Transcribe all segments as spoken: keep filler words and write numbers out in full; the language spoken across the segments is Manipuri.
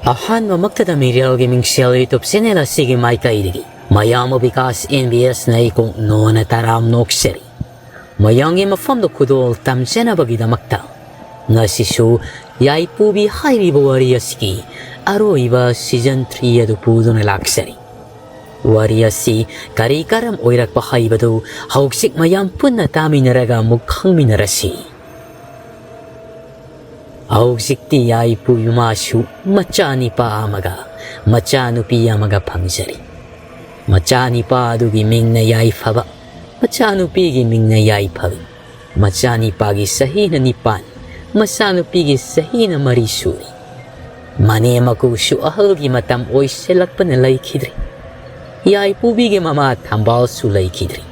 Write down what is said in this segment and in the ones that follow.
ꯑꯍꯥꯟꯕꯃꯛꯇꯗ ꯃꯤꯔꯦꯜꯒꯤ ꯃꯤꯡꯁꯦꯜ YouTube channel ꯑꯁꯤꯒꯤ ꯃꯥꯏꯀꯩꯗꯒꯤ ꯃꯌꯥꯝꯕ ꯕꯤꯀꯥꯁ ꯑꯦꯝ ꯕꯤ ꯑꯦꯁꯅ ꯑꯩ ꯀꯣꯛꯅꯣꯅ ꯇꯔꯥꯝ ꯅꯣꯛꯆꯔꯤ꯫ ꯃꯌꯥꯝꯒꯤ ꯃꯐꯝꯗ ꯈꯨꯗꯣꯜ ꯇꯝꯖꯅꯕꯒꯤꯗꯃꯛꯇ ꯉꯁꯤꯁꯨ ꯌꯥꯏꯄꯨꯕꯤ ꯍꯥꯏꯔꯤꯕ ꯋꯥꯔꯤ ꯑꯁꯤꯒꯤ ꯑꯔꯣꯏꯕ season three ꯑꯗꯨ ꯄꯨꯗꯨꯅ ꯂꯥꯛꯆꯔꯤ꯫ ꯋꯥꯔꯤ ꯑꯁꯤ ꯀꯔꯤ ꯀꯔꯝ ꯑꯣꯏꯔꯛꯄ ꯍꯥꯏꯕꯗꯨ ꯍꯧꯖꯤꯛ ꯃꯌꯥꯝ ꯄꯨꯟꯅ ꯇꯥꯃꯤꯟꯅꯔꯒ ꯑꯃꯨꯛ ꯈꯪꯃꯤꯟꯅꯔꯁꯤ꯫ ꯍꯧꯖꯤꯛꯇꯤ ꯌꯥꯏꯄꯨ ꯏꯃꯥꯁꯨ ꯃꯆꯥꯅꯤꯄꯥ ꯑꯃꯒ ꯃꯆꯥꯅꯨꯄꯤ ꯑꯃꯒ ꯐꯪꯖꯔꯤ꯫ ꯃꯆꯥꯅꯤꯄꯥ ꯑꯗꯨꯒꯤ ꯃꯤꯡꯅ ꯌꯥꯏꯐꯕ, ꯃꯆꯥꯅꯨꯄꯤꯒꯤ ꯃꯤꯡꯅ ꯌꯥꯏꯐꯕꯤ꯫ ꯃꯆꯥꯅꯤꯄꯥꯒꯤ ꯆꯍꯤꯅ ꯅꯤꯄꯥꯟ, ꯃꯆꯥꯅꯨꯄꯤꯒꯤ ꯆꯍꯤꯅ ꯃꯔꯤ ꯁꯨꯔꯤ꯫ ꯃꯅꯦꯝ ꯃꯀꯨꯁꯨ ꯑꯍꯜꯒꯤ ꯃꯇꯝ ꯑꯣꯏꯁꯤꯜꯂꯛꯄꯅ ꯂꯩꯈꯤꯗ꯭ꯔꯦ꯫ ꯌꯥꯏꯄꯨꯕꯤꯒꯤ ꯃꯃꯥ ꯊꯝꯕꯥꯜꯁꯨ ꯂꯩꯈꯤꯗ꯭ꯔꯦ꯫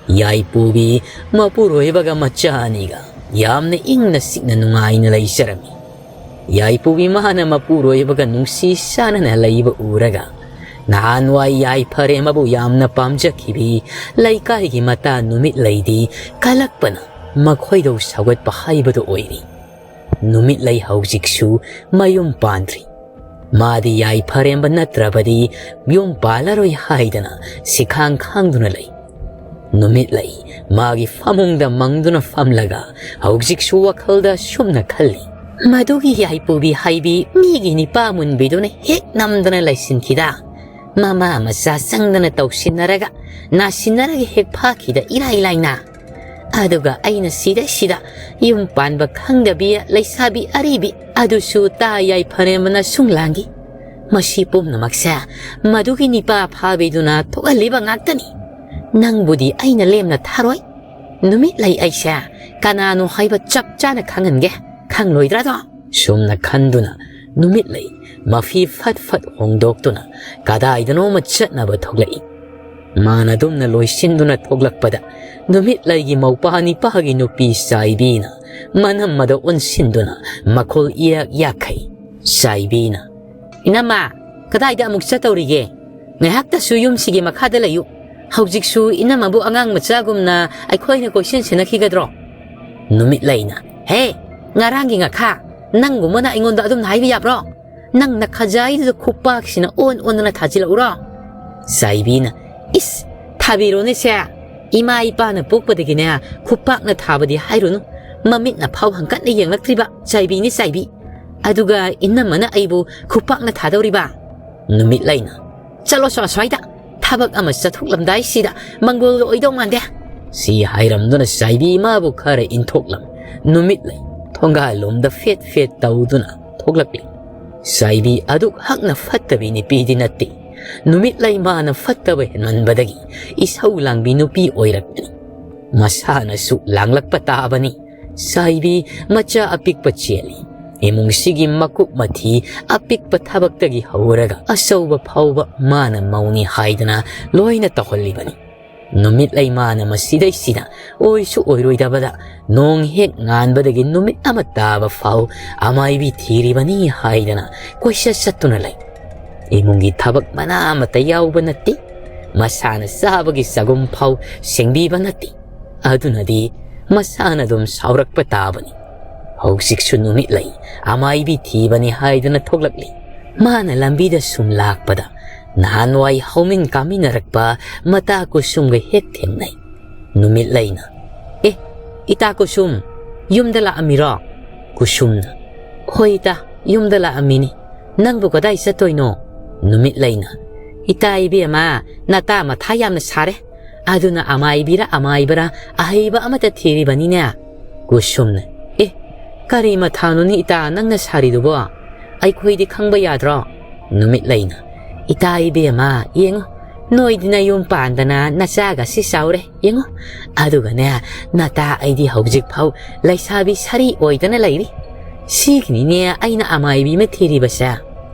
ꯌꯥꯏꯄꯨꯕꯤ ꯃꯄꯨꯔꯣꯏꯕꯒ ꯃꯆꯥ ꯑꯅꯤꯒ ꯌꯥꯝꯅ ꯏꯪꯅ ꯆꯤꯛꯅ ꯅꯨꯡꯉꯥꯏꯅ ꯂꯩꯖꯔꯝꯃꯤ꯫ ꯌꯥꯏꯄꯨꯕꯤ ꯃꯥꯅ ꯃꯄꯨꯔꯣꯏꯕꯒ ꯅꯨꯡꯁꯤ ꯆꯥꯟꯅꯅ ꯂꯩꯕ ꯎꯔꯒ ꯅꯍꯥꯟꯋꯥꯏ ꯌꯥꯏꯐꯔꯦꯝꯕꯕꯨ ꯌꯥꯝꯅ ꯄꯥꯝꯖꯈꯤꯕꯤ ꯂꯩꯀꯥꯏꯒꯤ ꯃꯇꯥ ꯅꯨꯃꯤꯠꯂꯩꯗꯤ ꯀꯜꯂꯛꯄꯅ ꯃꯈꯣꯏꯗꯧ ꯁꯧꯒꯠꯄ ꯍꯥꯏꯕꯗꯨ ꯑꯣꯏꯔꯤ꯫ ꯅꯨꯃꯤꯠꯂꯩ ꯍꯧꯖꯤꯛꯁꯨ ꯃꯌꯨꯝ ꯄꯥꯟꯗ꯭ꯔꯤ꯫ ꯃꯥꯗꯤ ꯌꯥꯏꯐꯔꯦꯝꯕ ꯅꯠꯇ꯭ꯔꯕꯗꯤ ꯌꯨꯝ ꯄꯥꯜꯂꯔꯣꯏ ꯍꯥꯏꯗꯅ ꯁꯤꯈꯥꯡ ꯈꯥꯡꯗꯨꯅ ꯂꯩ꯫ ꯅꯨꯃꯤꯠꯂꯩ ꯃꯥꯒꯤ ꯐꯃꯨꯡꯗ ꯃꯪꯗꯨꯅ ꯐꯝꯂꯒ ꯍꯧꯖꯤꯛꯁꯨ ꯋꯥꯈꯜꯗ ꯁꯨꯝꯅ ꯈꯜꯂꯤ꯫ ꯃꯗꯨꯒꯤ ꯌꯥꯏꯄꯨꯕꯤ ꯍꯥꯏꯕꯤ ꯃꯤꯒꯤ ꯅꯤꯄꯥ ꯃꯨꯟꯕꯤꯗꯨꯅ ꯍꯦꯛ ꯅꯝꯗꯅ ꯂꯩꯁꯤꯟꯈꯤꯗ, ꯃꯃꯥ ꯃꯆꯥ ꯆꯪꯗꯅ ꯇꯧꯁꯤꯟꯅꯔꯒ ꯅꯥꯁꯤꯟꯅꯔꯒ ꯍꯦꯛ ꯐꯥꯈꯤꯗ ꯏꯔꯥꯏ ꯂꯥꯏꯅ꯫ ꯑꯗꯨꯒ ꯑꯩꯅ ꯁꯤꯗꯩꯁꯤꯗ ꯌꯨꯝ ꯄꯥꯟꯕ ꯈꯪꯗꯕꯤ ꯂꯩꯁꯥꯕꯤ ꯑꯔꯤꯕꯤ ꯑꯗꯨꯁꯨ ꯇꯥ ꯌꯥꯏꯐꯔꯦꯝꯕꯅ ꯁꯨꯡ ꯂꯥꯡꯈꯤ꯫ ꯃꯁꯤ ꯄꯨꯝꯅꯃꯛꯁꯦ ꯃꯗꯨꯒꯤ ꯅꯤꯄꯥ ꯐꯥꯕꯤꯗꯨꯅ ꯊꯣꯛꯍꯜꯂꯤꯕ ꯉꯥꯛꯇꯅꯤ꯫ ꯅꯪꯕꯨꯗꯤ ꯑꯩꯅ ꯂꯦꯝꯅ ꯊꯥꯔꯣꯏ꯫ ꯅꯨꯃꯤꯠꯂꯩ ꯑꯩꯁꯦ ꯀꯅꯥꯅꯣ ꯍꯥꯏꯕ ꯆꯞ ꯆꯥꯅ ꯈꯪꯍꯟꯒꯦ꯫ ꯈꯪꯂꯣꯏꯗ꯭ꯔꯥꯗꯣ? ꯁꯨꯝꯅ ꯈꯟꯗꯨꯅ ꯅꯨꯃꯤꯠꯂꯩ ꯃꯐꯤ ꯐꯠ ꯐꯠ ꯍꯣꯡꯗꯣꯛꯇꯨꯅ ꯀꯗꯥꯏꯗꯅꯣꯃ ꯆꯠꯅꯕ ꯊꯣꯛꯂꯛꯏ꯫ ꯃꯥꯅ ꯑꯗꯨꯝꯅ ꯂꯣꯏꯁꯤꯟꯗꯨꯅ ꯊꯣꯛꯂꯛꯄꯗ ꯅꯨꯃꯤꯠꯂꯩꯒꯤ ꯃꯧꯄꯥ ꯅꯤꯄꯥꯒꯤ ꯅꯨꯄꯤ ꯆꯥꯏꯕꯤꯅ ꯃꯅꯝ ꯑꯗꯨ ꯑꯣꯟꯁꯤꯟꯗꯨꯅ ꯃꯈꯣꯜ ꯏꯌꯥꯛ ꯌꯥꯛꯈꯩ꯫ ꯆꯥꯏꯕꯤꯅ, "ꯏꯅꯝꯃ, ꯀꯗꯥꯏꯗ ꯑꯃꯨꯛ ꯆꯠꯇꯧꯔꯤꯒꯦ? ꯉꯥꯏꯍꯥꯛꯇꯁꯨ ꯌꯨꯝꯁꯤꯒꯤ ꯃꯈꯥꯗ ꯂꯩꯌꯨ꯫ ꯍꯧꯖꯤꯛꯁꯨ ꯏꯅꯝꯃꯕꯨ ꯑꯉꯥꯡ ꯃꯆꯥꯒꯨꯝꯅ ꯑꯩꯈꯣꯏꯅ ꯀꯣꯏꯁꯦꯟ ꯁꯦꯟꯅꯈꯤꯒꯗ꯭ꯔꯣ?" ꯅꯨꯃꯤꯠꯂꯩꯅ, "ꯍꯦ, ꯉꯔꯥꯡꯒꯤ ꯉꯥꯈꯥ, ꯅꯪꯒꯨꯝꯕꯅ ꯑꯩꯉꯣꯟꯗ ꯑꯗꯨꯝꯅ ꯍꯥꯏꯕ ꯌꯥꯕ꯭ꯔꯣ? ꯅꯪ ꯅꯈꯖꯥꯏꯗꯨꯗ ꯈꯨꯄꯥꯛꯁꯤꯅ ꯑꯣꯟ ꯑꯣꯟꯗꯅ ꯊꯥꯖꯤꯜꯂꯛꯎꯔꯣ?" ꯆꯥꯏꯕꯤꯅ, "ꯏꯁ, ꯊꯥꯕꯤꯔꯣꯅꯦ ꯁꯦ꯫ ꯏꯃꯥ ꯏꯄꯥꯅ ꯄꯣꯛꯄꯗꯒꯤꯅꯦ ꯈꯨꯄꯥꯛꯅ ꯊꯥꯕꯗꯤ ꯍꯥꯏꯔꯨꯅꯨ꯫ ꯃꯃꯤꯠꯅ ꯐꯥꯎ ꯍꯪꯀꯠꯅ ꯌꯦꯡꯂꯛꯇ꯭ꯔꯤꯕ ꯆꯥꯏꯕꯤꯅꯤ ꯆꯥꯏꯕꯤ꯫ ꯑꯗꯨꯒ ꯏꯅꯝꯃꯅ ꯑꯩꯕꯨ ꯈꯨꯄꯥꯛꯅ ꯊꯥꯗꯧꯔꯤꯕ?" ꯅꯨꯃꯤꯠꯂꯩꯅ, "ꯆꯠꯂꯣ ꯁꯣ ꯑꯁ꯭ꯋꯥꯏꯗ꯫ ꯊꯕꯛ ꯑꯃ ꯆꯠꯊꯣꯛꯂꯝꯗꯥꯏꯁꯤꯗ ꯃꯪꯒꯣꯜꯒ ꯑꯣꯏꯗꯧ ꯃꯥꯟꯗꯦ꯫" ꯁꯤ ꯍꯥꯏꯔꯝꯗꯨꯅ ꯆꯥꯏꯕꯤ ꯃꯥꯕꯨ ꯈꯔ ꯏꯟꯊꯣꯛꯂꯝ꯫ ꯅꯨꯃꯤꯠꯂꯩ ꯊꯣꯡꯒꯥꯜꯂꯣꯝꯗ ꯐꯦꯠ ꯐꯦꯠ ꯇꯧꯗꯨꯅ ꯊꯣꯛꯂꯛꯂꯤ꯫ ꯆꯥꯏꯕꯤ ꯑꯗꯨꯛ ꯍꯛꯅ ꯐꯠꯇꯕꯤ ꯅꯨꯄꯤꯗꯤ ꯅꯠꯇꯦ꯫ ꯅꯨꯃꯤꯠꯂꯩ ꯃꯥꯅ ꯐꯠꯇꯕ ꯍꯦꯟꯃꯟꯕꯗꯒꯤ ꯏꯁꯧ ꯂꯥꯡꯕꯤ ꯅꯨꯄꯤ ꯑꯣꯏꯔꯛꯄꯅꯤ꯫ ꯃꯁꯥꯅꯁꯨ ꯂꯥꯡꯂꯛꯄ ꯇꯥꯕꯅꯤ꯫ ꯆꯥꯏꯕꯤ ꯃꯆꯥ ꯑꯄꯤꯛꯄ ꯆꯦꯜꯂꯤ꯫ ꯏꯃꯨꯡꯁꯤꯒꯤ ꯃꯀꯨꯞ ꯃꯊꯤ ꯑꯄꯤꯛꯄ ꯊꯕꯛꯇꯒꯤ ꯍꯧꯔꯒ ꯑꯆꯧꯕ ꯐꯥꯎꯕ ꯃꯥꯅ ꯃꯧꯅꯤ ꯍꯥꯏꯗꯅ ꯂꯣꯏꯅ ꯇꯧꯍꯜꯂꯤꯕꯅꯤ꯫ ꯅꯨꯃꯤꯠꯂꯩ ꯃꯥꯅ ꯃꯁꯤꯗꯩꯁꯤꯗ ꯑꯣꯏꯁꯨ ꯑꯣꯏꯔꯣꯏꯗꯕꯗ ꯅꯣꯡ ꯍꯦꯛ ꯉꯥꯟꯕꯗꯒꯤ ꯅꯨꯃꯤꯠ ꯑꯃ ꯇꯥꯕ ꯐꯥꯎ ꯑꯃꯥꯏꯕꯤ ꯊꯤꯔꯤꯕꯅꯤ ꯍꯥꯏꯗꯅ ꯀꯣꯏꯆꯠ ꯆꯠꯇꯨꯅ ꯂꯩ꯫ ꯏꯃꯨꯡꯒꯤ ꯊꯕꯛ ꯃꯅꯥ ꯑꯃꯠꯇ ꯌꯥꯎꯕ ꯅꯠꯇꯦ꯫ ꯃꯁꯥꯅ ꯆꯥꯕꯒꯤ ꯆꯒꯨꯝ ꯐꯥꯎ ꯁꯦꯡꯕꯤꯕ ꯅꯠꯇꯦ꯫ ꯑꯗꯨꯅꯗꯤ ꯃꯁꯥꯅ ꯑꯗꯨꯝ ꯁꯥꯎꯔꯛꯄ ꯇꯥꯕꯅꯤ꯫ ꯍꯧꯖꯤꯛꯁꯨ ꯅꯨꯃꯤꯠꯂꯩ ꯑꯃꯥꯏꯕꯤ ꯊꯤꯕꯅꯤ ꯍꯥꯏꯗꯨꯅ ꯊꯣꯛꯂꯛꯂꯤ꯫ ꯃꯥꯅ ꯂꯝꯕꯤꯗ ꯁꯨꯝ ꯂꯥꯛꯄꯗ ꯅꯍꯥꯟꯋꯥꯏ ꯍꯧꯃꯤꯟ ꯀꯥꯃꯤꯟꯅꯔꯛꯄ ꯃꯇꯥ ꯀꯨꯁꯨꯝꯒ ꯍꯦꯛ ꯊꯦꯡꯅꯩ꯫ ꯅꯨꯃꯤꯠꯂꯩꯅ, "ꯑꯦ, ꯏꯇꯥ ꯀꯨꯁꯨꯝ, ꯌꯨꯝꯗ ꯂꯥꯛꯑꯝꯃꯤꯔꯣ?" ꯀꯨꯁꯨꯝꯅ, "ꯍꯣꯏ ꯏꯇꯥ, ꯌꯨꯝꯗ ꯂꯥꯛꯑꯝꯃꯤꯅꯤ꯫ ꯅꯪꯕꯨ ꯀꯗꯥꯏ ꯆꯠꯇꯣꯏꯅꯣ?" ꯅꯨꯃꯤꯠꯂꯩꯅ, "ꯏꯇꯥ ꯏꯕꯦꯝꯃ, ꯅꯇꯥ ꯃꯊꯥ ꯌꯥꯝꯅ ꯁꯥꯔꯦ꯫ ꯑꯗꯨꯅ ꯑꯃꯥꯏꯕꯤꯔ ꯑꯃꯥꯏꯕꯔ ꯑꯍꯩꯕ ꯑꯃꯠꯇ ꯊꯤꯔꯤꯕꯅꯤꯅꯦ꯫" ꯀꯨꯁꯨꯝꯅ, "ꯑꯦ, ꯀꯔꯤ ꯃꯊꯥꯅꯣꯅꯤ ꯏꯇꯥ ꯅꯪꯅ ꯁꯥꯔꯤꯗꯨꯕꯣ? ꯑꯩꯈꯣꯏꯗꯤ ꯈꯪꯕ ꯌꯥꯗ꯭ꯔꯣ?" ꯅꯨꯃꯤꯠꯂꯩꯅ, "ꯏꯇꯥ ꯏꯕꯦꯝꯃ, ꯌꯦꯡꯉꯨ, ꯅꯣꯏꯗꯤ ꯅꯌꯨꯝ ꯄꯥꯟꯗꯅ ꯅꯆꯥꯒꯁꯤ ꯆꯥꯎꯔꯦ, ꯌꯦꯡꯉꯨ꯫ ꯑꯗꯨꯒꯅꯦ, ꯅꯇꯥ ꯑꯩꯗꯤ ꯍꯧꯖꯤꯛ ꯐꯥꯎ ꯂꯩꯁꯥꯕꯤ ꯁꯥꯔꯤ ꯑꯣꯏꯗꯅ ꯂꯩꯔꯤ꯫ ꯁꯤꯒꯤꯅꯤꯅꯦ ꯑꯩꯅ ꯑꯃꯥꯏꯕꯤ ꯑꯃ ꯊꯤꯔꯤꯕꯁꯦ꯫"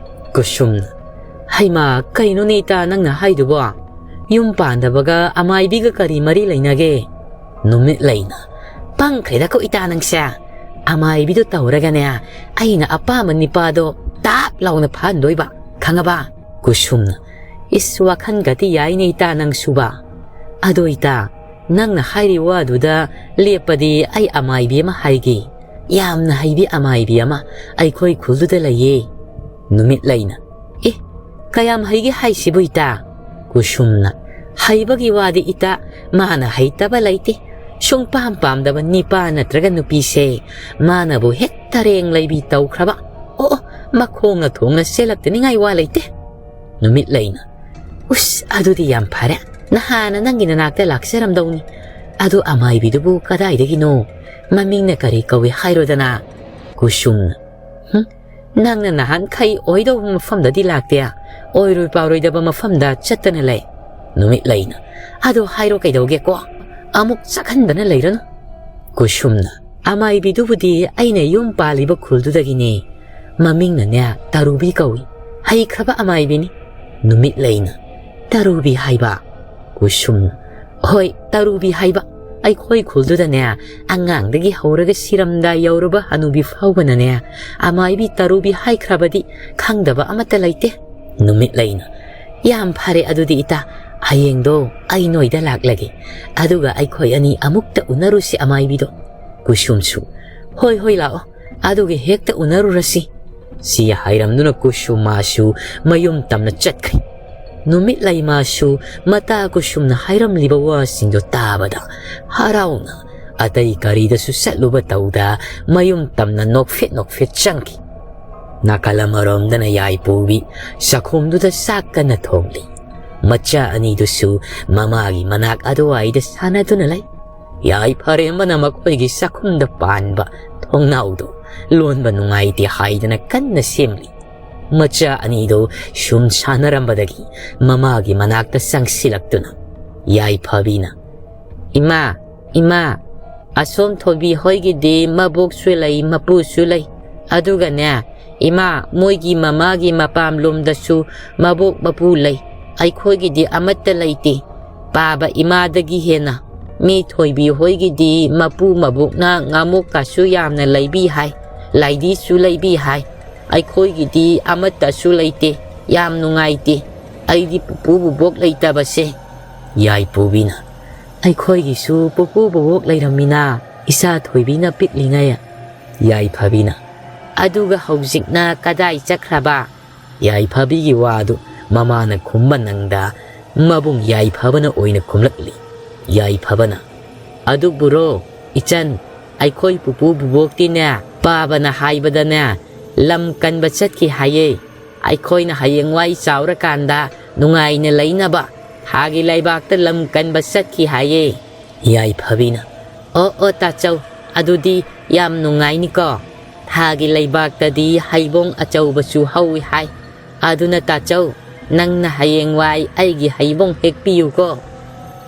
ꯀꯨꯁꯨꯝꯅ, "ꯍꯩꯃꯥ, ꯀꯩꯅꯣꯅꯦ ꯏꯇꯥ ꯅꯪꯅ ꯍꯥꯏꯗꯨꯕꯣ? ꯌꯨꯝ ꯄꯥꯟꯗꯕꯒ ꯑꯃꯥꯏꯕꯤꯒ ꯀꯔꯤ ꯃꯔꯤ ꯂꯩꯅꯒꯦ?" ꯅꯨꯃꯤꯠꯂꯩꯅ, "ꯄꯪꯈ꯭ꯔꯦꯗꯀꯣ ꯏꯇꯥ ꯅꯪꯁꯦ꯫ ꯑꯃꯥꯏꯕꯤꯗꯣ ꯇꯧꯔꯒꯅꯦ, ꯑꯩꯅ ꯑꯄꯥꯝꯕ ꯅꯤꯄꯥꯗꯣ ꯇꯥꯞ ꯂꯥꯎꯅ ꯐꯥꯍꯟꯗꯣꯏꯕ, ꯈꯪꯉꯕ?" ꯀꯨꯁꯨꯝꯅ, "ꯏꯁ, ꯋꯥꯈꯜꯒꯗꯤ ꯌꯥꯏꯅꯦ ꯏꯇꯥ ꯅꯪꯁꯨꯕ꯫ ꯑꯗꯣ ꯏꯇꯥ, ꯅꯪꯅ ꯍꯥꯏꯔꯤ ꯋꯥꯗꯨꯗ ꯂꯦꯞꯄꯗꯤ ꯑꯩ ꯑꯃꯥꯏꯕꯤ ꯑꯃ ꯍꯥꯏꯒꯦ꯫ ꯌꯥꯝꯅ ꯍꯩꯕꯤ ꯑꯃꯥꯏꯕꯤ ꯑꯃ ꯑꯩꯈꯣꯏ ꯈꯨꯜꯗꯨꯗ ꯂꯩꯌꯦ꯫" ꯅꯨꯃꯤꯠꯂꯩꯅ, "ꯑꯦ, ꯀꯌꯥꯝ ꯍꯩꯒꯦ ꯍꯥꯏꯁꯤꯕꯨ ꯏꯇꯥ?" ꯀꯨꯁꯨꯝꯅ, "ꯍꯩꯕꯒꯤ ꯋꯥꯗꯤ ꯏꯇꯥ, ꯃꯥꯅ ꯍꯩꯇꯕ ꯂꯩꯇꯦ꯫ ꯁꯨꯡꯄꯥꯝ ꯄꯥꯝꯗꯕ ꯅꯤꯄꯥ ꯅꯠꯇ꯭ꯔꯒ ꯅꯨꯄꯤꯁꯦ ꯃꯥꯅꯕꯨ ꯍꯦꯛ ꯇꯔꯦꯡ ꯂꯩꯕꯤ ꯇꯧꯈ꯭ꯔꯕ꯫ ꯑꯣ, ꯑꯣ, ꯃꯈꯣꯡꯅ ꯊꯣꯡꯅ ꯆꯦꯜꯂꯛꯇꯅꯤꯡꯉꯥꯏ ꯋꯥ ꯂꯩꯇꯦ꯫" ꯅꯨꯃꯤꯠꯂꯩꯅ, "ꯎꯁ, ꯑꯗꯨꯗꯤ ꯌꯥꯝ ꯐꯔꯦ꯫ ꯅꯍꯥꯟꯅ ꯅꯪꯒꯤ ꯅꯅꯥꯛꯇ ꯂꯥꯛꯆꯔꯝꯗꯧꯅꯤ꯫ ꯑꯗꯨ ꯑꯃꯥꯏꯕꯤꯗꯨꯕꯨ ꯀꯗꯥꯏꯗꯒꯤꯅꯣ? ꯃꯃꯤꯡꯅ ꯀꯔꯤ ꯀꯧꯏ ꯍꯥꯏꯔꯣꯗꯅ?" ꯀꯨꯁꯨꯝꯅ, "ꯍꯨꯝ, ꯅꯪꯅ ꯅꯍꯥꯟꯈꯩ ꯑꯣꯏꯗꯧꯕ ꯃꯐꯝꯗꯗꯤ ꯂꯥꯛꯇꯦ꯫ ꯑꯣꯏꯔꯣꯏ ꯄꯥꯎꯔꯣꯏꯗꯕ ꯃꯐꯝꯗ ꯆꯠꯇꯅ ꯂꯩ꯫" ꯅꯨꯃꯤꯠꯂꯩꯅ, "ꯑꯗꯨ ꯍꯥꯏꯔꯣ ꯀꯩꯗꯧꯒꯦꯀꯣ? ꯑꯃꯨꯛ ꯆꯠꯍꯟꯗꯅ ꯂꯩꯔꯅꯨ꯫" ꯀꯨꯁꯨꯝꯅ, "ꯑꯃꯥꯏꯕꯤꯗꯨꯕꯨꯗꯤ ꯑꯩꯅ ꯌꯨꯝ ꯄꯥꯜꯂꯤꯕ ꯈꯨꯜꯗꯨꯗꯒꯤꯅꯦ꯫ ꯃꯃꯤꯡꯅꯅꯦ ꯇꯔꯨꯕꯤ ꯀꯧꯏ꯫ ꯍꯩꯈ꯭ꯔꯕ ꯑꯃꯥꯏꯕꯤꯅꯤ꯫" ꯅꯨꯃꯤꯠꯂꯩꯅ, "ꯇꯔꯨꯕꯤ ꯍꯥꯏꯕ?" ꯀꯨꯁꯨꯝꯅ, "ꯍꯣꯏ, ꯇꯔꯨꯕꯤ ꯍꯥꯏꯕ꯫ ꯑꯩꯈꯣꯏ ꯈꯨꯜꯗꯨꯗꯅꯦ, ꯑꯉꯥꯡꯗꯒꯤ ꯍꯧꯔꯒ ꯁꯤꯔꯝꯗꯥꯏ ꯌꯧꯔꯕ ꯍꯅꯨꯕꯤ ꯐꯥꯎꯕꯅꯅꯦ, ꯑꯃꯥꯏꯕꯤ ꯇꯔꯨꯕꯤ ꯍꯥꯏꯈ꯭ꯔꯕꯗꯤ ꯈꯪꯗꯕ ꯑꯃꯠꯇ ꯂꯩꯇꯦ꯫" ꯅꯨꯃꯤꯠꯂꯩꯅ, "ꯌꯥꯝ ꯐꯔꯦ ꯑꯗꯨꯗꯤ ꯏꯇꯥ, ꯍꯌꯦꯡꯗꯣ ꯑꯩ ꯅꯣꯏꯗ ꯂꯥꯛꯂꯒꯦ꯫ ꯑꯗꯨꯒ ꯑꯩꯈꯣꯏ ꯑꯅꯤ ꯑꯃꯨꯛꯇ ꯎꯅꯔꯨꯁꯤ ꯑꯃꯥꯏꯕꯤꯗꯣ꯫" ꯀꯨꯁꯨꯝꯁꯨ, "ꯍꯣꯏ, ꯍꯣꯏ, ꯂꯥꯛꯑꯣ꯫ ꯑꯗꯨꯒ ꯍꯦꯛꯇ ꯎꯅꯔꯨꯔꯁꯤ꯫" ꯁꯤ ꯍꯥꯏꯔꯝꯗꯨꯅ ꯀꯨꯁꯨꯝ ꯃꯥꯁꯨ ꯃꯌꯨꯝ ꯇꯝꯅ ꯆꯠꯈ꯭ꯔꯦ꯫ ꯅꯨꯃꯤꯠꯂꯩ ꯃꯥꯁꯨ ꯃꯇꯥ ꯀꯨꯁꯨꯝꯅ ꯍꯥꯏꯔꯝꯂꯤꯕ ꯋꯥꯁꯤꯡꯗꯨ ꯇꯥꯕꯗ ꯍꯔꯥꯎꯅ ꯑꯇꯩ ꯀꯔꯤꯗꯁꯨ ꯆꯠꯂꯨꯕ ꯇꯧꯗ ꯃꯌꯨꯝ ꯇꯝꯅ ꯅꯣꯛꯐꯦꯠ ꯅꯣꯛꯐꯦꯠ ꯆꯪꯈꯤ꯫ ꯅꯥꯀꯜ ꯑꯃꯔꯣꯝꯗꯅ ꯌꯥꯏꯄꯨꯕꯤ ꯆꯥꯛꯈꯨꯝꯗꯨꯗ ꯆꯥꯛ ꯀꯟꯅ ꯊꯣꯡꯂꯤ꯫ ꯃꯆꯥ ꯑꯅꯤꯗꯨꯁꯨ ꯃꯃꯥꯒꯤ ꯃꯅꯥꯛ ꯑꯗꯨꯋꯥꯏꯗ ꯁꯥꯟꯅꯗꯨꯅ ꯂꯩ꯫ ꯌꯥꯏꯐꯔꯦꯝꯕꯅ ꯃꯈꯣꯏꯒꯤ ꯆꯥꯛꯈꯨꯝꯗ ꯄꯥꯟꯕ ꯊꯣꯡꯅꯥꯎꯗꯨ ꯂꯣꯟꯕ ꯅꯨꯡꯉꯥꯏꯇꯦ ꯍꯥꯏꯗꯅ ꯀꯟꯅ ꯁꯦꯝꯂꯤ꯫ ꯃꯆꯥ ꯑꯅꯤꯗꯨ ꯁꯨꯝ ꯁꯥꯟꯅꯔꯝꯕꯗꯒꯤ ꯃꯃꯥꯒꯤ ꯃꯅꯥꯛꯇ ꯆꯪꯁꯤꯜꯂꯛꯇꯨꯅ ꯌꯥꯏꯐꯕꯤꯅ, "ꯏꯃꯥ, ꯏꯃꯥ, ꯑꯁꯣꯝ ꯊꯣꯏꯕꯤ ꯍꯣꯏꯒꯤꯗꯤ ꯃꯕꯣꯛꯁꯨ ꯂꯩ, ꯃꯄꯨꯁꯨ ꯂꯩ꯫ ꯑꯗꯨꯒꯅꯦ, ꯏꯃꯥ, ꯃꯣꯏꯒꯤ ꯃꯃꯥꯒꯤ ꯃꯄꯥꯝꯂꯣꯝꯗꯁꯨ ꯃꯕꯣꯛ ꯃꯄꯨ ꯂꯩ꯫ ꯑꯩꯈꯣꯏꯒꯤꯗꯤ ꯑꯃꯠꯇ ꯂꯩꯇꯦ꯫ ꯄꯥꯕ ꯏꯃꯥꯗꯒꯤ ꯍꯦꯟꯅ꯫ ꯃꯤ ꯊꯣꯏꯕꯤ ꯍꯣꯏꯒꯤꯗꯤ ꯃꯄꯨ ꯃꯕꯣꯛꯅ ꯉꯥꯃꯣꯛꯀꯁꯨ ꯌꯥꯝꯅ ꯂꯩꯕꯤ ꯍꯥꯏ, ꯂꯥꯏꯗꯤꯁꯨ ꯂꯩꯕꯤ ꯍꯥꯏ꯫ ꯑꯩꯈꯣꯏꯒꯤꯗꯤ ꯑꯃꯠꯇꯁꯨ ꯂꯩꯇꯦ꯫ ꯌꯥꯝ ꯅꯨꯡꯉꯥꯏꯇꯦ꯫ ꯑꯩꯗꯤ ꯄꯨꯄꯨ ꯕꯨꯕꯣꯛ ꯂꯩꯇꯕꯁꯦ꯫" ꯌꯥꯏꯄꯨꯕꯤꯅ, "ꯑꯩꯈꯣꯏꯒꯤꯁꯨ ꯄꯨꯄꯨ ꯕꯨꯕꯣꯛ ꯂꯩꯔꯝꯃꯤꯅ, ꯏꯆꯥ ꯊꯣꯏꯕꯤꯅ ꯄꯤꯛꯂꯤꯉꯩ꯫" ꯌꯥꯏꯐꯕꯤꯅ, ꯑꯗꯨꯒ ꯍꯧꯖꯤꯛꯅ ꯀꯗꯥꯏ ꯆꯠꯈ꯭ꯔꯕ? ꯌꯥꯏꯐꯕꯤꯒꯤ ꯋꯥꯗꯨ ꯃꯃꯥꯅ ꯈꯨꯝꯕ ꯅꯪꯗ ꯃꯕꯨꯡ ꯌꯥꯏꯐꯕꯅ ꯑꯣꯏꯅ ꯈꯨꯝꯂꯛꯂꯤ꯫ ꯌꯥꯏꯐꯕꯅ, "ꯑꯗꯨꯕꯨꯔꯣ, ꯏꯆꯟ, ꯑꯩꯈꯣꯏ ꯄꯨꯄꯨ ꯕꯨꯕꯣꯛꯇꯤꯅꯦ, ꯄꯥꯕꯅ ꯍꯥꯏꯕꯗꯅꯦ, ꯂꯝ ꯀꯟꯕ ꯆꯠꯈꯤ ꯍꯥꯏꯌꯦ꯫ ꯑꯩꯈꯣꯏꯅ ꯍꯌꯦꯡꯋꯥꯏ ꯆꯥꯎꯔꯀꯥꯟꯗ ꯅꯨꯡꯉꯥꯏꯅ ꯂꯩꯅꯕ ꯊꯥꯒꯤ ꯂꯩꯕꯥꯛꯇ ꯂꯝ ꯀꯟꯕ ꯆꯠꯈꯤ ꯍꯥꯏꯌꯦ꯫" ꯌꯥꯏꯐꯕꯤꯅ, "ꯑꯣ ꯑꯣ ꯇꯥꯆꯧ, ꯑꯗꯨꯗꯤ ꯌꯥꯝ ꯅꯨꯡꯉꯥꯏꯅꯤꯀꯣ꯫ ꯊꯥꯒꯤ ꯂꯩꯕꯥꯛꯇꯗꯤ ꯍꯩꯕꯣꯡ ꯑꯆꯧꯕꯁꯨ ꯍꯧꯏ ꯍꯥꯏ꯫ ꯑꯗꯨꯅ ꯇꯥꯆꯧ, ꯅꯪꯅ ꯍꯌꯦꯡꯋꯥꯏ ꯑꯩꯒꯤ ꯍꯩꯕꯣꯡ ꯍꯦꯛꯄꯤꯌꯨꯀꯣ꯫"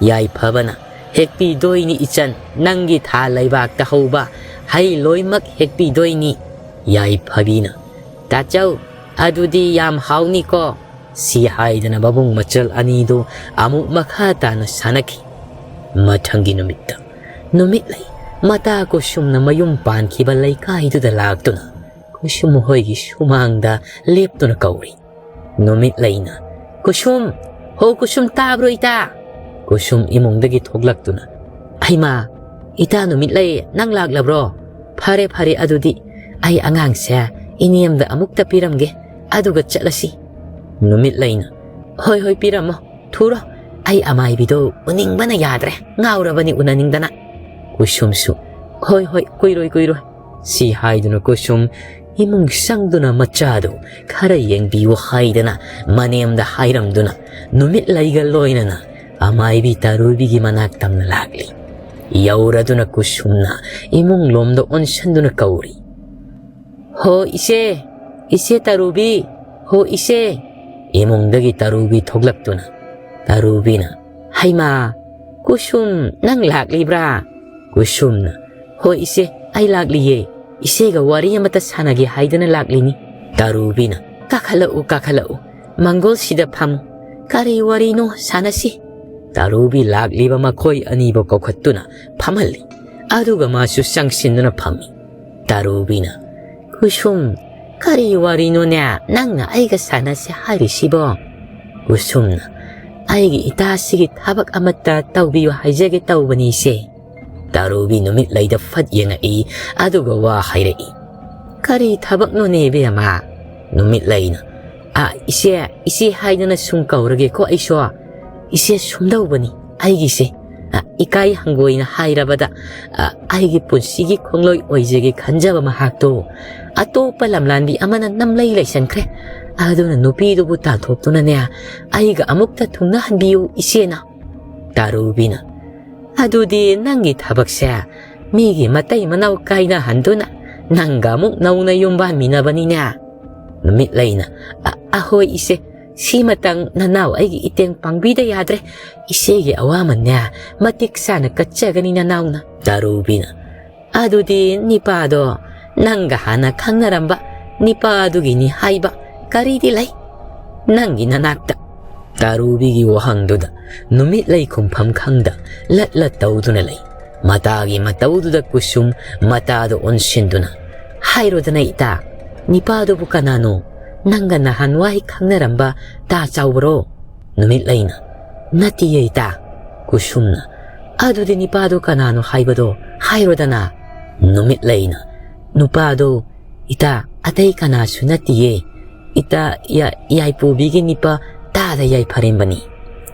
ꯌꯥꯏꯐꯕꯅ, "ꯍꯦꯛꯄꯤꯗꯣꯏꯅꯤ ꯏꯆꯟ, ꯅꯪꯒꯤ ꯊꯥ ꯂꯩꯕꯥꯛꯇ ꯍꯧꯕ ꯍꯩ ꯂꯣꯏꯃꯛ ꯍꯦꯛꯄꯤꯗꯣꯏꯅꯤ꯫" ꯌꯥꯏꯐꯕꯤꯅ, "ꯇꯥꯆꯧ, ꯑꯗꯨꯗꯤ ꯌꯥꯝ ꯍꯥꯎꯅꯤꯀꯣ꯫" ꯁꯤ ꯍꯥꯏꯗꯅ ꯃꯕꯨꯡ ꯃꯆꯜ ꯑꯅꯤꯗꯨ ꯑꯃꯨꯛ ꯃꯈꯥ ꯇꯥꯅ ꯁꯥꯟꯅꯈꯤ꯫ ꯃꯊꯪꯒꯤ ꯅꯨꯃꯤꯠꯇ ꯅꯨꯃꯤꯠꯂꯩ ꯃꯇꯥ ꯀꯨꯁꯨꯝꯅ ꯃꯌꯨꯝ ꯄꯥꯟꯈꯤꯕ ꯂꯩꯀꯥꯏꯗꯨꯗ ꯂꯥꯛꯇꯨꯅ ꯀꯨꯁꯨꯝ ꯍꯣꯏꯒꯤ ꯁꯨꯃꯥꯡꯗ ꯂꯦꯞꯇꯨꯅ ꯀꯧꯔꯤ꯫ ꯅꯨꯃꯤꯠꯂꯩꯅ, "ꯀꯨꯁꯨꯝ! ꯍꯣ ꯀꯨꯁꯨꯝ, ꯇꯥꯕ꯭ꯔꯣ ꯏꯇꯥ?" ꯀꯨꯁꯨꯝ ꯏꯃꯨꯡꯗꯒꯤ ꯊꯣꯛꯂꯛꯇꯨꯅ, "ꯍꯩꯃꯥ! ꯏꯇꯥ ꯅꯨꯃꯤꯠꯂꯩ, ꯅꯪ ꯂꯥꯛꯂꯕ꯭ꯔꯣ? ꯐꯔꯦ ꯐꯔꯦ, ꯑꯗꯨꯗꯤ ꯑꯩ ꯑꯉꯥꯡꯁꯦ ꯏꯅꯦꯝꯗ ꯑꯃꯨꯛꯇ ꯄꯤꯔꯝꯒꯦ, ꯑꯗꯨꯒ ꯆꯠꯂꯁꯤ꯫" ꯅꯨꯃꯤꯠꯂꯩꯅ, "ꯍꯣꯏ ꯍꯣꯏ, ꯄꯤꯔꯝꯃꯣ, ꯊꯨꯔꯣ, ꯑꯩ ꯑꯃꯥꯏꯕꯤꯗꯣ ꯎꯅꯤꯡꯕꯅ ꯌꯥꯗ꯭ꯔꯦ, ꯉꯥꯎꯔꯕꯅꯤ ꯎꯅꯅꯤꯡꯗꯅ꯫" ꯀꯨꯁꯨꯝꯁꯨ, "ꯍꯣꯏ ꯍꯣꯏ, ꯀꯨꯏꯔꯣꯏ ꯀꯨꯏꯔꯣꯏ꯫" ꯁꯤ ꯍꯥꯏꯗꯨꯅ ꯀꯨꯁꯨꯝ ꯏꯃꯨꯡ ꯆꯪꯗꯨꯅ ꯃꯆꯥꯗꯨ ꯈꯔ ꯌꯦꯡꯕꯤꯌꯨ ꯍꯥꯏꯗꯅ ꯃꯅꯦꯝꯗ ꯍꯥꯏꯔꯝꯗꯨꯅ ꯅꯨꯃꯤꯠꯂꯩꯒ ꯂꯣꯏꯅꯅ ꯑꯃꯥꯏꯕꯤ ꯇꯥꯔꯨꯕꯤꯒꯤ ꯃꯅꯥꯛ ꯇꯝꯅ ꯂꯥꯛꯂꯤ꯫ ꯌꯧꯔꯗꯨꯅ ꯀꯨꯁꯨꯝꯅ ꯏꯃꯨꯡ ꯂꯣꯝꯗ ꯑꯣꯟꯁꯟꯗꯨꯅ ꯀꯧꯔꯤ, "ꯍꯣ ꯏꯆꯦ, ꯏꯆꯦ ꯇꯥꯔꯨꯕꯤ, ꯍꯣ ꯏꯆꯦ!" ꯏꯃꯨꯡꯗꯒꯤ ꯇꯥꯔꯨꯕꯤ ꯊꯣꯛꯂꯛꯇꯨꯅ, ꯇꯥꯔꯨꯕꯤꯅ, "ꯍꯩꯃꯥ, ꯀꯨꯁꯨꯝ, ꯅꯪ ꯂꯥꯛꯂꯤꯕ꯭ꯔꯥ?" ꯀꯨꯁꯨꯝꯅ, "ꯍꯣꯏ ꯏꯆꯦ, ꯑꯩ ꯂꯥꯛꯂꯤꯌꯦ꯫ ꯏꯆꯦꯒ ꯋꯥꯔꯤ ꯑꯃꯇ ꯁꯥꯟꯅꯒꯦ ꯍꯥꯏꯗꯅ ꯂꯥꯛꯂꯤꯅꯤ꯫" ꯇꯥꯔꯨꯕꯤꯅ, "ꯀꯥꯈꯠꯂꯛꯎ, ꯀꯥꯈꯠꯂꯛꯎ꯫ ꯃꯪꯒꯣꯜꯁꯤꯗ ꯐꯝꯃꯨ꯫ ꯀꯔꯤ ꯋꯥꯔꯤꯅꯣ ꯁꯥꯟꯅꯁꯤ?" ꯇꯥꯔꯨꯕꯤ ꯂꯥꯛꯂꯤꯕ ꯃꯈꯣꯏ ꯑꯅꯤꯕꯨ ꯀꯧꯈꯠꯇꯨꯅ ꯐꯝꯍꯜꯂꯤ꯫ ꯑꯗꯨꯒ ꯃꯥꯁꯨ ꯆꯪꯁꯤꯟꯗꯨꯅ ꯐꯝꯃꯤ꯫ ꯇꯥꯔꯨꯕꯤꯅ, "ꯀꯨꯁꯨꯝ, ꯀꯔꯤ ꯋꯥꯔꯤꯅꯣꯅꯦ ꯅꯪꯅ ꯑꯩꯒ ꯁꯥꯟꯅꯁꯦ ꯍꯥꯏꯔꯤꯁꯤꯕꯣ?" ꯀꯨꯁꯨꯝꯅ, "ꯑꯩꯒꯤ ꯏꯇꯥꯁꯤꯒꯤ ꯊꯕꯛ ꯑꯃꯠꯇ ꯇꯧꯕꯤꯌꯨ ꯍꯥꯏꯖꯒꯦ ꯇꯧꯕꯅꯤ ꯏꯆꯦ꯫" ꯇꯥꯔꯨꯕꯤ ꯅꯨꯃꯤꯠꯂꯩꯗ ꯐꯠ ꯌꯦꯡꯉꯛꯏ, ꯑꯗꯨꯒ ꯋꯥ ꯍꯥꯏꯔꯛꯏ, "ꯀꯔꯤ ꯊꯕꯛꯅꯣꯅꯦ ꯏꯕꯦꯝꯃ?" ꯅꯨꯃꯤꯠꯂꯩꯅ, "ꯑ, ꯏꯆꯦ, ꯏꯆꯦ ꯍꯥꯏꯗꯅ ꯁꯨꯝ ꯀꯧꯔꯒꯦꯀꯣ ꯑꯩꯁꯨ꯫ ꯏꯆꯦ ꯁꯨꯝꯗꯧꯕꯅꯤ ꯑꯩꯒꯤꯁꯦ꯫ ꯑ, ꯏꯀꯥꯏ ꯍꯪꯒꯣꯏꯅ ꯍꯥꯏꯔꯕꯗ, ꯑ, ꯑꯩꯒꯤ ꯄꯨꯟꯁꯤꯒꯤ ꯈꯣꯡꯂꯣꯏ ꯑꯣꯏꯖꯒꯦ ꯈꯟꯖꯕ ꯃꯍꯥꯛꯇꯣ ꯑꯇꯣꯞꯄ ꯂꯝꯂꯥꯟꯕꯤ ꯑꯃꯅ ꯅꯝꯂꯩ ꯂꯩꯁꯟꯈ꯭ꯔꯦ꯫ ꯑꯗꯨꯅ ꯅꯨꯄꯤꯗꯨꯕꯨ ꯇꯥꯟꯊꯣꯛꯇꯨꯅꯅꯦ ꯑꯩꯒ ꯑꯃꯨꯛꯇ ꯊꯨꯡꯅꯍꯟꯕꯤꯌꯨ ꯏꯆꯦꯅ꯫" ꯇꯥꯔꯨꯕꯤꯅ, "ꯑꯗꯨꯗꯤ ꯅꯪꯒꯤ ꯊꯕꯛꯁꯦ ꯃꯤꯒꯤ ꯃꯇꯩ ꯃꯅꯥꯎ ꯀꯥꯏꯅꯍꯟꯗꯨꯅ ꯅꯪꯒ ꯑꯃꯨꯛ ꯅꯧꯅ ꯌꯨꯝ ꯄꯥꯟꯃꯤꯟꯅꯕꯅꯤꯅꯦ?" ꯅꯨꯃꯤꯠꯂꯩꯅ, "ꯑ-, ꯑꯍꯣꯏ ꯏꯆꯦ, ꯁꯤꯃꯇꯪ ꯅꯅꯥꯎ ꯑꯩꯒꯤ ꯏꯇꯦꯡ ꯄꯥꯡꯕꯤꯗ ꯌꯥꯗ꯭ꯔꯦ꯫ ꯏꯆꯦꯒꯤ ꯑꯋꯥꯃꯟꯅꯦ ꯃꯇꯤꯛ ꯆꯥꯅ ꯀꯠꯆꯒꯅꯤ ꯅꯅꯥꯎꯅ꯫" ꯇꯥꯔꯨꯕꯤꯅ, "ꯑꯗꯨꯗꯤ ꯅꯤꯄꯥꯗꯣ ꯅꯪꯒ ꯍꯥꯟꯅ ꯈꯪꯅꯔꯝꯕ ꯅꯤꯄꯥꯗꯨꯒꯤꯅꯤ ꯍꯥꯏꯕ ꯀꯔꯤꯗꯤ ꯂꯩ ꯅꯪꯒꯤ ꯅꯅꯥꯛꯇ?" ꯇꯥꯔꯨꯕꯤꯒꯤ ꯋꯥꯍꯪꯗꯨꯗ ꯅꯨꯃꯤꯠꯂꯩ ꯈꯨꯝꯐꯝ ꯈꯪꯗ ꯂꯠ ꯂꯠ ꯇꯧꯗꯨꯅ ꯂꯩ꯫ ꯃꯇꯥꯒꯤ ꯃꯇꯧꯗꯨꯗ ꯀꯨꯁꯨꯝ ꯃꯇꯥꯗ ꯑꯣꯟꯁꯤꯟꯗꯨꯅ, "ꯍꯥꯏꯔꯣꯗꯅ ꯏꯇꯥ, ꯅꯤꯄꯥꯗꯨꯕꯨ ꯀꯅꯥꯅꯣ? ꯅꯪꯒ ꯅꯍꯥꯟꯋꯥꯏ ꯈꯪꯅꯔꯝꯕ ꯇꯥ ꯆꯥꯎꯕꯔꯣ?" ꯅꯨꯃꯤꯠꯂꯩꯅ, "ꯅꯠꯇꯤꯌꯦ ꯏꯇꯥ꯫" ꯀꯨꯁꯨꯝꯅ, "ꯑꯗꯨꯗꯤ ꯅꯤꯄꯥꯗꯨ ꯀꯅꯥꯅꯣ ꯍꯥꯏꯕꯗꯣ ꯍꯥꯏꯔꯣꯗꯅ꯫" ꯅꯨꯃꯤꯠꯂꯩꯅ, "ꯅꯨꯄꯥꯗꯣ ꯏꯇꯥ ꯑꯇꯩ ꯀꯅꯥꯁꯨ ꯅꯠꯇꯤꯌꯦ꯫ ꯏꯇꯥ ꯌꯥ-, ꯌꯥꯏꯄꯨꯕꯤꯒꯤ ꯅꯤꯄꯥ ꯇꯥꯗ ꯌꯥꯏꯐꯔꯦꯝꯕꯅꯤ꯫"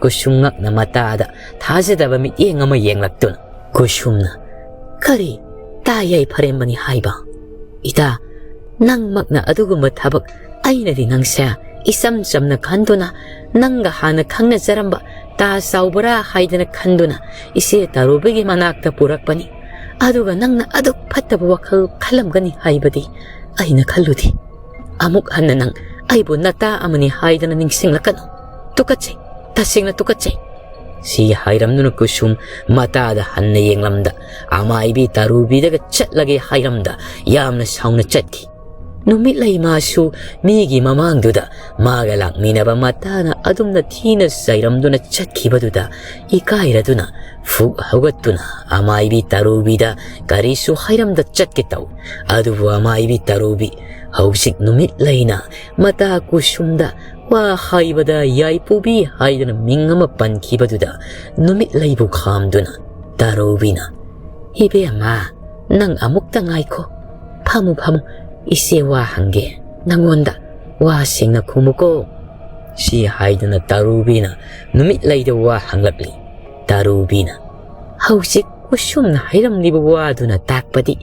ꯀꯨꯁꯨꯝ ꯉꯛꯅ ꯃꯇꯥꯗ ꯊꯥꯖꯗꯕ ꯃꯤꯠꯌꯦꯡ ꯑꯃ ꯌꯦꯡꯂꯛꯇꯨꯅ ꯀꯨꯁꯨꯝꯅ, "ꯀꯔꯤ? ꯇꯥ ꯌꯥꯏꯐꯔꯦꯝꯕꯅꯤ ꯍꯥꯏꯕ? ꯏꯇꯥ, ꯅꯪꯃꯛꯅ ꯑꯗꯨꯒꯨꯝꯕ ꯊꯕꯛ ꯑꯩꯅꯗꯤ ꯅꯪꯁꯦ ꯏꯆꯝ ꯆꯝꯅ ꯈꯟꯗꯨꯅ ꯅꯪꯒ ꯍꯥꯟꯅ ꯈꯪꯅꯖꯔꯝꯕ ꯇꯥ ꯆꯥꯎꯕꯔꯥ ꯍꯥꯏꯗꯅ ꯈꯟꯗꯨꯅ ꯏꯆꯦ ꯇꯥꯔꯨꯕꯒꯤ ꯃꯅꯥꯛꯇ ꯄꯨꯔꯛꯄꯅꯤ꯫ ꯑꯗꯨꯒ ꯅꯪꯅ ꯑꯗꯨꯛ ꯐꯠꯇꯕ ꯋꯥꯈꯜ ꯈꯜꯂꯝꯒꯅꯤ ꯍꯥꯏꯕꯗꯤ ꯑꯩꯅ ꯈꯜꯂꯨꯗꯦ꯫ ꯑꯃꯨꯛ ꯍꯟꯅ ꯅꯪ ꯑꯩꯕꯨ ꯅꯇꯥ ꯑꯃꯅꯤ ꯍꯥꯏꯗꯅ ꯅꯤꯡꯁꯤꯡꯂꯛꯀꯅꯨ꯫ ꯇꯨꯀꯠꯆꯩ, ꯇꯁꯦꯡꯅ ꯇꯨꯀꯠꯆꯩ꯫" ꯁꯤ ꯍꯥꯏꯔꯝꯗꯨꯅ ꯀꯨꯁꯨꯝ ꯃꯇꯥꯗ ꯍꯟꯅ ꯌꯦꯡꯂꯝꯗ ꯑꯃꯥꯏꯕꯤ ꯇꯥꯔꯨꯕꯤꯗꯒ ꯆꯠꯂꯒꯦ ꯍꯥꯏꯔꯝꯗ ꯌꯥꯝꯅ ꯁꯥꯎꯅ ꯆꯠꯈꯤ꯫ ꯅꯨꯃꯤꯠꯂꯩ ꯃꯥꯁꯨ ꯃꯤꯒꯤ ꯃꯃꯥꯡꯗꯨꯗ ꯃꯥꯒ ꯂꯥꯛꯃꯤꯟꯅꯕ ꯃꯇꯥꯅ ꯑꯗꯨꯝꯅ ꯊꯤꯅ ꯆꯩꯔꯝꯗꯨꯅ ꯆꯠꯈꯤꯕꯗꯨꯗ ꯏꯀꯥꯏꯔꯗꯨꯅ ꯐꯨꯛ ꯍꯧꯒꯠꯇꯨꯅ ꯑꯃꯥꯏꯕꯤ ꯇꯥꯔꯨꯕꯤꯗ ꯀꯔꯤꯁꯨ ꯍꯥꯏꯔꯝꯗ ꯆꯠꯀꯦ ꯇꯧ꯫ ꯑꯗꯨꯕꯨ ꯑꯃꯥꯏꯕꯤ ꯇꯥꯔꯨꯕꯤ ꯍꯧꯖꯤꯛ ꯅꯨꯃꯤꯠꯂꯩꯅ ꯃꯇꯥ ꯀꯨꯁꯨꯝꯗ ꯋꯥ ꯍꯥꯏꯕꯗ ꯌꯥꯏꯄꯨꯕꯤ ꯍꯥꯏꯗꯅ ꯃꯤꯡ ꯑꯃ ꯄꯟꯈꯤꯕꯗꯨꯗ ꯅꯨꯃꯤꯠꯂꯩꯕꯨ ꯈꯥꯝꯗꯨꯅ ꯇꯥꯔꯨꯕꯤꯅ, "ꯏꯕꯦꯝꯃ, ꯅꯪ ꯑꯃꯨꯛꯇ ꯉꯥꯏꯈꯣ꯫ ꯐꯝꯃꯨ, ꯐꯝꯃꯨ, "ꯏꯆꯦ, ꯋꯥ ꯍꯪꯒꯦ ꯅꯪꯉꯣꯟꯗ, ꯋꯥ ꯁꯦꯡꯅ ꯈꯨꯝꯃꯨꯀꯣ" ꯁꯤ ꯍꯥꯏꯗꯨꯅ ꯇꯥꯔꯨꯕꯤꯅ ꯅꯨꯃꯤꯠꯂꯩꯗ ꯋꯥ ꯍꯪꯂꯛꯂꯤ꯫ ꯇꯥꯔꯨꯕꯤꯅ, "ꯍꯧꯖꯤꯛ ꯀꯨꯁꯨꯝꯅ ꯍꯥꯏꯔꯝꯂꯤꯕ ꯋꯥꯗꯨꯅ ꯇꯥꯛꯄꯗꯤ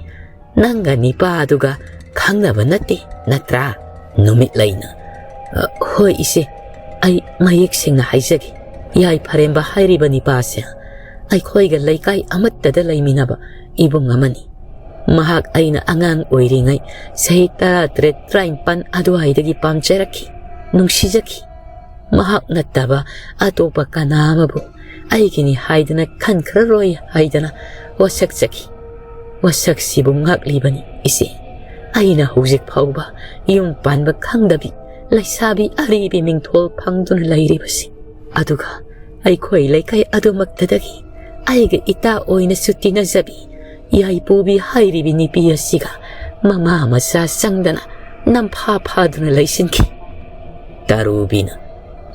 ꯅꯪꯒ ꯅꯤꯄꯥꯗꯨꯒ ꯈꯪꯅꯕ ꯅꯠꯇꯦ, ꯅꯠꯇ꯭ꯔꯥ?" ꯅꯨꯃꯤꯠꯂꯩꯅ, "ꯑ, ꯍꯣꯏ ꯏꯆꯦ, ꯑꯩ ꯃꯌꯦꯛ ꯁꯦꯡꯅ ꯍꯥꯏꯖꯒꯦ꯫ ꯌꯥꯏꯐꯔꯦꯝꯕ ꯍꯥꯏꯔꯤꯕ ꯅꯤꯄꯥꯁꯦ ꯑꯩꯈꯣꯏꯒ ꯂꯩꯀꯥꯏ ꯑꯃꯠꯇꯗ ꯂꯩꯃꯤꯟꯅꯕ ꯏꯕꯨꯡ ꯑꯃꯅꯤ꯫ ꯃꯍꯥꯛ ꯑꯩꯅ ꯑꯉꯥꯡ ꯑꯣꯏꯔꯤꯉꯩ ꯆꯍꯤ ꯇꯔꯥꯇꯔꯦꯠ, ꯇꯔꯥꯅꯤꯄꯥꯟ ꯑꯗꯨꯋꯥꯏꯗꯒꯤ ꯄꯥꯝꯖꯔꯛꯈꯤ, ꯅꯨꯡꯁꯤꯖꯈꯤ꯫ ꯃꯍꯥꯛ ꯅꯠꯇꯕ ꯑꯇꯣꯞꯄ ꯀꯅꯥ ꯑꯃꯕꯨ ꯑꯩꯒꯤꯅꯤ ꯍꯥꯏꯗꯨꯅ ꯈꯟꯈ꯭ꯔꯔꯣꯏ ꯍꯥꯏꯗꯅ ꯋꯥꯁꯛꯆꯈꯤ꯫ ꯋꯥꯁꯛꯁꯤꯕꯨ ꯉꯥꯛꯂꯤꯕꯅꯤ ꯏꯆꯦ꯫ ꯑꯩꯅ ꯍꯧꯖꯤꯛ ꯐꯥꯎꯕ ꯌꯨꯝ ꯄꯥꯟꯕ ꯈꯪꯗꯕꯤ ꯂꯩꯁꯥꯕꯤ ꯑꯔꯤꯕꯤ ꯃꯤꯡꯊꯣꯜ ꯐꯪꯗꯨꯅ ꯂꯩꯔꯤꯕꯁꯤ꯫ ꯑꯗꯨꯒ ꯑꯩꯈꯣꯏ ꯂꯩꯀꯥꯏ ꯑꯗꯨꯃꯛꯇꯗꯒꯤ ꯑꯩꯒ ꯏꯇꯥ ꯑꯣꯏꯅꯁꯨ ꯇꯤꯟꯅꯖꯕꯤ ꯌꯥꯏꯄꯨꯕꯤ ꯍꯥꯏꯔꯤꯕꯤ ꯅꯨꯄꯤ ꯑꯁꯤꯒ ꯃꯃꯥ ꯃꯆꯥ ꯆꯪꯗꯅ ꯅꯝꯐꯥ ꯐꯥꯗꯨꯅ ꯂꯩꯁꯤꯟꯈꯤ꯫" ꯇꯥꯔꯨꯕꯤꯅ,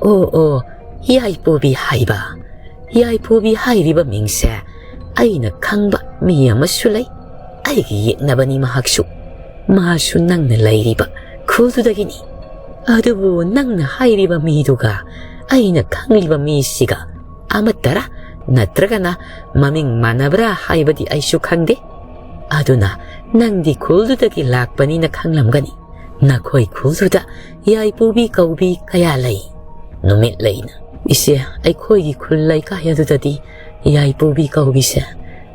"ꯑꯣ, ꯑꯣ, ꯌꯥꯏꯄꯨꯕꯤ ꯍꯥꯏꯕ꯫ ꯌꯥꯏꯄꯨꯕꯤ ꯍꯥꯏꯔꯤꯕ ꯃꯤꯡꯁꯦ ꯑꯩꯅ ꯈꯪꯕ ꯃꯤ ꯑꯃꯁꯨ ꯂꯩ꯫ ꯑꯩꯒꯤ ꯌꯦꯛꯅꯕꯅꯤ ꯃꯍꯥꯛꯁꯨ꯫ ꯃꯥꯁꯨ ꯅꯪꯅ ꯂꯩꯔꯤꯕ ꯈꯨꯜꯗꯨꯗꯒꯤꯅꯤ꯫ ꯑꯗꯨꯕꯨ ꯅꯪꯅ ꯍꯥꯏꯔꯤꯕ ꯃꯤꯗꯨꯒ ꯑꯩꯅ ꯈꯪꯂꯤꯕ ꯃꯤꯁꯤꯒ ꯑꯃꯠꯇꯔꯥ, ꯅꯠꯇ꯭ꯔꯒꯅ ꯃꯃꯤꯡ ꯃꯥꯟꯅꯕ꯭ꯔꯥ ꯍꯥꯏꯕꯗꯤ ꯑꯩꯁꯨ ꯈꯪꯗꯦ꯫ ꯑꯗꯨꯅ ꯅꯪꯗꯤ ꯈꯨꯜꯗꯨꯗꯒꯤ ꯂꯥꯛꯄꯅꯤꯅ ꯈꯪꯂꯝꯒꯅꯤ꯫ ꯅꯈꯣꯏ ꯈꯨꯜꯗꯨꯗ ꯌꯥꯏꯄꯨꯕꯤ ꯀꯧꯕꯤ ꯀꯌꯥ ꯂꯩ?" ꯅꯨꯃꯤꯠꯂꯩꯅ, "ꯏꯆꯦ, ꯑꯩꯈꯣꯏꯒꯤ ꯈꯨꯜ ꯂꯩꯀꯥꯏ ꯑꯗꯨꯗꯗꯤ ꯌꯥꯏꯄꯨꯕꯤ ꯀꯧꯕꯤꯁꯦ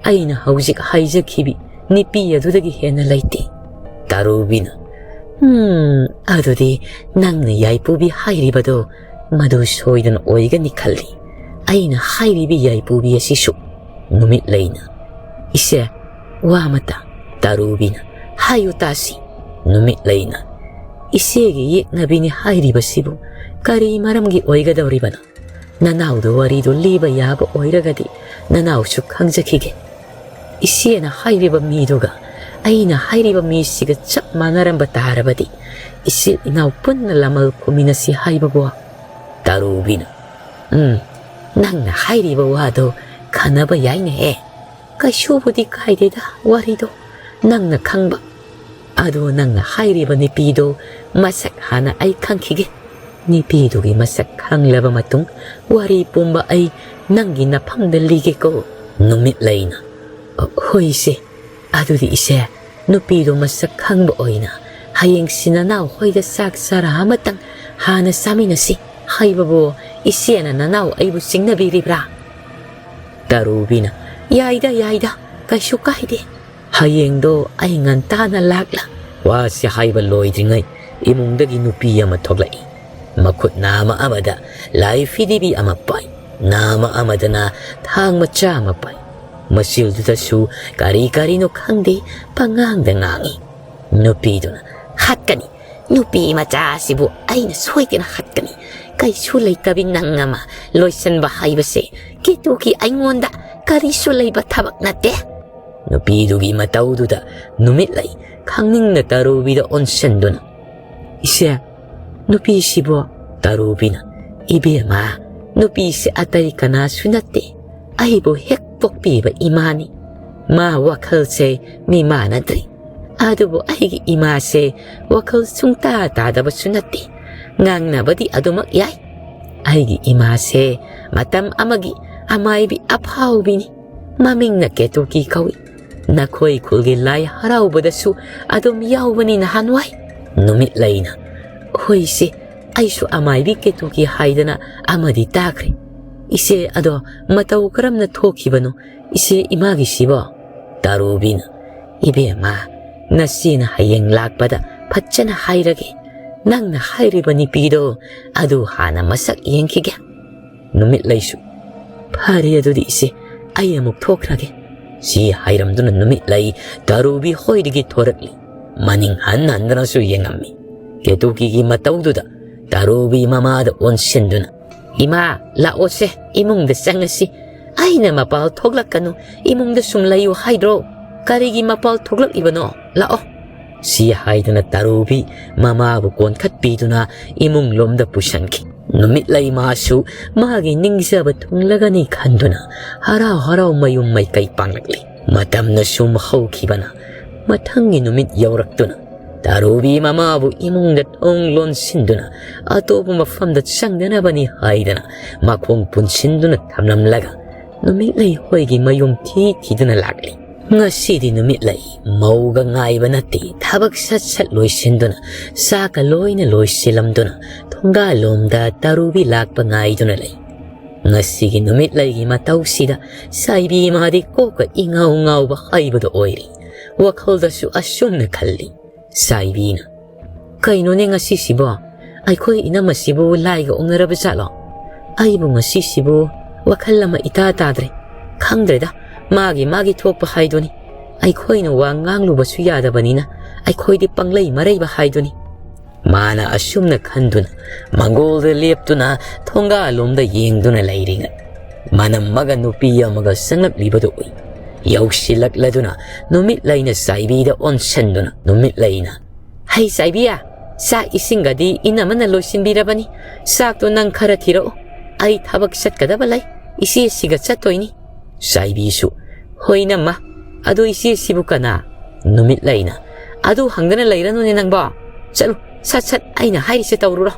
ꯑꯩꯅ ꯍꯧꯖꯤꯛ ꯍꯥꯏꯖꯈꯤꯕꯤ ꯅꯨꯄꯤ ꯑꯗꯨꯗꯒꯤ ꯍꯦꯟꯅ ꯂꯩꯇꯦ꯫" ꯇꯥꯔꯨꯕꯤꯅ, "ꯎꯝ, ꯑꯗꯨꯗꯤ ꯅꯪꯅ ꯌꯥꯏꯄꯨꯕꯤ ꯍꯥꯏꯔꯤꯕꯗꯣ ꯃꯗꯨ ꯁꯣꯏꯗꯅ ꯑꯣꯏꯒꯅꯤ ꯈꯜꯂꯤ꯫ ꯑꯩꯅ ꯍꯥꯏꯔꯤꯕꯤ ꯌꯥꯏꯄꯨꯕꯤ ꯑꯁꯤꯁꯨ꯫" ꯅꯨꯃꯤꯠꯂꯩꯅ, "ꯏꯆꯦ, ꯋꯥ ꯑꯃꯇ꯫" ꯇꯥꯔꯨꯕꯤꯅ, "ꯍꯥꯏꯌꯨ ꯇꯥꯁꯤ꯫" ꯅꯨꯃꯤꯠꯂꯩꯅ, "ꯏꯆꯦꯒꯤ ꯌꯦꯛꯅꯕꯤꯅꯤ ꯍꯥꯏꯔꯤꯕꯁꯤꯕꯨ ꯀꯔꯤ ꯃꯔꯝꯒꯤ ꯑꯣꯏꯒꯗꯧꯔꯤꯕꯅꯣ? ꯅꯅꯥꯎꯗ ꯋꯥꯔꯤꯗꯨ ꯂꯤꯕ ꯌꯥꯕ ꯑꯣꯏꯔꯒꯗꯤ ꯅꯅꯥꯎꯁꯨ ꯈꯪꯖꯈꯤꯒꯦ꯫ ꯏꯆꯦꯅ ꯍꯥꯏꯔꯤꯕ ꯃꯤꯗꯨꯒ ꯑꯩꯅ ꯍꯥꯏꯔꯤꯕ ꯃꯤꯁꯤꯒ ꯆꯞ ꯃꯥꯟꯅꯔꯝꯕ ꯇꯥꯔꯕꯗꯤ ꯏꯆꯤꯜ ꯏꯅꯥꯎ ꯄꯨꯟꯅ ꯂꯃꯜ ꯈꯨꯝꯃꯤꯟꯅꯁꯤ ꯍꯥꯏꯕꯕꯨ꯫" ꯇꯥꯔꯨꯕꯤꯅ, "ꯎꯝ, ꯅꯪꯅ ꯍꯥꯏꯔꯤꯕ ꯋꯥꯗꯣ ꯈꯟꯅꯕ ꯌꯥꯏꯅꯦꯍꯦ꯫ ꯀꯩꯁꯨꯕꯨꯗꯤ ꯀꯥꯏꯗꯦꯗ, ꯋꯥꯔꯤꯗꯣ ꯅꯪꯅ ꯈꯪꯕ ꯑꯗꯣ ꯅꯪꯅ ꯍꯥꯏꯔꯤꯕ ꯅꯨꯄꯤꯗꯣ ꯃꯁꯛ ꯍꯥꯟꯅ ꯑꯩ ꯈꯪꯈꯤꯒꯦ꯫ ꯅꯨꯄꯤꯗꯨꯒꯤ ꯃꯁꯛ ꯈꯪꯂꯕ ꯃꯇꯨꯡ ꯋꯥꯔꯤ ꯄꯨꯝꯕ ꯑꯩ ꯅꯪꯒꯤ ꯅꯐꯝꯗ ꯂꯤꯒꯦꯀꯣ꯫ ꯅꯨꯃꯤꯠꯂꯩꯅ, "ꯍꯣꯏ ꯏꯆꯦ, ꯑꯗꯨꯗꯤ ꯏꯆꯦ, ꯅꯨꯄꯤꯗꯣ ꯃꯁꯛ ꯈꯪꯕ ꯑꯣꯏꯅ ꯍꯌꯦꯡꯁꯤ ꯅꯅꯥꯎ ꯍꯣꯏꯗ ꯆꯥꯛ ꯆꯔꯥ ꯑꯃꯇꯪ ꯍꯥꯟꯅ ꯆꯥꯃꯤꯟꯅꯁꯤ ꯍꯥꯏꯕꯕꯨ ꯏꯆꯦꯅ ꯅꯅꯥꯎ ꯑꯩꯕꯨ ꯆꯤꯡꯅꯕꯤꯔꯤꯕ꯭ꯔꯥ?" ꯇꯔꯨꯕꯤꯅ, "ꯌꯥꯏꯗ, ꯌꯥꯏꯗ, ꯀꯩꯁꯨ ꯀꯥꯏꯗꯦ꯫ ꯍꯌꯦꯡꯗꯣ ꯑꯩ ꯉꯟꯇꯥꯅ ꯂꯥꯛꯂ"꯫ ꯋꯥꯁꯤ ꯍꯥꯏꯕ ꯂꯣꯏꯗ꯭ꯔꯤꯉꯩ ꯏꯃꯨꯡꯗꯒꯤ ꯅꯨꯄꯤ ꯑꯃ ꯊꯣꯛꯂꯛꯏ꯫ ꯃꯈꯨꯠ ꯅꯥꯃ ꯑꯃꯗ ꯂꯥꯏ ꯐꯤꯗꯤꯕꯤ ꯑꯃ ꯄꯥꯏ, ꯅꯥꯃ ꯑꯃꯗꯅ ꯊꯥꯡ ꯃꯆꯥ ꯑꯃ ꯄꯥꯏ꯫ ꯃꯆꯤꯜꯗꯨꯗꯁꯨ ꯀꯔꯤ ꯀꯔꯤꯅꯣ ꯈꯪꯗꯦ, ꯄꯉꯥꯡꯗ ꯉꯥꯡꯏ꯫ ꯅꯨꯄꯤꯗꯨꯅ, "ꯍꯥꯠꯀꯅꯤ, ꯅꯨꯄꯤ ꯃꯆꯥꯁꯤꯕꯨ ꯑꯩꯅ ꯁꯣꯏꯗꯅ ꯍꯥꯠꯀꯅꯤ꯫ ꯀꯩꯁꯨ ꯂꯩꯇꯕꯤ ꯅꯪ ꯑꯃ ꯂꯣꯏꯁꯤꯟꯕ ꯍꯥꯏꯕꯁꯦ ꯀꯦꯇꯨꯒꯤ ꯑꯩꯉꯣꯟꯗ ꯀꯔꯤꯁꯨ ꯂꯩꯕ ꯊꯕꯛ ꯅꯠꯇꯦ"꯫ ꯅꯨꯄꯤꯗꯨꯒꯤ ꯃꯇꯧꯗꯨꯗ ꯅꯨꯃꯤꯠꯂꯩ ꯈꯪꯅꯤꯡꯅ ꯇꯔꯨꯕꯤꯗ ꯑꯣꯟꯁꯤꯟꯗꯨꯅ, "ꯏꯆꯦ, ꯅꯨꯄꯤꯁꯤꯕꯣ?" ꯇꯔꯨꯕꯤꯅ, "ꯏꯕꯦꯝꯃ, ꯅꯨꯄꯤꯁꯦ ꯑꯇꯩ ꯀꯅꯥꯁꯨ ꯅꯠꯇꯦ, ꯑꯩꯕꯨ ꯍꯦꯛ ꯄꯣꯛꯄꯤꯕ ꯏꯃꯥꯅꯤ꯫ ꯃꯥ ꯋꯥꯈꯜꯁꯦ ꯃꯤ ꯃꯥꯟꯅꯗ꯭ꯔꯤ꯫ ꯑꯗꯨꯕꯨ ꯑꯩꯒꯤ ꯏꯃꯥꯁꯦ ꯋꯥꯈꯜ ꯁꯨꯡꯇꯥ ꯇꯥꯗꯕꯁꯨ ꯅꯠꯇꯦ꯫ ꯉꯥꯡꯅꯕꯗꯤ ꯑꯗꯨꯃꯛ ꯌꯥꯏ꯫ ꯑꯩꯒꯤ ꯏꯃꯥꯁꯦ ꯃꯇꯝ ꯑꯃꯒꯤ ꯑꯃꯥꯏꯕꯤ ꯑꯐꯥꯎꯕꯤꯅꯤ꯫ ꯃꯃꯤꯡꯅ ꯀꯦꯇꯨꯀꯤ ꯀꯧꯏ꯫ ꯅꯈꯣꯏ ꯈꯨꯜꯒꯤ ꯂꯥꯏ ꯍꯔꯥꯎꯕꯗꯁꯨ ꯑꯗꯨꯝ ꯌꯥꯎꯕꯅꯤ ꯅꯍꯥꯟꯋꯥꯏ"꯫ ꯅꯨꯃꯤꯠꯂꯩꯅ, "ꯍꯣꯏ ꯏꯆꯦ, ꯑꯩꯁꯨ ꯑꯃꯥꯏꯕꯤ ꯀꯦꯇꯨꯀꯤ ꯍꯥꯏꯗꯅ ꯑꯃꯗꯤ ꯇꯥꯈ꯭ꯔꯦ꯫ ꯏꯆꯦ, ꯑꯗꯣ ꯃꯇꯧ ꯀꯔꯝꯅ ꯊꯣꯛꯈꯤꯕꯅꯣ ꯏꯆꯦ ꯏꯃꯥꯒꯤꯁꯤꯕꯣ?" ꯇꯔꯨꯕꯤꯅ, "ꯏꯕꯦꯝꯃ, ꯅꯆꯦꯅ ꯍꯌꯦꯡ ꯂꯥꯛꯄꯗ ꯐꯖꯅ ꯍꯥꯏꯔꯒꯦ꯫ ꯅꯪꯅ ꯍꯥꯏꯔꯤꯕ ꯅꯨꯄꯤꯗꯣ ꯑꯗꯨ ꯍꯥꯟꯅ ꯃꯁꯛ ꯌꯦꯡꯈꯤꯒꯦ"꯫ ꯅꯨꯃꯤꯠꯂꯩꯁꯨ, "ꯐꯔꯦ ꯑꯗꯨꯗꯤ ꯏꯆꯦ, ꯑꯩ ꯑꯃꯨꯛ ꯊꯣꯛꯈ꯭ꯔꯒꯦ"꯫ ꯁꯤ ꯍꯥꯏꯔꯝꯗꯨꯅ ꯅꯨꯃꯤꯠꯂꯩ ꯇꯔꯨꯕꯤ ꯍꯣꯏꯗꯒꯤ ꯊꯣꯔꯛꯂꯤ꯫ ꯃꯅꯤꯡ ꯍꯟ ꯍꯟꯗꯨꯅꯁꯨ ꯌꯦꯡꯉꯝꯃꯤ꯫ ꯀꯦꯇꯨꯀꯤꯒꯤ ꯃꯇꯧꯗꯨꯗ ꯇꯔꯨꯕꯤ ꯃꯃꯥꯗ ꯑꯣꯟꯁꯤꯟꯗꯨꯅ, "ꯏꯃꯥ, ꯂꯥꯛꯑꯣꯁꯦ, ꯏꯃꯨꯡꯗ ꯆꯪꯉꯁꯤ꯫ ꯑꯩꯅ ꯃꯄꯥꯜ ꯊꯣꯛꯂꯛꯀꯅꯨ, ꯏꯃꯨꯡꯗ ꯁꯨꯝ ꯂꯩꯌꯨ ꯍꯥꯏꯗ꯭ꯔꯣ? ꯀꯔꯤꯒꯤ ꯃꯄꯥꯜ ꯊꯣꯛꯂꯛꯏꯕꯅꯣ? ꯂꯥꯛꯑꯣ"꯫ ꯁꯤ ꯍꯥꯏꯗꯨꯅ ꯇꯔꯨꯕꯤ ꯃꯃꯥꯕꯨ ꯀꯣꯟꯈꯠꯄꯤꯗꯨꯅ ꯏꯃꯨꯡ ꯂꯣꯝꯗ ꯄꯨꯁꯤꯟꯈꯤ꯫ ꯅꯨꯃꯤꯠꯂꯩ ꯃꯥꯁꯨ ꯃꯥꯒꯤ ꯅꯤꯡꯖꯕ ꯊꯨꯡꯂꯒꯅꯤ ꯈꯟꯗꯨꯅ ꯍꯔꯥꯎ ꯍꯔꯥꯎ ꯃꯌꯨꯝ ꯃꯥꯏꯀꯩ ꯄꯥꯡꯂꯛꯂꯤ꯫ ꯃꯇꯝꯅ ꯁꯨꯝ ꯍꯧꯈꯤꯕꯅ ꯃꯊꯪꯒꯤ ꯅꯨꯃꯤꯠ ꯌꯧꯔꯛꯇꯨꯅ ꯇꯥꯔꯨꯕꯤ ꯃꯃꯥꯕꯨ ꯏꯃꯨꯡꯗ ꯊꯣꯡ ꯂꯣꯟꯁꯤꯟꯗꯨꯅ ꯑꯇꯣꯞꯄ ꯃꯐꯝꯗ ꯆꯪꯗꯅꯕꯅꯤ ꯍꯥꯏꯗꯅ ꯃꯈꯣꯡ ꯄꯨꯟꯁꯤꯟꯗꯨꯅ ꯊꯝꯂꯝꯂꯒ ꯅꯨꯃꯤꯠꯂꯩ ꯍꯣꯏꯒꯤ ꯃꯌꯨꯝ ꯊꯤ ꯊꯤꯗꯨꯅ ꯂꯥꯛꯂꯤ꯫ ꯉꯁꯤꯗꯤ ꯅꯨꯃꯤꯠꯂꯩ ꯃꯧꯒ ꯉꯥꯏꯕ ꯅꯠꯇꯦ, ꯊꯕꯛ ꯁꯠ ꯁꯠ ꯂꯣꯏꯁꯤꯟꯗꯨꯅ ꯆꯥꯛꯀ ꯂꯣꯏꯅ ꯂꯣꯏꯁꯤꯜꯂꯝꯗꯨꯅ ꯊꯣꯡꯒꯥꯜꯂꯣꯝꯗ ꯇꯥꯔꯨꯕꯤ ꯂꯥꯛꯄ ꯉꯥꯏꯗꯨꯅ ꯂꯩ꯫ ꯉꯁꯤꯒꯤ ꯅꯨꯃꯤꯠꯂꯩꯒꯤ ꯃꯇꯧꯁꯤꯗ ꯁꯥꯏꯕꯤ ꯃꯥꯗꯤ ꯀꯣꯛꯀ ꯏꯉꯥꯎ ꯉꯥꯎꯕ ꯍꯥꯏꯕꯗꯣ ꯑꯣꯏꯔꯤ꯫ ꯋꯥꯈꯜꯗꯁꯨ ꯑꯁꯨꯝꯅ ꯈꯜꯂꯤ꯫ ꯁꯥꯏꯕꯤꯅ, "ꯀꯩꯅꯣꯅꯦ ꯉꯁꯤꯁꯤꯕꯣ? ꯑꯩꯈꯣꯏ ꯏꯅꯝꯃꯁꯤꯕꯨ ꯂꯥꯏꯒ ꯑꯣꯛꯅꯔꯕ ꯖꯥꯠꯂꯣ? ꯑꯩꯕꯨ ꯉꯁꯤꯁꯤꯕꯨ ꯋꯥꯈꯜ ꯑꯃ ꯏꯇꯥ ꯇꯥꯗ꯭ꯔꯦ꯫ ꯈꯪꯗ꯭ꯔꯦꯗ, ꯃꯥꯒꯤ ꯃꯥꯒꯤ ꯊꯣꯛꯄ ꯍꯥꯏꯗꯨꯅꯤ꯫ ꯑꯩꯈꯣꯏꯅ ꯋꯥ ꯉꯥꯡꯂꯨꯕꯁꯨ ꯌꯥꯗꯕꯅꯤꯅ ꯑꯩꯈꯣꯏꯗꯤ ꯄꯪꯂꯩ ꯃꯔꯩꯕ ꯍꯥꯏꯗꯨꯅꯤ"꯫ ꯃꯥꯅ ꯑꯁꯨꯝꯅ ꯈꯟꯗꯨꯅ ꯃꯪꯒꯣꯜꯗ ꯂꯦꯞꯇꯨꯅ ꯊꯣꯡꯒꯥꯜꯂꯣꯝꯗ ꯌꯦꯡꯗꯨꯅ ꯂꯩꯔꯤꯉꯩ ꯃꯅꯝ ꯑꯃꯒ ꯅꯨꯄꯤ ꯑꯃꯒ ꯆꯪꯂꯛꯂꯤꯕꯗꯨ ꯎꯏ꯫ ꯌꯧꯁꯤꯜꯂꯛꯂꯗꯨꯅ ꯅꯨꯃꯤꯠꯂꯩꯅ ꯁꯥꯏꯕꯤꯗ ꯑꯣꯟꯁꯟꯗꯨꯅ ꯅꯨꯃꯤꯠꯂꯩꯅ, "ꯍꯩ ꯁꯥꯏꯕꯤ, ꯆꯥꯛ ꯏꯁꯤꯡꯒꯗꯤ ꯏꯅꯝꯃꯅ ꯂꯣꯏꯁꯤꯟꯕꯤꯔꯕꯅꯤ꯫ ꯆꯥꯛꯇꯣ ꯅꯪ ꯈꯔ ꯊꯤꯔꯛꯎ꯫ ꯑꯩ ꯊꯕꯛ ꯆꯠꯀꯗꯕ ꯂꯩ꯫ ꯏꯆꯦꯁꯤꯒ ꯆꯠꯇꯣꯏꯅꯤ"꯫ ꯁꯥꯏꯕꯤꯁꯨ, "ꯍꯣꯏ ꯏꯅꯝꯃ, ꯑꯗꯨ ꯏꯆꯦꯁꯤꯕꯨ ꯀꯅꯥ?" ꯅꯨꯃꯤꯠꯂꯩꯅ, "ꯑꯗꯨ ꯍꯪꯗꯅ ꯂꯩꯔꯅꯨꯅꯦ ꯅꯪꯕꯣ꯫ ꯆꯠꯂꯨ, ꯁꯠ ꯁꯠ ꯑꯩꯅ ꯍꯥꯏꯔꯤꯁꯦ ꯇꯧꯔꯨꯔꯣ꯫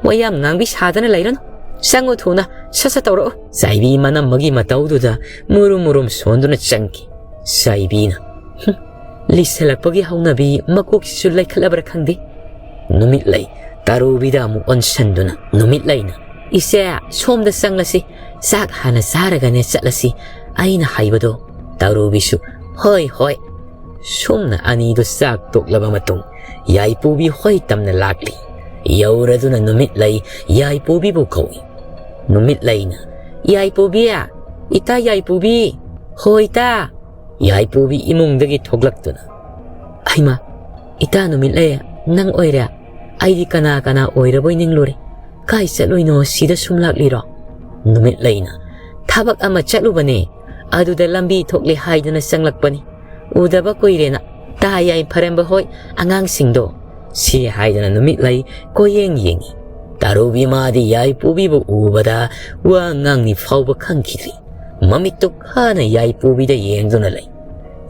ꯋꯥ ꯌꯥꯝ ꯉꯥꯡꯕꯤ ꯁꯥꯗꯅ ꯂꯩꯔꯅꯨ꯫ ꯆꯪꯉꯨ ꯊꯨꯅ, ꯁꯠ ꯁꯠ ꯇꯧꯔꯛꯎ"꯫ ꯁꯥꯏꯕꯤ ꯃꯅꯝꯃꯒꯤ ꯃꯇꯧꯗꯨꯗ ꯃꯨꯔꯨꯝ ꯃꯨꯔꯨꯝ ꯁꯣꯟꯗꯨꯅ ꯆꯪꯈꯤ꯫ ꯁꯥꯏꯕꯤꯅ, "ꯍꯨꯝ, ꯂꯤꯁꯜꯂꯛꯄꯒꯤ ꯍꯧꯅꯕꯤ ꯃꯀꯣꯛꯁꯤꯁꯨ ꯂꯩꯈꯠꯂꯕ꯭ꯔꯥ ꯈꯪꯗꯦ"꯫ ꯅꯨꯃꯤꯠꯂꯩ ꯇꯥꯔꯨꯕꯤꯗ ꯑꯃꯨꯛ ꯑꯣꯟꯁꯟꯗꯨꯅ ꯅꯨꯃꯤꯠꯂꯩꯅ, "ꯏꯆꯦ, ꯁꯣꯝꯗ ꯆꯪꯂꯁꯤ꯫ ꯆꯥꯛ ꯍꯥꯟꯅ ꯆꯥꯔꯒꯅꯦ ꯆꯠꯂꯁꯤ꯫ ꯑꯩꯅ ꯍꯥꯏꯕꯗꯣ"꯫ ꯇꯥꯔꯨꯕꯤꯁꯨ, "ꯍꯣꯏ, ꯍꯣꯏ"꯫ ꯁꯨꯝꯅ ꯑꯅꯤꯗꯨ ꯆꯥꯛ ꯇꯣꯛꯂꯕ ꯃꯇꯨꯡ ꯌꯥꯏꯄꯨꯕꯤ ꯍꯣꯏ ꯇꯝꯅ ꯂꯥꯛꯂꯤ꯫ ꯌꯧꯔꯗꯨꯅ ꯅꯨꯃꯤꯠꯂꯩ ꯌꯥꯏꯄꯨꯕꯤꯕꯨ ꯀꯧꯏ꯫ ꯅꯨꯃꯤꯠꯂꯩꯅ, "ꯌꯥꯏꯄꯨꯕꯤ, ꯏꯇꯥ ꯌꯥꯏꯄꯨꯕꯤ, ꯍꯣ ꯏꯇꯥ"꯫ ꯌꯥꯏꯄꯨꯕꯤ ꯏꯃꯨꯡꯗꯒꯤ ꯊꯣꯛꯂꯛꯇꯨꯅ, "ꯍꯩꯃꯥ, ꯏꯇꯥ ꯅꯨꯃꯤꯠꯂꯩ, ꯅꯪ ꯑꯣꯏꯔꯦ? ꯑꯩꯗꯤ ꯀꯅꯥ ꯀꯅꯥ ꯑꯣꯏꯔꯕꯣꯏ ꯅꯤꯡꯂꯨꯔꯦ꯫ ꯀꯥꯏ ꯆꯠꯂꯨꯏꯅꯣ, ꯁꯤꯗ ꯁꯨꯝ ꯂꯥꯛꯂꯤꯔꯣ?" ꯅꯨꯃꯤꯠꯂꯩꯅ, "ꯊꯕꯛ ꯑꯃ ꯆꯠꯂꯨꯕꯅꯦ, ꯑꯗꯨꯗ ꯂꯝꯕꯤ ꯊꯣꯛꯂꯦ ꯍꯥꯏꯗꯅ ꯆꯪꯂꯛꯄꯅꯤ꯫ ꯎꯗꯕ ꯀꯨꯏꯔꯦꯅ꯫ ꯇꯥ ꯌꯥꯏꯐꯔꯦꯝꯕ ꯍꯣꯏ ꯑꯉꯥꯡꯁꯤꯡꯗꯣ"꯫ ꯁꯤ ꯍꯥꯏꯗꯅ ꯅꯨꯃꯤꯠꯂꯩ ꯀꯣꯏꯌꯦꯡ ꯌꯦꯡꯉꯤ꯫ ꯇꯥꯔꯨꯕꯤ ꯃꯥꯗꯤ ꯌꯥꯏꯄꯨꯕꯤꯕꯨ ꯎꯕꯗ ꯋꯥ ꯉꯥꯡꯅꯤ ꯐꯥꯎꯕ ꯈꯪꯈꯤꯗ꯭ꯔꯤ꯫ ꯃꯃꯤꯠꯇꯨ ꯈꯥꯅ ꯌꯥꯏꯄꯨꯕꯤꯗ ꯌꯦꯡꯗꯨꯅ ꯂꯩ꯫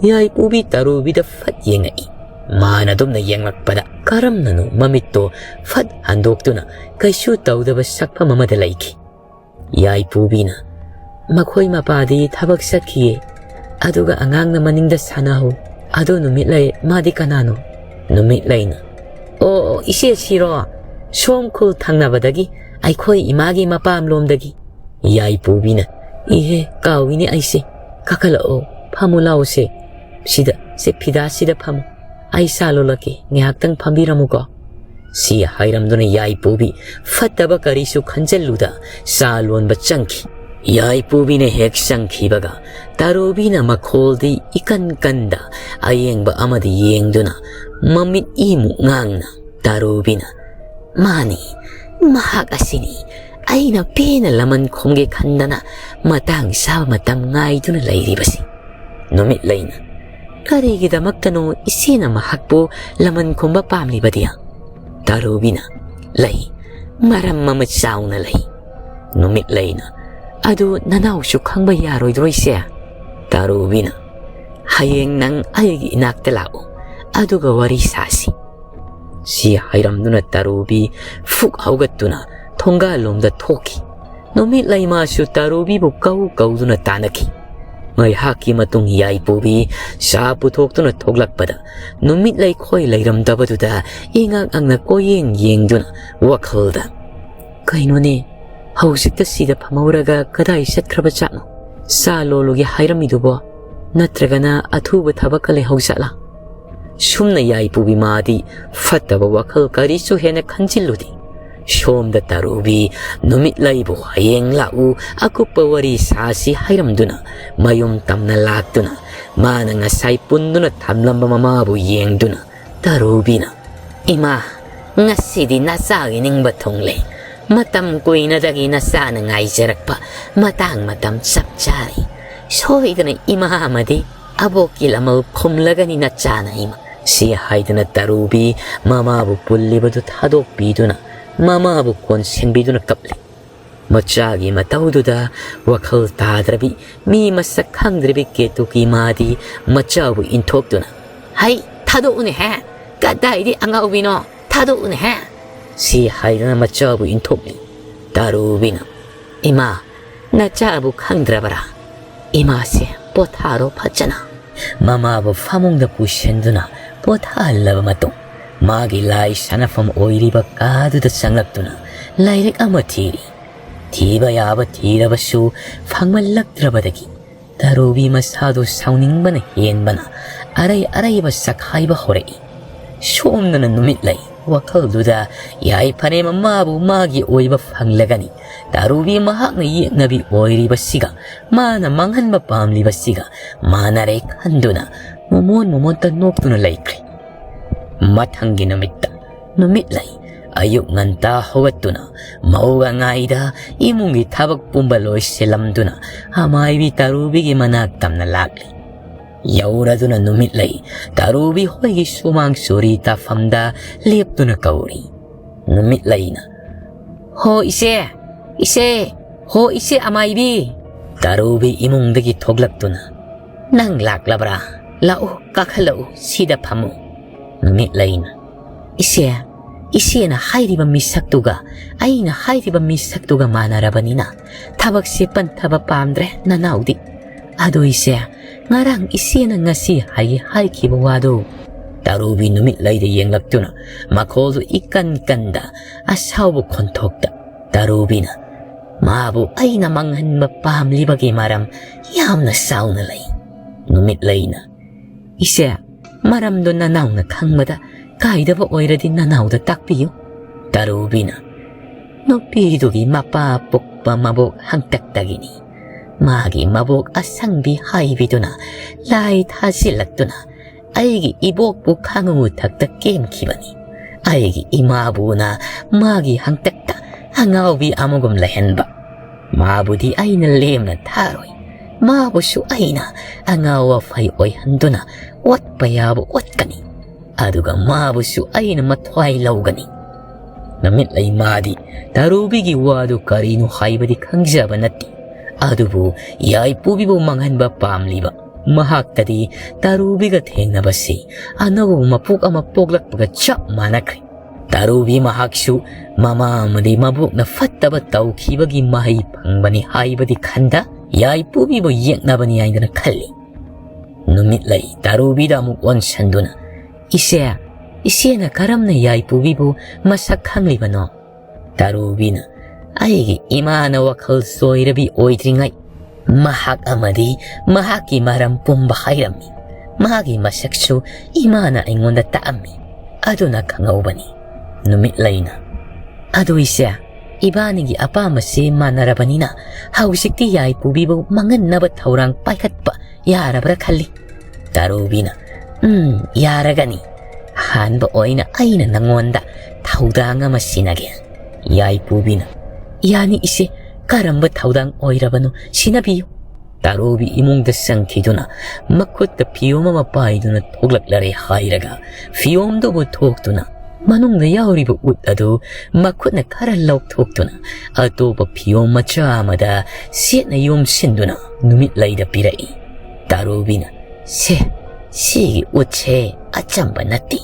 ꯌꯥꯏꯄꯨꯕꯤ ꯇꯔꯨꯕꯤꯗ ꯐꯠ ꯌꯦꯡꯉꯛꯏ꯫ ꯃꯥꯅ ꯑꯗꯨꯝꯅ ꯌꯦꯡꯂꯛꯄꯗ ꯀꯔꯝꯅꯅꯣ ꯃꯃꯤꯠꯇꯣ ꯐꯠ ꯍꯟꯗꯣꯛꯇꯨꯅ ꯀꯩꯁꯨ ꯇꯧꯗꯕ ꯁꯛꯐꯝ ꯑꯃꯗ ꯂꯩꯈꯤ꯫ ꯌꯥꯏꯄꯨꯕꯤꯅ, "ꯃꯈꯣꯏ ꯃꯄꯥꯗꯤ ꯊꯕꯛ ꯆꯠꯈꯤꯌꯦ, ꯑꯗꯨꯒ ꯑꯉꯥꯡꯅ ꯃꯅꯤꯡꯗ ꯁꯥꯟꯅꯍꯧ꯫ ꯑꯗꯣ ꯅꯨꯃꯤꯠꯂꯩ, ꯃꯥꯗꯤ ꯀꯅꯥꯅꯣ?" ꯅꯨꯃꯤꯠꯂꯩꯅ, "ꯑꯣ, ꯏꯆꯦ ꯁꯤꯔꯣ? ꯁꯣꯝ ꯈꯨꯜ ꯊꯪꯅꯕꯗꯒꯤ, ꯑꯩꯈꯣꯏ ꯏꯃꯥꯒꯤ ꯃꯄꯥꯝꯂꯣꯝꯗꯒꯤ꯫" ꯌꯥꯏꯄꯨꯕꯤꯅ, "ꯏꯍꯦ, ꯀꯥꯎꯏꯅꯦ ꯑꯩꯁꯦ꯫ ꯀꯥꯈꯠꯂꯛꯑꯣ, ꯐꯝꯃꯨ ꯂꯥꯎꯁꯦ꯫ ꯁꯤꯗ, ꯁꯤ ꯐꯤꯗꯥꯁꯤꯗ ꯐꯝꯃꯨ꯫ ꯑꯩ ꯆꯥ ꯂꯣꯜꯂꯛꯀꯦ, ꯉꯥꯏꯍꯥꯛꯇꯪ ꯐꯝꯕꯤꯔꯝꯃꯨꯀꯣ꯫" ꯁꯤ ꯍꯥꯏꯔꯝꯗꯨꯅ ꯌꯥꯏꯄꯨꯕꯤ ꯐꯠꯇꯕ ꯀꯔꯤꯁꯨ ꯈꯟꯖꯜꯂꯨꯗ ꯆꯥ ꯂꯣꯟꯕ ꯆꯪꯈꯤ꯫ ꯌꯥꯏꯄꯨꯕꯤꯅ ꯍꯦꯛ ꯆꯪꯈꯤꯕꯒ ꯇꯔꯨꯕꯤꯅ ꯃꯈꯣꯜꯗꯤ ꯏꯀꯟ ꯀꯟꯗ ꯑꯌꯦꯡꯕ ꯑꯃꯗ ꯌꯦꯡꯗꯨꯅ ꯃꯃꯤꯠ ꯏꯃꯨꯛ ꯉꯥꯡꯅ ꯇꯔꯨꯕꯤꯅ, "ꯃꯥꯅꯤ, ꯃꯍꯥꯛ ꯑꯁꯤꯅꯤ ꯑꯩꯅ ꯄꯦꯟꯅ ꯂꯃꯟ ꯈꯨꯝꯒꯦ ꯈꯟꯗꯅ ꯃꯇꯥꯡ ꯆꯥꯕ ꯃꯇꯝ ꯉꯥꯏꯗꯨꯅ ꯂꯩꯔꯤꯕꯁꯤ꯫" ꯅꯨꯃꯤꯠꯂꯩꯅ, "ꯀꯔꯤꯒꯤꯗꯃꯛꯇꯅꯣ ꯏꯆꯦꯅ ꯃꯍꯥꯛꯄꯨ ꯂꯃꯟ ꯈꯨꯝꯕ ꯄꯥꯝꯂꯤꯕꯗꯤ?" ꯇꯔꯨꯕꯤꯅ, "ꯂꯩ, ꯃꯔꯝ ꯑꯃ ꯆꯥꯎꯅ ꯂꯩ꯫" ꯅꯨꯃꯤꯠꯂꯩꯅ, "ꯑꯗꯨ ꯅꯅꯥꯎꯁꯨ ꯈꯪꯕ ꯌꯥꯔꯣꯏꯗ꯭ꯔꯣ ꯏꯆꯦ?" ꯇꯔꯨꯕꯤꯅ, "ꯍꯌꯦꯡ ꯅꯪ ꯑꯩꯒꯤ ꯏꯅꯥꯛꯇ ꯂꯥꯛꯎ, ꯑꯗꯨꯒ ꯋꯥꯔꯤ ꯁꯥꯁꯤ꯫" ꯁꯤ ꯍꯥꯏꯔꯝꯗꯨꯅ ꯇꯔꯨꯕꯤ ꯐꯨꯛ ꯍꯧꯒꯠꯇꯨꯅ ꯊꯣꯡꯒꯥꯜꯂꯣꯝꯗ ꯊꯣꯛꯈꯤ꯫ ꯅꯨꯃꯤꯠꯂꯩ ꯃꯥꯁꯨ ꯇꯔꯨꯕꯤꯕꯨ ꯀꯧ ꯀꯧꯗꯨꯅ ꯇꯥꯅꯈꯤ꯫ ꯉꯥꯏꯍꯥꯛꯀꯤ ꯃꯇꯨꯡ ꯌꯥꯏꯄꯨꯕꯤ ꯆꯥ ꯄꯨꯊꯣꯛꯇꯨꯅ ꯊꯣꯛꯂꯛꯄꯗ ꯅꯨꯃꯤꯠꯂꯩ ꯈꯣꯏ ꯂꯩꯔꯝꯗꯕꯗꯨꯗ ꯏꯉꯛ ꯉꯛꯅ ꯀꯣꯏꯌꯦꯡ ꯌꯦꯡꯗꯨꯅ ꯋꯥꯈꯜꯗ, "ꯀꯩꯅꯣꯅꯦ, ꯍꯧꯖꯤꯛꯇ ꯁꯤꯗ ꯐꯝꯍꯧꯔꯒ ꯀꯗꯥꯏ ꯆꯠꯈ꯭ꯔꯕ ꯖꯥꯠꯅꯣ? ꯆꯥ ꯂꯣꯜꯂꯨꯒꯦ ꯍꯥꯏꯔꯝꯃꯤꯗꯨꯕꯣ? ꯅꯠꯇ꯭ꯔꯒꯅ ꯑꯊꯨꯕ ꯊꯕꯛꯀ ꯂꯩꯍꯧ ꯖꯥꯠꯂꯥ?" ꯁꯨꯝꯅ ꯌꯥꯏꯄꯨꯕꯤ ꯃꯥꯗꯤ ꯐꯠꯇꯕ ꯋꯥꯈꯜ ꯀꯔꯤꯁꯨ ꯍꯦꯟꯅ ꯈꯟꯖꯤꯜꯂꯨꯗꯦ꯫ ꯁꯣꯝꯗ ꯇꯔꯨꯕꯤ ꯅꯨꯃꯤꯠꯂꯩꯕꯨ ꯍꯌꯦꯡ ꯂꯥꯛꯎ, ꯑꯀꯨꯞꯄ ꯋꯥꯔꯤ ꯁꯥꯁꯤ ꯍꯥꯏꯔꯝꯗꯨꯅ ꯃꯌꯨꯝ ꯇꯝꯅ ꯂꯥꯛꯇꯨꯅ ꯃꯥꯅ ꯉꯁꯥꯏ ꯄꯨꯟꯗꯨꯅ ꯊꯝꯂꯝꯕ ꯃꯃꯥꯕꯨ ꯌꯦꯡꯗꯨꯅ ꯇꯔꯨꯕꯤꯅ, "ꯏꯃꯥ, ꯉꯁꯤꯗꯤ ꯅꯆꯥꯒꯤ ꯅꯤꯡꯕ ꯊꯨꯡꯂꯦ꯫ ꯃꯇꯝ ꯀꯨꯏꯅꯗꯒꯤ ꯅꯆꯥꯅ ꯉꯥꯏꯖꯔꯛꯄ ꯃꯇꯥꯡ ꯃꯇꯝ ꯆꯞ ꯆꯥꯔꯦ꯫ ꯁꯣꯏꯗꯅ ꯏꯃꯥ ꯑꯃꯗꯤ ꯑꯕꯣꯛꯀꯤ ꯂꯃꯜ ꯈꯨꯝꯂꯒꯅꯤ ꯅꯆꯥꯅ ꯏꯃꯥ꯫" ꯁꯤ ꯍꯥꯏꯗꯨꯅ ꯇꯔꯨꯕꯤ ꯃꯃꯥꯕꯨ ꯄꯨꯜꯂꯤꯕꯗꯨ ꯊꯥꯗꯣꯛꯄꯤꯗꯨꯅ ꯃꯃꯥꯕꯨ ꯀꯣꯟꯁꯤꯟꯕꯤꯗꯨꯅ ꯀꯞꯂꯤ꯫ ꯃꯆꯥꯒꯤ ꯃꯇꯧꯗꯨꯗ ꯋꯥꯈꯜ ꯇꯥꯗ꯭ꯔꯕꯤ, ꯃꯤ ꯃꯁꯛ ꯈꯪꯗ꯭ꯔꯕꯤ ꯀꯦꯇꯨꯀꯤ ꯃꯥꯗꯤ ꯃꯆꯥꯕꯨ ꯏꯟꯊꯣꯛꯇꯨꯅ, "ꯍꯩ, ꯊꯥꯗꯣꯛꯎꯅꯦꯍꯦ! ꯀꯗꯥꯏꯗꯤ ꯑꯉꯥꯎꯕꯤꯅꯣ? ꯊꯥꯗꯣꯛꯎꯅꯦꯍꯦ!" ꯁꯤ ꯍꯥꯏꯗꯨꯅ ꯃꯆꯥꯕꯨ ꯏꯟꯊꯣꯛꯂꯤ꯫ ꯇꯥꯔꯨꯕꯤꯅ, "ꯏꯃꯥ, ꯅꯆꯥꯕꯨ ꯈꯪꯗ꯭ꯔꯕꯔꯥ? ꯏꯃꯥꯁꯦ ꯄꯣꯊꯥꯔꯣ ꯐꯖꯅ꯫" ꯃꯃꯥꯕꯨ ꯐꯃꯨꯡꯗ ꯄꯨꯁꯤꯟꯗꯨꯅ ꯄꯣꯊꯥꯍꯜꯂꯕ ꯃꯇꯨꯡ, ꯃꯥꯒꯤ ꯂꯥꯏ ꯁꯥꯟꯅꯐꯝ ꯑꯣꯏꯔꯤꯕ ꯀꯥꯗꯨꯗ ꯆꯪꯂꯛꯇꯨꯅ ꯂꯥꯏꯔꯤꯛ ꯑꯃ ꯊꯤꯔꯤ꯫ ꯊꯤꯕ ꯌꯥꯕ ꯊꯤꯔꯕꯁꯨ ꯐꯪꯃꯜꯂꯛꯇ꯭ꯔꯕꯗꯒꯤ ꯇꯔꯨꯕꯤ ꯃꯁꯥꯗꯨ ꯁꯥꯎꯅꯤꯡꯕꯅ ꯍꯦꯟꯕꯅ ꯑꯔꯩ ꯑꯔꯩꯕ ꯆꯈꯥꯏꯕ ꯍꯧꯔꯛꯏ꯫ ꯁꯣꯝꯗꯅ ꯅꯨꯃꯤꯠ ꯂꯩ꯫ ꯋꯥꯈꯜꯗꯨꯗ, "ꯌꯥꯏꯐꯔꯦ, ꯃꯃꯥꯕꯨ ꯃꯥꯒꯤ ꯑꯣꯏꯕ ꯐꯪꯂꯒꯅꯤ꯫ ꯇꯔꯨꯕꯤ ꯃꯍꯥꯛꯅ ꯌꯦꯛꯅꯕꯤ ꯑꯣꯏꯔꯤꯕꯁꯤꯒ, ꯃꯥꯅ ꯃꯥꯡꯍꯟꯕ ꯄꯥꯝꯂꯤꯕꯁꯤꯒ ꯃꯥꯟꯅꯔꯦ" ꯈꯟꯗꯨꯅ ꯃꯣꯃꯣꯟ ꯃꯣꯃꯣꯟꯇ ꯅꯣꯛꯇꯨꯅ ꯂꯩꯈ꯭ꯔꯦ꯫ ꯃꯊꯪꯒꯤ ꯅꯨꯃꯤꯠꯇ ꯅꯨꯃꯤꯠ ꯂꯩ꯫ ꯑꯌꯨꯛ ꯉꯟꯇꯥ ꯍꯧꯒꯠꯇꯨꯅ ꯃꯧꯒ ꯉꯥꯏꯗ ꯏꯃꯨꯡꯒꯤ ꯊꯕꯛ ꯄꯨꯝꯕ ꯂꯣꯏꯁꯤꯜꯂꯝꯗꯨꯅ ꯑꯃꯥꯏꯕꯤ ꯇꯔꯨꯕꯤꯒꯤ ꯃꯅꯥꯛ ꯇꯝꯅ ꯂꯥꯛꯂꯤ꯫ ꯌꯧꯔꯗꯨꯅ ꯅꯨꯃꯤꯠ ꯂꯩ ꯇꯔꯨꯕꯤ ꯍꯣꯏꯒꯤ ꯁꯨꯃꯥꯡ ꯆꯨꯔꯤ ꯇꯥꯐꯝꯗ ꯂꯦꯞꯇꯨꯅ ꯀꯧꯔꯤ꯫ ꯅꯨꯃꯤꯠ ꯂꯩꯅ, "ꯍꯣ ꯏꯆꯦ, ꯏꯆꯦ, ꯍꯣ ꯏꯆꯦ ꯑꯃꯥꯏꯕꯤ!" ꯇꯔꯨꯕꯤ ꯏꯃꯨꯡꯗꯒꯤ ꯊꯣꯛꯂꯛꯇꯨꯅ, "ꯅꯪ ꯂꯥꯛꯂꯕ꯭ꯔꯥ? ꯂꯥꯛꯎ, ꯀꯥꯈꯠꯂꯛꯎ, ꯁꯤꯗ ꯐꯝꯃꯨ꯫" ꯅꯨꯃꯤꯠ ꯂꯩꯅ, "ꯏꯆꯦ, ꯏꯆꯦꯅ ꯍꯥꯏꯔꯤꯕ ꯃꯤꯁꯛꯇꯨꯒ ꯑꯩꯅ ꯍꯥꯏꯔꯤꯕ ꯃꯤꯁꯛꯇꯨꯒ ꯃꯥꯟꯅꯔꯕꯅꯤꯅ ꯊꯕꯛꯁꯦ ꯄꯟꯊꯕ ꯄꯥꯝꯗ꯭ꯔꯦ ꯅꯅꯥꯎꯗꯤ꯫ ꯑꯗꯨ ꯏꯆꯦ, ꯉꯔꯥꯡ ꯏꯆꯦꯅ ꯉꯁꯤ ꯍꯥꯏꯒꯦ ꯍꯥꯏꯈꯤꯕ ꯋꯥꯗꯨ?" ꯇꯔꯨꯕꯤ ꯅꯨꯃꯤꯠ ꯂꯩꯗ ꯌꯦꯡꯂꯛꯇꯨꯅ ꯃꯈꯣꯜꯗꯨ ꯏꯀꯟ ꯀꯟꯗ ꯑꯁꯥꯎꯕ ꯈꯣꯟꯊꯣꯛꯇ ꯇꯔꯨꯕꯤꯅ, "ꯃꯥꯕꯨ ꯑꯩꯅ ꯃꯥꯡꯍꯟꯕ ꯄꯥꯝꯂꯤꯕꯒꯤ ꯃꯔꯝ ꯌꯥꯝꯅ ꯆꯥꯎꯅ ꯂꯩ꯫" ꯅꯨꯃꯤꯠ ꯂꯩꯅ, "ꯏꯆꯦ, ꯃꯔꯝꯗꯣ ꯅꯅꯥꯎꯅ ꯈꯪꯕꯗ ꯀꯥꯏꯗꯕ ꯑꯣꯏꯔꯗꯤ ꯅꯅꯥꯎꯗ ꯇꯥꯛꯄꯤꯌꯨ꯫" ꯇꯔꯨꯕꯤꯅ, "ꯅꯨꯄꯤꯗꯨꯒꯤ ꯃꯄꯥ ꯄꯣꯛꯄ ꯃꯕꯣꯛ ꯍꯪꯇꯛꯇꯒꯤꯅꯤ꯫ ꯃꯥꯒꯤ ꯃꯕꯣꯛ ꯑꯁꯪꯕꯤ ꯍꯥꯏꯕꯤꯗꯨꯅ ꯂꯥꯏ ꯊꯥꯖꯤꯜꯂꯛꯇꯨꯅ ꯑꯩꯒꯤ ꯏꯕꯣꯛꯄꯨ ꯈꯥꯉꯨ ꯊꯛꯇ ꯀꯦꯝꯈꯤꯕꯅꯤ꯫ ꯑꯩꯒꯤ ꯏꯃꯥꯕꯨꯅ ꯃꯥꯒꯤ ꯍꯪꯇꯛꯇ ꯑꯉꯥꯎꯕꯤ ꯑꯃꯒꯨꯝ ꯂꯩꯍꯟꯕ꯫ ꯃꯥꯕꯨꯗꯤ ꯑꯩꯅ ꯂꯦꯝꯅ ꯊꯥꯔꯣꯏ꯫ ꯃꯥꯕꯨꯁꯨ ꯑꯩꯅ ꯑꯉꯥꯎ ꯑꯐꯩ ꯑꯣꯏꯍꯟꯗꯨꯅ ꯑꯣꯠꯄ ꯌꯥꯕ ꯑꯣꯠꯀꯅꯤ꯫ ꯑꯗꯨꯒ ꯃꯥꯕꯨꯁꯨ ꯑꯩꯅ ꯃꯊ꯭ꯋꯥꯏ ꯂꯧꯒꯅꯤ꯫" ꯅꯨꯃꯤꯠꯂꯩ ꯃꯥꯗꯤ ꯇꯥꯔꯨꯕꯤꯒꯤ ꯋꯥꯗꯨ ꯀꯔꯤꯅꯣ ꯍꯥꯏꯕꯗꯤ ꯈꯪꯖꯕ ꯅꯠꯇꯦ꯫ ꯑꯗꯨꯕꯨ ꯌꯥꯏꯄꯨꯕꯤꯕꯨ ꯃꯥꯡꯍꯟꯕ ꯄꯥꯝꯂꯤꯕ ꯃꯍꯥꯛꯇꯗꯤ ꯇꯥꯔꯨꯕꯤꯒ ꯊꯦꯡꯅꯕꯁꯤ ꯑꯅꯧꯕ ꯃꯄꯣꯛ ꯑꯃ ꯄꯣꯛꯂꯛꯄꯒ ꯆꯞ ꯃꯥꯟꯅꯈ꯭ꯔꯦ꯫ ꯇꯥꯔꯨꯕꯤ ꯃꯍꯥꯛꯁꯨ ꯃꯃꯥ ꯑꯃꯗꯤ ꯃꯕꯣꯛꯅ ꯐꯠꯇꯕ ꯇꯧꯈꯤꯕꯒꯤ ꯃꯍꯩ ꯐꯪꯕꯅꯤ ꯍꯥꯏꯕꯗꯤ ꯈꯟꯗ ꯌꯥꯏꯄꯨꯕꯤꯕꯨ ꯌꯦꯛꯅꯕꯅꯤ ꯍꯥꯏꯗꯅ ꯈꯜꯂꯤ꯫ ꯅꯨꯃꯤꯠꯂꯩ ꯇꯥꯔꯨꯕꯤꯗ ꯑꯃꯨꯛ ꯑꯣꯟꯁꯟꯗꯨꯅ, "ꯏꯆꯦ, ꯏꯆꯦꯅ ꯀꯔꯝꯅ ꯌꯥꯏꯄꯨꯕꯤꯕꯨ ꯃꯁꯛ ꯈꯪꯂꯤꯕꯅꯣ?" ꯇꯥꯔꯨꯕꯤꯅ, "ꯑꯩꯒꯤ ꯏꯃꯥꯅ ꯋꯥꯈꯜ ꯆꯣꯏꯔꯕꯤ ꯑꯣꯏꯗ꯭ꯔꯤꯉꯩ ꯃꯍꯥꯛ ꯑꯃꯗꯤ ꯃꯍꯥꯛꯀꯤ ꯃꯔꯝ ꯄꯨꯝꯕ ꯍꯥꯏꯔꯝꯃꯤ꯫ ꯃꯥꯒꯤ ꯃꯁꯛꯁꯨ ꯏꯃꯥꯅ ꯑꯩꯉꯣꯟꯗ ꯇꯥꯛꯑꯝꯃꯤ꯫ ꯑꯗꯨꯅ ꯈꯪꯍꯧꯕꯅꯤ꯫" ꯅꯨꯃꯤꯠꯂꯩꯅ, "ꯑꯗꯨ ꯏꯆꯦ, ꯏꯕꯥꯅꯤꯒꯤ ꯑꯄꯥꯝꯕꯁꯤ ꯃꯥꯟꯅꯔꯕꯅꯤꯅ ꯍꯧꯖꯤꯛꯇꯤ ꯌꯥꯏꯄꯨꯕꯤꯕꯨ ꯃꯥꯡꯍꯟꯅꯕ ꯊꯧꯔꯥꯡ ꯄꯥꯏꯈꯠꯄ ꯌꯥꯔꯕ꯭ꯔꯥ ꯈꯜꯂꯤ꯫" ꯇꯥꯔꯨꯕꯤꯅ, "ꯎꯝ, ꯌꯥꯔꯒꯅꯤ꯫ ꯑꯍꯥꯟꯕ ꯑꯣꯏꯅ ꯑꯩꯅ ꯅꯪꯉꯣꯟꯗ ꯊꯧꯗꯥꯡ ꯑꯃ ꯁꯤꯟꯅꯒꯦ꯫" ꯌꯥꯏꯄꯨꯕꯤꯅ, "ꯌꯥꯅꯤ ꯏꯆꯦ, ꯀꯔꯝꯕ ꯊꯧꯗꯥꯡ ꯑꯣꯏꯔꯕꯅꯣ ꯁꯤꯟꯅꯕꯤꯌꯨ꯫" ꯇꯥꯔꯨꯕꯤ ꯏꯃꯨꯡꯗ ꯆꯪꯈꯤꯗꯨꯅ ꯃꯈꯨꯠꯇ ꯐꯤꯌꯣꯝ ꯑꯃ ꯄꯥꯏꯗꯨꯅ ꯊꯣꯛꯂꯛꯂꯔꯦ ꯍꯥꯏꯔꯒ ꯐꯤꯌꯣꯝꯗꯨꯕꯨ ꯊꯣꯛꯇꯨꯅ ꯃꯅꯨꯡꯗ ꯌꯥꯎꯔꯤꯕ ꯎꯠ ꯑꯗꯨ ꯃꯈꯨꯠꯅ ꯈꯔ ꯂꯧꯊꯣꯛꯇꯨꯅ ꯑꯇꯣꯞꯄ ꯐꯤꯌꯣꯝ ꯃꯆꯥ ꯑꯃꯗ ꯆꯦꯠꯅ ꯌꯣꯝꯁꯤꯟꯗꯨꯅ ꯅꯨꯃꯤꯠꯂꯩꯗ ꯄꯤꯔꯛꯏ꯫ ꯇꯥꯔꯨꯕꯤꯅ, "ꯁꯦ, ꯁꯤꯒꯤ ꯎꯠꯁꯦ ꯑꯆꯝꯕ ꯅꯠꯇꯦ,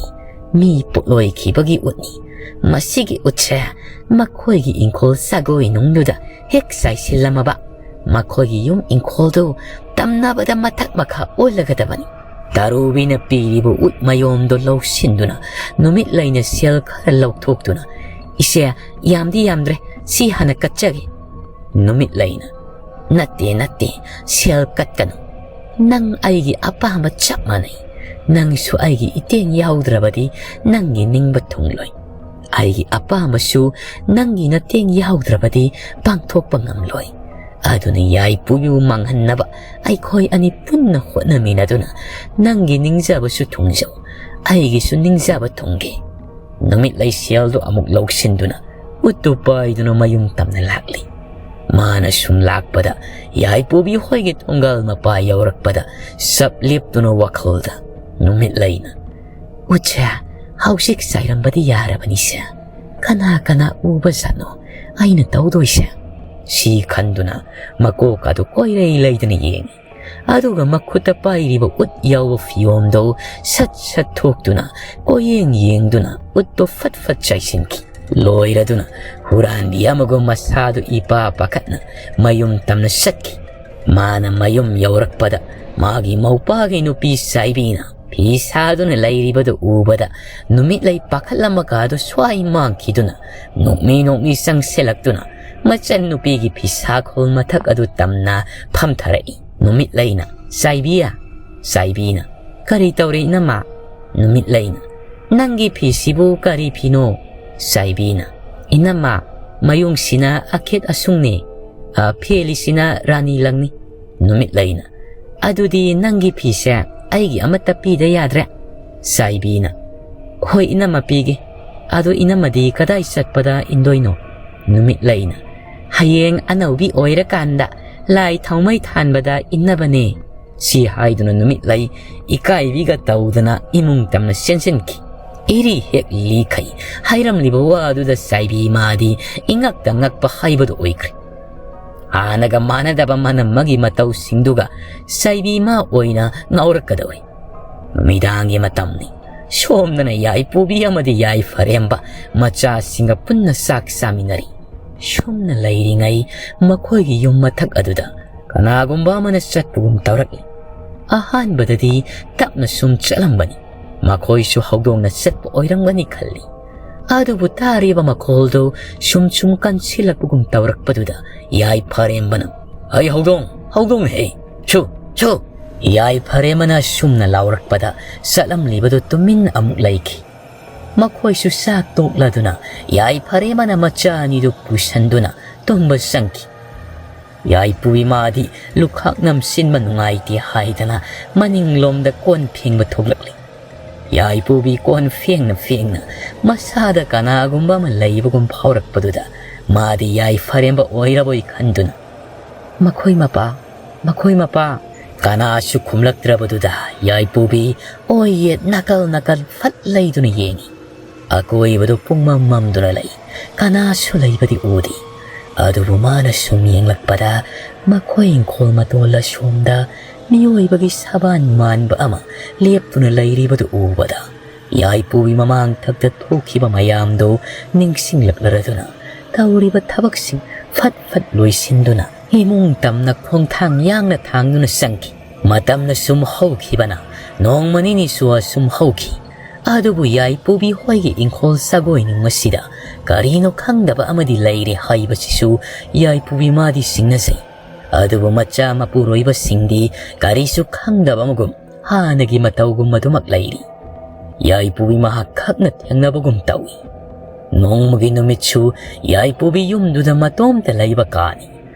ꯃꯤ ꯄꯣꯠꯂꯣꯏꯈꯤꯕꯒꯤ ꯎꯠꯅꯤ꯫ ꯃꯁꯤꯒꯤ ꯎꯠꯁꯦ ꯃꯈꯣꯏꯒꯤ ꯏꯪꯈꯣꯜ ꯁꯥꯒꯣꯏ ꯅꯨꯡꯗꯨꯗ ꯍꯦꯛ ꯆꯥꯏꯁꯤꯜꯂꯝꯃꯕ ꯃꯈꯣꯏꯒꯤ ꯌꯨꯝ ꯏꯪꯈꯣꯜꯗꯨ ꯇꯝꯅꯕꯗ ꯃꯊꯛ ꯃꯈꯥ ꯑꯣꯜꯂꯒꯗꯕꯅꯤ꯫" ꯇꯥꯔꯨꯕꯤꯅ ꯄꯤꯔꯤꯕ ꯎꯠ ꯃꯌꯣꯝꯗꯨ ꯂꯧꯁꯤꯟꯗꯨꯅ ꯅꯨꯃꯤꯠꯂꯩꯅ ꯁꯦꯜ ꯈꯔ ꯂꯧꯊꯣꯛꯇꯨꯅ, "ꯏꯆꯦ, ꯌꯥꯝꯗꯤ ꯌꯥꯝꯗ꯭ꯔꯦ, ꯁꯤ ꯍꯥꯟꯅ ꯀꯠꯆꯒꯦ꯫" ꯅꯨꯃꯤꯠꯂꯩꯅ, "ꯅꯠꯇꯦ, ꯅꯠꯇꯦ, ꯁꯦꯜ ꯀꯠꯀꯅꯨ꯫ ꯅꯪ ꯑꯩꯒꯤ ꯑꯄꯥꯝꯕ ꯆꯞ ꯃꯥꯟꯅꯩ꯫ ꯅꯪꯁꯨ ꯑꯩꯒꯤ ꯏꯇꯦꯡ ꯌꯥꯎꯗ꯭ꯔꯕꯗꯤ ꯅꯪꯒꯤ ꯅꯤꯡꯕ ꯊꯨꯡꯂꯣꯏ꯫ ꯑꯩꯒꯤ ꯑꯄꯥꯝꯕꯁꯨ ꯅꯪꯒꯤ ꯅꯇꯦꯡ ꯌꯥꯎꯗ꯭ꯔꯕꯗꯤ ꯄꯥꯡꯊꯣꯛꯄ ꯉꯝꯂꯣꯏ꯫ ꯑꯗꯨꯅ ꯌꯥꯏꯄꯨꯕꯤꯕꯨ ꯃꯥꯡꯍꯟꯅꯕ ꯑꯩꯈꯣꯏ ꯑꯅꯤ ꯄꯨꯟꯅ ꯍꯣꯠꯅꯃꯤꯟꯅꯗꯨꯅ ꯅꯪꯒꯤ ꯅꯤꯡꯖꯕꯁꯨ ꯊꯨꯡꯖꯧ, ꯑꯩꯒꯤꯁꯨ ꯅꯤꯡꯖꯕ ꯊꯨꯡꯒꯦ꯫" ꯅꯨꯃꯤꯠꯂꯩ ꯁꯦꯜꯗꯨ ꯑꯃꯨꯛ ꯂꯧꯁꯤꯟꯗꯨꯅ ꯎꯠꯇꯨ ꯄꯥꯏꯗꯨꯅ ꯃꯌꯨꯝ ꯇꯝꯅ ꯂꯥꯛꯂꯤ꯫ ꯃꯥꯅ ꯁꯨꯝ ꯂꯥꯛꯄꯗ ꯌꯥꯏꯄꯨꯕꯤ ꯍꯣꯏꯒꯤ ꯊꯣꯡꯒꯥꯜ ꯃꯄꯥ ꯌꯧꯔꯛꯄꯗ ꯆꯞ ꯂꯦꯞꯇꯨꯅ ꯋꯥꯈꯜꯗ ꯅꯨꯃꯤꯠꯂꯩꯅ, "ꯎꯠꯁꯦ ꯍꯧꯖꯤꯛ ꯆꯥꯏꯔꯝꯕꯗꯤ ꯌꯥꯔꯕꯅꯤꯁꯦ꯫ "ꯀꯅꯥ ꯀꯅꯥ ꯎꯕ ꯖꯥꯠꯅꯣ ꯑꯩꯅ ꯇꯧꯗꯣꯏꯁꯦ?" ꯁꯤ ꯈꯟꯗꯨꯅ ꯃꯀꯣꯛ ꯑꯗꯨ ꯀꯣꯏꯔꯩ ꯂꯩꯗꯨꯅ ꯌꯦꯡꯉꯤ꯫ ꯑꯗꯨꯒ ꯃꯈꯨꯠꯇ ꯄꯥꯏꯔꯤꯕ ꯎꯠ ꯌꯥꯎꯕ ꯐꯤꯌꯣꯝꯗꯨ ꯁꯠ ꯁꯠ ꯊꯣꯛꯇꯨꯅ ꯀꯣꯏꯌꯦꯡ ꯌꯦꯡꯗꯨꯅ ꯎꯠꯇꯨ ꯐꯠ ꯐꯠ ꯆꯥꯏꯁꯤꯟꯈꯤ꯫ ꯂꯣꯏꯔꯗꯨꯅ ꯍꯨꯔꯥꯟꯕꯤ ꯑꯃꯒꯨꯝ ꯃꯁꯥꯗꯨ ꯏꯄꯥ ꯄꯥꯈꯠꯅ ꯃꯌꯨꯝ ꯇꯝꯅ ꯆꯠꯈꯤ꯫ ꯃꯥꯅ ꯃꯌꯨꯝ ꯌꯧꯔꯛꯄꯗ ꯃꯥꯒꯤ ꯃꯧꯄꯥꯒꯤ ꯅꯨꯄꯤ ꯆꯥꯏꯕꯤꯅ ꯐꯤ ꯁꯥꯗꯨꯅ ꯂꯩꯔꯤꯕꯗꯨ ꯎꯕꯗ ꯅꯨꯃꯤꯠꯂꯩ ꯄꯥꯈꯠꯂꯝꯃꯒ ꯑꯗꯨ ꯁ꯭ꯋꯥꯏ ꯃꯥꯡꯈꯤꯗꯨꯅ ꯅꯣꯛꯃꯤ ꯅꯣꯛꯃꯤ ꯆꯪꯁꯤꯜꯂꯛꯇꯨꯅ ꯃꯆꯟ ꯅꯨꯄꯤꯒꯤ ꯐꯤꯁꯥꯈꯣꯜ ꯃꯊꯛ ꯑꯗꯨ ꯇꯝꯅ ꯐꯝꯊꯔꯛꯏ꯫ ꯅꯨꯃꯤꯠꯂꯩꯅ, "ꯆꯥꯏꯕꯤꯌꯥ?" ꯆꯥꯏꯕꯤꯅ, "ꯀꯔꯤ ꯇꯧꯔꯦ ꯏꯅꯝꯃ?" ꯅꯨꯃꯤꯠꯂꯩꯅ, "ꯅꯪꯒꯤ ꯐꯤꯁꯤꯕꯨ ꯀꯔꯤ ꯐꯤꯅꯣ?" ꯆꯥꯏꯕꯤꯅ, "ꯏꯅꯝꯃ, ꯃꯌꯨꯡꯁꯤꯅ ꯑꯈꯦꯠ ꯑꯁꯨꯡꯅꯦ, ꯑ, ꯐꯦꯜꯂꯤꯁꯤꯅ ꯔꯥꯅꯤ ꯂꯪꯅꯤ꯫" ꯅꯨꯃꯤꯠꯂꯩꯅ, "ꯑꯗꯨꯗꯤ ꯅꯪꯒꯤ ꯐꯤꯁꯦ ꯑꯩꯒꯤ ꯑꯃꯠꯇ ꯄꯤꯗ ꯌꯥꯗ꯭ꯔꯦ꯫" ꯆꯥꯏꯕꯤꯅ, "ꯍꯣꯏ ꯏꯅꯝꯃ, ꯄꯤꯒꯦ꯫ ꯑꯗꯣ ꯏꯅꯝꯃꯗꯤ ꯀꯗꯥꯏ ꯆꯠꯄꯗ ꯏꯟꯗꯣꯏꯅꯣ?" ꯅꯨꯃꯤꯠꯂꯩꯅ, "ꯍꯌꯦꯡ ꯑꯅꯧꯕꯤ ꯑꯣꯏꯔꯀꯥꯟꯗ ꯂꯥꯏ ꯊꯥꯎꯃꯩ ꯊꯥꯟꯕꯗ ꯏꯟꯅꯕꯅꯦ꯫" ꯁꯤ ꯍꯥꯏꯗꯨꯅ ꯅꯨꯃꯤꯠꯂꯩ ꯏꯀꯥꯏꯕꯤꯒ ꯇꯧꯗꯅ ꯏꯃꯨꯡ ꯇꯝꯅ ꯆꯦꯟꯁꯤꯟꯈꯤ꯫ ꯏꯔꯤ ꯍꯦꯛ ꯂꯤꯈꯩ ꯍꯥꯏꯔꯝꯂꯤꯕ ꯋꯥꯗꯨꯗ ꯆꯥꯏꯕꯤ ꯃꯥꯗꯤ ꯏꯉꯛꯇ ꯉꯛꯄ ꯍꯥꯏꯕꯗꯨ ꯑꯣꯏꯈ꯭ꯔꯦ꯫ ꯍꯥꯟꯅꯒ ꯃꯥꯟꯅꯗꯕ ꯃꯅꯝ ꯑꯃꯒꯤ ꯃꯇꯧꯁꯤꯡꯗꯨꯒ ꯆꯥꯏꯕꯤ ꯃꯥ ꯑꯣꯏꯅ ꯉꯥꯎꯔꯛꯀꯗꯧꯔꯤ꯫ ꯅꯨꯃꯤꯗꯥꯡꯒꯤ ꯃꯇꯝꯅꯤ꯫ ꯁꯣꯝꯗꯅ ꯌꯥꯏꯄꯨꯕꯤ ꯑꯃꯗꯤ ꯌꯥꯏꯐꯔꯦꯝꯕ ꯃꯆꯥꯁꯤꯡꯒ ꯄꯨꯟꯅ ꯆꯥꯛ ꯆꯥꯃꯤꯟꯅꯔꯤ꯫ ꯁꯨꯝꯅ ꯂꯩꯔꯤꯉꯩ ꯃꯈꯣꯏꯒꯤ ꯌꯨꯝ ꯃꯊꯛ ꯑꯗꯨꯗ ꯀꯅꯥꯒꯨꯝꯕ ꯑꯃꯅ ꯆꯠꯄꯒꯨꯝ ꯇꯧꯔꯛꯏ꯫ ꯑꯍꯥꯟꯕꯗꯗꯤ ꯇꯞꯅ ꯁꯨꯝ ꯆꯠꯂꯝꯕꯅꯤ꯫ ꯃꯈꯣꯏꯁꯨ ꯍꯧꯗꯣꯡꯅ ꯆꯠꯄ ꯑꯣꯏꯔꯝꯒꯅꯤ ꯈꯜꯂꯤ꯫ ꯑꯗꯨꯕꯨ ꯇꯥꯔꯤꯕ ꯃꯈꯣꯜꯗꯨ ꯁꯨꯝ ꯁꯨꯝ ꯀꯟꯁꯤꯜꯂꯛꯄꯒꯨꯝ ꯇꯧꯔꯛꯄꯗꯨꯗ ꯌꯥꯏꯐꯔꯦꯝꯕꯅ, "ꯑꯩ ꯍꯧꯗꯣꯡ, ꯍꯧꯗꯣꯡꯅꯦ ꯍꯦ! ꯁꯨ, ꯁꯨ!" ꯌꯥꯏꯐꯔꯦꯝꯕꯅ ꯁꯨꯝꯅ ꯂꯥꯎꯔꯛꯄꯗ ꯆꯠꯂꯝꯂꯤꯕꯗꯨ ꯇꯨꯃꯤꯟ ꯑꯃꯨꯛ ꯂꯩꯈꯤ꯫ ꯃꯈꯣꯏꯁꯨ ꯆꯥꯛ ꯇꯣꯛꯂꯗꯨꯅ ꯌꯥꯏꯐꯔꯦꯝꯕꯅ ꯃꯆꯥ ꯑꯅꯤꯗꯨ ꯄꯨꯁꯟꯗꯨꯅ ꯇꯨꯝꯕ ꯆꯪꯈꯤ꯫ ꯌꯥꯏꯄꯨ ꯏꯃꯥꯗꯤ ꯂꯨꯈꯥꯛ ꯅꯝꯁꯤꯟꯕ ꯅꯨꯡꯉꯥꯏꯇꯦ ꯍꯥꯏꯗꯅ ꯃꯅꯤꯡꯂꯣꯝꯗ ꯀꯣꯟ ꯐꯦꯡꯕ ꯊꯣꯛꯂꯛꯂꯤ꯫ ꯌꯥꯏꯄꯨꯕꯤ ꯀꯣꯟ ꯐꯦꯡꯅ ꯐꯦꯡꯅ ꯃꯁꯥꯗ ꯀꯅꯥꯒꯨꯝꯕ ꯑꯃ ꯂꯩꯕꯒꯨꯝ ꯐꯥꯎꯔꯛꯄꯗꯨꯗ ꯃꯥꯗꯤ ꯌꯥꯏꯐꯔꯦꯝꯕ ꯑꯣꯏꯔꯕꯣꯏ ꯈꯟꯗꯨꯅ, "ꯃꯈꯣꯏ ꯃꯄꯥ, ꯃꯈꯣꯏ ꯃꯄꯥ!" ꯀꯅꯥꯁꯨ ꯈꯨꯝꯂꯛꯇ꯭ꯔꯕꯗꯨꯗ ꯌꯥꯏꯄꯨꯕꯤ ꯑꯣꯏ ꯌꯦꯠ ꯅꯥꯀꯜ ꯅꯥꯀꯜ ꯐꯠ ꯂꯩꯗꯨꯅ ꯌꯦꯡꯉꯤ꯫ ꯑꯀꯣꯏꯕꯗꯨ ꯄꯨꯡꯃꯝ ꯃꯝꯗꯨꯅ ꯂꯩ꯫ ꯀꯅꯥꯁꯨ ꯂꯩꯕꯗꯤ ꯎꯗꯦ꯫ ꯑꯗꯨꯕꯨ ꯃꯥꯅ ꯁꯨꯝ ꯌꯦꯡꯂꯛꯄꯗ ꯃꯈꯣꯏ ꯏꯪꯈꯣꯜ ꯃꯇꯣꯜ ꯑꯁꯣꯝꯗ ꯃꯤꯑꯣꯏꯕꯒꯤ ꯁꯕꯥꯟ ꯃꯥꯟꯕ ꯑꯃ ꯂꯦꯞꯇꯨꯅ ꯂꯩꯔꯤꯕꯗꯨ ꯎꯕꯗ ꯌꯥꯏꯄꯨꯒꯤ ꯃꯃꯥꯡ ꯊꯛꯇ ꯊꯣꯛꯈꯤꯕ ꯃꯌꯥꯝꯗꯨ ꯅꯤꯡꯁꯤꯡꯂꯛꯂꯔꯗꯨꯅ ꯇꯧꯔꯤꯕ ꯊꯕꯛꯁꯤꯡ ꯐꯠ ꯐꯠ ꯂꯣꯏꯁꯤꯟꯗꯨꯅ ꯏꯃꯨꯡ ꯇꯝꯅ ꯈꯣꯡꯊꯥꯡ ꯌꯥꯡꯅ ꯊꯥꯡꯗꯨꯅ ꯆꯪꯈꯤ꯫ ꯃꯇꯝꯅ ꯁꯨꯝ ꯍꯧꯈꯤꯕꯅ ꯅꯣꯡꯃ ꯅꯤꯅꯤꯁꯨ ꯑꯁꯨꯝ ꯍꯧꯈꯤ꯫ ꯑꯗꯨꯕꯨ ꯌꯥꯏꯄꯨꯕꯤ ꯍꯣꯏꯒꯤ ꯏꯪꯈꯣꯜ ꯁꯒꯣꯏꯅꯨꯡ ꯑꯁꯤꯗ ꯀꯔꯤꯅꯣ ꯈꯪꯗꯕ ꯑꯃꯗꯤ ꯂꯩꯔꯦ ꯍꯥꯏꯕꯁꯤꯁꯨ ꯌꯥꯏꯄꯨꯕꯤ ꯃꯥꯗꯤ ꯁꯤꯡꯅꯖꯩ꯫ ꯑꯗꯨꯕꯨ ꯃꯆꯥ ꯃꯄꯨꯔꯣꯏꯕꯁꯤꯡꯗꯤ ꯀꯔꯤꯁꯨ ꯈꯪꯗꯕ ꯑꯃꯒꯨꯝ ꯍꯥꯟꯅꯒꯤ ꯃꯇꯧꯒꯨꯝ ꯑꯗꯨꯃꯛ ꯂꯩꯔꯤ꯫ ꯌꯥꯏꯄꯨꯕꯤ ꯃꯍꯥꯛ ꯈꯛꯅ ꯊꯦꯡꯅꯕꯒꯨꯝ ꯇꯧꯏ꯫ ꯅꯣꯡꯃꯒꯤ ꯅꯨꯃꯤꯠꯁꯨ ꯌꯥꯏꯄꯨꯕꯤ ꯌꯨꯝꯗꯨꯗ ꯃꯇꯣꯝꯇ ꯂꯩꯕ ꯀꯥꯅꯤ꯫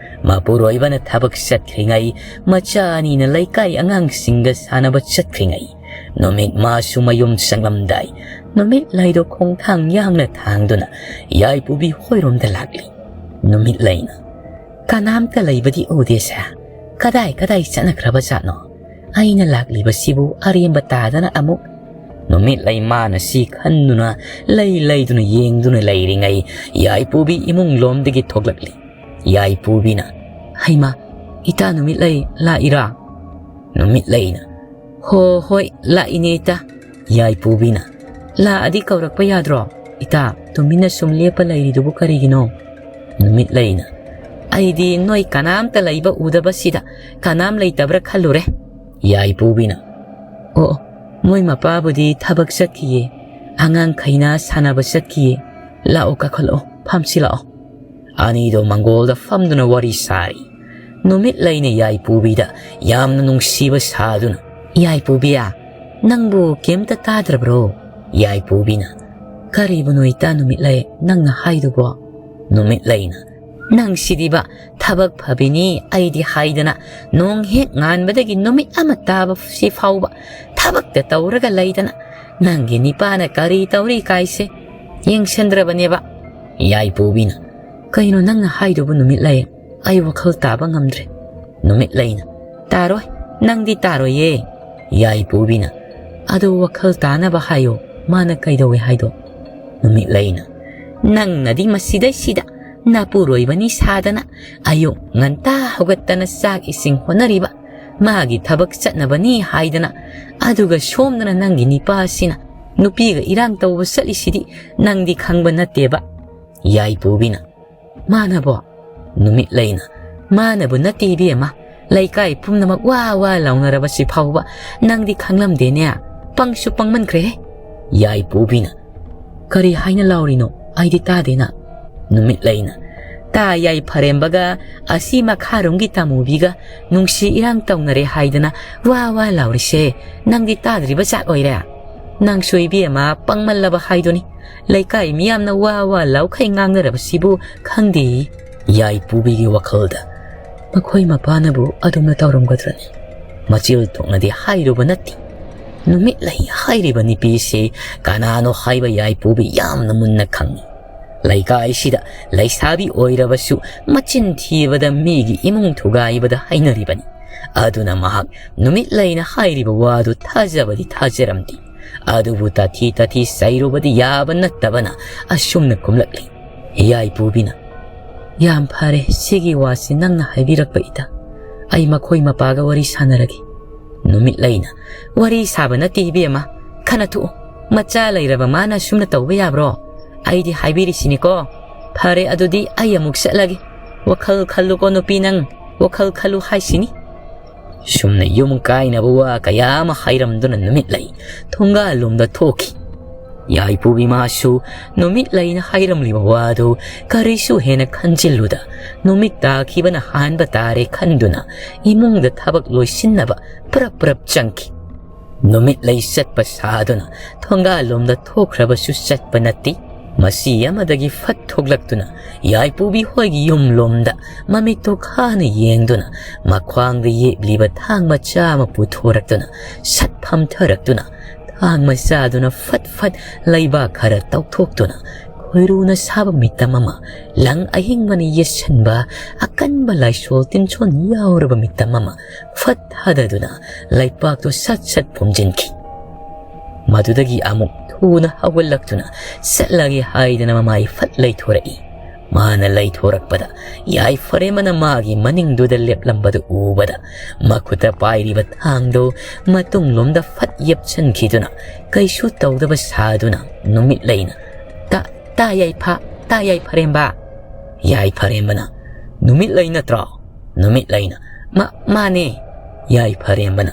ꯃꯄꯨꯔꯣꯏꯕꯅ ꯊꯕꯛ ꯆꯠꯈ꯭ꯔꯤꯉꯩ, ꯃꯆꯥ ꯑꯅꯤꯅ ꯂꯩꯀꯥꯏ ꯑꯉꯥꯡꯁꯤꯡꯒ ꯁꯥꯟꯅꯕ ꯆꯠꯈ꯭ꯔꯤꯉꯩ, ꯅꯨꯃꯤꯠ ꯃꯥꯁꯨ ꯃꯌꯨꯝ ꯆꯪꯂꯝꯗꯥꯏ, ꯅꯨꯃꯤꯠ ꯂꯩꯗꯣ ꯈꯣꯡꯊꯥꯡ ꯌꯥꯡꯅ ꯊꯥꯡꯗꯨꯅ ꯌꯥꯏꯄꯨꯕꯤ ꯍꯣꯏꯔꯣꯝꯗ ꯂꯥꯛꯂꯤ꯫ ꯅꯨꯃꯤꯠ ꯂꯩꯅ, "ꯀꯅꯥꯝꯇ ꯂꯩꯕꯗꯤ ꯎꯗꯦꯁꯦ, ꯀꯗꯥꯏ ꯀꯗꯥꯏ ꯆꯠꯅꯈ꯭ꯔꯕ ꯖꯥꯠꯅꯣ? ꯑꯩꯅ ꯂꯥꯛꯂꯤꯕꯁꯤꯕꯨ ꯑꯔꯦꯝꯕ ꯇꯥꯗꯅ ꯑꯃꯨꯛ?" ꯅꯨꯃꯤꯠ ꯂꯩ ꯃꯥꯅ ꯁꯤ ꯈꯟꯗꯨꯅ ꯂꯩ ꯂꯩꯗꯨꯅ ꯌꯦꯡꯗꯨꯅ ꯂꯩꯔꯤꯉꯩ ꯌꯥꯏꯄꯨꯕꯤ ꯏꯃꯨꯡ ꯂꯣꯝꯗꯒꯤ ꯊꯣꯛꯂꯛꯂꯤ꯫ ꯌꯥꯏꯄꯨꯕꯤꯅ, "ꯍꯩꯃꯥ, ꯏꯇꯥ ꯅꯨꯃꯤꯠꯂꯩ ꯂꯥꯛꯏꯔꯥ?" ꯅꯨꯃꯤꯠꯂꯩꯅ, "ꯍꯣ ꯍꯣꯏ, ꯂꯥꯛꯏꯅꯦ ꯏꯇꯥ꯫" ꯌꯥꯏꯄꯨꯕꯤꯅ, "ꯂꯥꯛꯑꯗꯤ ꯀꯧꯔꯛꯄ ꯌꯥꯗ꯭ꯔꯣ? ꯏꯇꯥ, ꯇꯨꯃꯤꯟꯅ ꯁꯨꯝ ꯂꯦꯞꯄ ꯂꯩꯔꯤꯗꯨꯕꯨ ꯀꯔꯤꯒꯤꯅꯣ?" ꯅꯨꯃꯤꯠꯂꯩꯅ, "ꯑꯩꯗꯤ ꯅꯣꯏ ꯀꯅꯥꯝꯇ ꯂꯩꯕ ꯎꯗꯕꯁꯤꯗ ꯀꯅꯥꯝ ꯂꯩꯇꯕ꯭ꯔꯥ ꯈꯜꯂꯨꯔꯦ꯫" ꯌꯥꯏꯄꯨꯕꯤꯅ, "ꯑꯣ, ꯃꯣꯏ ꯃꯄꯥꯕꯨꯗꯤ ꯊꯕꯛ ꯆꯠꯈꯤꯌꯦ, ꯑꯉꯥꯡꯈꯩꯅ ꯁꯥꯟꯅꯕ ꯆꯠꯈꯤꯌꯦ꯫ ꯂꯥꯛꯑꯣ, ꯀꯥꯈꯠꯂꯛꯑꯣ, ꯐꯝꯁꯤ ꯂꯥꯛꯑꯣ꯫" ꯑꯅꯤꯗꯣ ꯃꯪꯒꯣꯜꯗ ꯐꯝꯗꯨꯅ ꯋꯥꯔꯤ ꯁꯥꯔꯤ꯫ ꯅꯨꯃꯤꯠ ꯂꯩꯅ ꯌꯥꯏꯄꯨꯕꯤꯗ ꯌꯥꯝꯅ ꯅꯨꯡꯁꯤꯕ ꯁꯥꯗꯨꯅ, "ꯌꯥꯏꯄꯨꯕꯤ, ꯅꯪꯕꯨ ꯀꯩꯝꯇ ꯇꯥꯗ꯭ꯔꯕ꯭ꯔꯣ?" ꯌꯥꯏꯄꯨꯕꯤꯅ, "ꯀꯔꯤꯕꯨꯅꯣ ꯏꯇꯥ ꯅꯨꯃꯤꯠ ꯂꯩ ꯅꯪꯅ ꯍꯥꯏꯗꯨꯕꯣ?" ꯅꯨꯃꯤꯠ ꯂꯩꯅ, "ꯅꯪ ꯁꯤꯗꯤꯕ, ꯊꯕꯛ ꯐꯕꯤꯅꯤ ꯑꯩꯗꯤ ꯍꯥꯏꯗꯅ ꯅꯣꯡ ꯍꯦꯛ ꯉꯥꯟꯕꯗꯒꯤ ꯅꯨꯃꯤꯠ ꯑꯃ ꯇꯥꯕ ꯁꯤ ꯐꯥꯎꯕ ꯊꯕꯛꯇ ꯇꯧꯔꯒ ꯂꯩꯗꯅ ꯅꯪꯒꯤ ꯅꯤꯄꯥꯅ ꯀꯔꯤ ꯇꯧꯔꯤ ꯀꯥꯏꯁꯦ ꯌꯦꯡꯁꯟꯗ꯭ꯔꯕꯅꯦꯕ꯫" ꯌꯥꯏꯄꯨꯕꯤꯅ, "ꯀꯩꯅꯣ ꯅꯪꯅ ꯍꯥꯏꯗꯨꯕꯨ ꯅꯨꯃꯤꯠ ꯂꯩ? ꯑꯩ ꯋꯥꯈꯜ ꯇꯥꯕ ꯉꯝꯗ꯭ꯔꯦ꯫" ꯅꯨꯃꯤꯠ ꯂꯩꯅ, "ꯇꯥꯔꯣꯏ, ꯅꯪꯗꯤ ꯇꯥꯔꯣꯏꯌꯦ꯫" ꯌꯥꯏꯄꯨꯕꯤꯅ, "ꯑꯗꯨ ꯋꯥꯈꯜ ꯇꯥꯅꯕ ꯍꯥꯏꯌꯣ, ꯃꯥꯅ ꯀꯩꯗꯧꯋꯦ ꯍꯥꯏꯗꯣ?" ꯅꯨꯃꯤꯠꯂꯩꯅ, "ꯅꯪꯅꯗꯤ ꯃꯁꯤꯗꯩꯁꯤꯗ ꯅꯄꯨꯔꯣꯏꯕꯅꯤ ꯁꯥꯗꯅ ꯑꯌꯨꯛ ꯉꯟꯇꯥ ꯍꯧꯒꯠꯇꯅ ꯆꯥꯛ ꯏꯁꯤꯡ ꯍꯣꯠꯅꯔꯤꯕ, ꯃꯥꯒꯤ ꯊꯕꯛ ꯆꯠꯅꯕꯅꯤ ꯍꯥꯏꯗꯅ, ꯑꯗꯨꯒ ꯁꯣꯝꯗꯅ ꯅꯪꯒꯤ ꯅꯤꯄꯥꯁꯤꯅ ꯅꯨꯄꯤꯒ ꯏꯔꯥꯡ ꯇꯧꯕ ꯆꯠꯂꯤꯁꯤꯗꯤ ꯅꯪꯗꯤ ꯈꯪꯕ ꯅꯠꯇꯦꯕ?" ꯌꯥꯏꯄꯨꯕꯤꯅ, "ꯃꯥꯅꯕꯣ?" ꯅꯨꯃꯤꯠꯂꯩꯅ, "ꯃꯥꯅꯕꯨ ꯅꯠꯇꯦ ꯏꯕꯦꯝꯃ, ꯂꯩꯀꯥꯏ ꯄꯨꯝꯅꯃꯛ ꯋꯥ ꯋꯥ ꯂꯥꯎꯅꯔꯕꯁꯤ ꯐꯥꯎꯕ ꯅꯪꯗꯤ ꯈꯪꯂꯝꯗꯦꯅꯦ꯫ ꯄꯪꯁꯨ ꯄꯪꯃꯟꯈ꯭ꯔꯦꯍꯦ!" ꯌꯥꯏꯄꯨꯕꯤꯅ, "ꯀꯔꯤ ꯍꯥꯏꯅ ꯂꯥꯎꯔꯤꯅꯣ? ꯑꯩꯗꯤ ꯇꯥꯗꯦꯅ?" ꯅꯨꯃꯤꯠꯂꯩꯅ, "ꯇꯥ ꯌꯥꯏꯐꯔꯦꯝꯕꯒ ꯑꯁꯤ ꯃꯈꯥꯔꯣꯝꯒꯤ ꯇꯥꯃꯨꯕꯤꯒ ꯅꯨꯡꯁꯤ ꯏꯔꯥꯡ ꯇꯧꯅꯔꯦ ꯍꯥꯏꯗꯅ ꯋꯥ ꯋꯥ ꯂꯥꯎꯔꯤꯁꯦ ꯅꯪꯗꯤ ꯇꯥꯗ꯭ꯔꯤꯕ ꯖꯥꯠ ꯑꯣꯏꯔꯦ꯫ ꯅꯪꯁꯨ ꯏꯕꯦꯝꯃ ꯄꯪꯃꯜꯂꯕ ꯍꯥꯏꯗꯨꯅꯤ꯫ ꯂꯩꯀꯥꯏ ꯃꯤꯌꯥꯝꯅ ꯋꯥ ꯋꯥ ꯂꯥꯎꯈꯩ ꯉꯥꯡꯅꯔꯕꯁꯤꯕꯨ ꯈꯪꯗꯦ?" ꯌꯥꯏꯄꯨꯕꯤꯒꯤ ꯋꯥꯈꯜꯗ, "ꯃꯈꯣꯏ ꯃꯄꯥꯅꯕꯨ ꯑꯗꯨꯝꯅ ꯇꯧꯔꯝꯒꯗ꯭ꯔꯅꯤ? ꯃꯆꯤꯜ ꯊꯣꯛꯅꯗꯤ ꯍꯥꯏꯔꯨꯕ ꯅꯠꯇꯦ꯫ ꯅꯨꯃꯤꯠꯂꯩ ꯍꯥꯏꯔꯤꯕ ꯅꯨꯄꯤꯁꯤ ꯀꯅꯥꯅꯣ ꯍꯥꯏꯕ ꯌꯥꯏꯄꯨꯕꯤ ꯌꯥꯝꯅ ꯃꯨꯟꯅ ꯈꯪꯏ꯫ ꯂꯩꯀꯥꯏꯁꯤꯗ ꯂꯩꯁꯥꯕꯤ ꯑꯣꯏꯔꯕꯁꯨ ꯃꯆꯤꯟ ꯊꯤꯕꯗ ꯃꯤꯒꯤ ꯏꯃꯨꯡ ꯊꯨꯒꯥꯏꯕꯗ ꯍꯩꯅꯔꯤꯕꯅꯤ꯫ ꯑꯗꯨꯅ ꯃꯍꯥꯛ ꯅꯨꯃꯤꯠꯂꯩꯅ ꯍꯥꯏꯔꯤꯕ ꯋꯥꯗꯨ ꯊꯥꯖꯕꯗꯤ ꯊꯥꯖꯔꯝꯗꯦ꯫ ꯑꯗꯨꯕꯨ ꯇꯥꯊꯤ ꯇꯥꯊꯤ ꯆꯩꯔꯨꯕꯗꯤ ꯌꯥꯕ ꯅꯠꯇꯕꯅ ꯑꯁꯨꯝꯅ ꯈꯨꯝꯂꯛꯂꯤ꯫" ꯌꯥꯏꯄꯨꯕꯤꯅ, "ꯌꯥꯝ ꯐꯔꯦ, ꯁꯤꯒꯤ ꯋꯥꯁꯤ ꯅꯪꯅ ꯍꯥꯏꯕꯤꯔꯛꯄ ꯏꯇꯥ꯫ ꯑꯩ ꯃꯈꯣꯏ ꯃꯄꯥꯒ ꯋꯥꯔꯤ ꯁꯥꯟꯅꯔꯒꯦ꯫" ꯅꯨꯃꯤꯠꯂꯩꯅ, "ꯋꯥꯔꯤ ꯁꯥꯕ ꯅꯠꯇꯦ ꯏꯕꯦꯝꯃ, ꯈꯟꯅ ꯊꯣꯛꯎ꯫ ꯃꯆꯥ ꯂꯩꯔꯕ ꯃꯥꯅ ꯑꯁꯨꯝꯅ ꯇꯧꯕ ꯌꯥꯕ꯭ꯔꯣ? ꯑꯩꯗꯤ ꯍꯥꯏꯕꯤꯔꯤꯁꯤꯅꯤꯀꯣ꯫ ꯐꯔꯦ, ꯑꯗꯨꯗꯤ ꯑꯩ ꯑꯃꯨꯛ ꯆꯠꯂꯒꯦ꯫ ꯋꯥꯈꯜ ꯈꯜꯂꯨꯀꯣ ꯅꯨꯄꯤ ꯅꯪ, ꯋꯥꯈꯜ ꯈꯜꯂꯨ ꯍꯥꯏꯁꯤꯅꯤ꯫" ꯁꯨꯝꯅ ꯌꯨꯝ ꯀꯥꯏꯅꯕ ꯋꯥ ꯀꯌꯥ ꯑꯃ ꯍꯥꯏꯔꯝꯗꯨꯅ ꯅꯨꯃꯤꯠꯂꯩ ꯊꯣꯡꯒꯥꯜꯂꯣꯝꯗ ꯊꯣꯛꯈꯤ꯫ ꯌꯥꯏꯄꯨꯕꯤ ꯃꯥꯁꯨ ꯅꯨꯃꯤꯠꯂꯩꯅ ꯍꯥꯏꯔꯝꯂꯤꯕ ꯋꯥꯗꯨ ꯀꯔꯤꯁꯨ ꯍꯦꯟꯅ ꯈꯟꯖꯤꯜꯂꯨꯗ, ꯅꯨꯃꯤꯠ ꯇꯥꯈꯤꯕꯅ ꯍꯥꯟꯕ ꯇꯥꯔꯦ ꯈꯟꯗꯨꯅ ꯏꯃꯨꯡꯗ ꯊꯕꯛ ꯂꯣꯏꯁꯤꯟꯅꯕ ꯄ꯭ꯔꯞ ꯄ꯭ꯔꯞ ꯆꯪꯈꯤ꯫ ꯅꯨꯃꯤꯠꯂꯩ ꯆꯠꯄ ꯁꯥꯗꯨꯅ ꯊꯣꯡꯒꯥꯜꯂꯣꯝꯗ ꯊꯣꯛꯈ꯭ꯔꯕꯁꯨ ꯆꯠꯄ ꯅꯠꯇꯦ꯫ ꯃꯆꯤ ꯑꯃꯗꯒꯤ ꯐꯠ ꯊꯣꯛꯂꯛꯇꯨꯅ ꯌꯥꯏꯄꯨꯕꯤ ꯍꯣꯏꯒꯤ ꯌꯨꯝꯂꯣꯝꯗ ꯃꯃꯤꯠꯇꯣ ꯈꯥꯅ ꯌꯦꯡꯗꯨꯅ ꯃꯈ꯭ꯋꯥꯡꯗ ꯌꯦꯞꯂꯤꯕ ꯊꯥꯡ ꯃꯆꯥ ꯑꯃ ꯄꯨꯊꯣꯔꯛꯇꯨꯅ ꯁꯠ ꯐꯝꯊꯔꯛꯇꯨꯅ ꯊꯥꯡ ꯃꯆꯥꯗꯨꯅ ꯐꯠ ꯐꯠ ꯂꯩꯕꯥꯛ ꯈꯔ ꯇꯧꯊꯣꯛꯇꯨꯅ ꯈꯣꯏꯔꯨꯅ ꯁꯥꯕ ꯃꯤꯇꯝ ꯑꯃ, ꯂꯪ ꯑꯍꯤꯡꯕꯅ ꯌꯦꯠꯁꯟꯕ ꯑꯀꯟꯕ ꯂꯥꯏꯁꯣꯜ ꯇꯤꯟꯁꯣꯟ ꯌꯥꯎꯔꯕ ꯃꯤꯇꯝ ꯑꯃ ꯐꯠ ꯊꯥꯗꯗꯨꯅ ꯂꯩꯄꯥꯛꯇꯨ ꯁꯠ ꯁꯠ ꯐꯨꯝꯖꯤꯟꯈꯤ꯫ ꯃꯗꯨꯗꯒꯤ ꯑꯃꯨꯛ ꯊꯨꯅ ꯍꯧꯒꯠꯂꯛꯇꯨꯅ ꯆꯠꯂꯒꯦ ꯍꯥꯏꯗꯅ ꯃꯃꯥꯏ ꯐꯠ ꯂꯩꯊꯣꯔꯛꯏ꯫ ꯃꯥꯅ ꯂꯩꯊꯣꯔꯛꯄꯗ ꯌꯥꯏꯐꯔꯦꯝꯕꯅ ꯃꯥꯒꯤ ꯃꯅꯤꯡꯗꯨꯗ ꯂꯦꯞꯂꯝꯕꯗꯨ ꯎꯕꯗ ꯃꯈꯨꯠꯇ ꯄꯥꯏꯔꯤꯕ ꯊꯥꯡꯗꯨ ꯃꯇꯨꯡꯂꯣꯝꯗ ꯐꯠ ꯌꯦꯞꯁꯤꯟꯈꯤꯗꯨꯅ ꯀꯩꯁꯨ ꯇꯧꯗꯕ ꯁꯥꯗꯨꯅ ꯅꯨꯃꯤꯠꯂꯩꯅ, "ꯇꯥ, ꯇꯥ ꯌꯥꯏꯐ, ꯇꯥ ꯌꯥꯏꯐꯔꯦꯝꯕ!" ꯌꯥꯏꯐꯔꯦꯝꯕꯅ, "ꯅꯨꯃꯤꯠꯂꯩ ꯅꯠꯇ꯭ꯔꯣ?" ꯅꯨꯃꯤꯠꯂꯩꯅ, "ꯃꯥ-, ꯃꯥꯅꯦ!" ꯌꯥꯏꯐꯔꯦꯝꯕꯅ,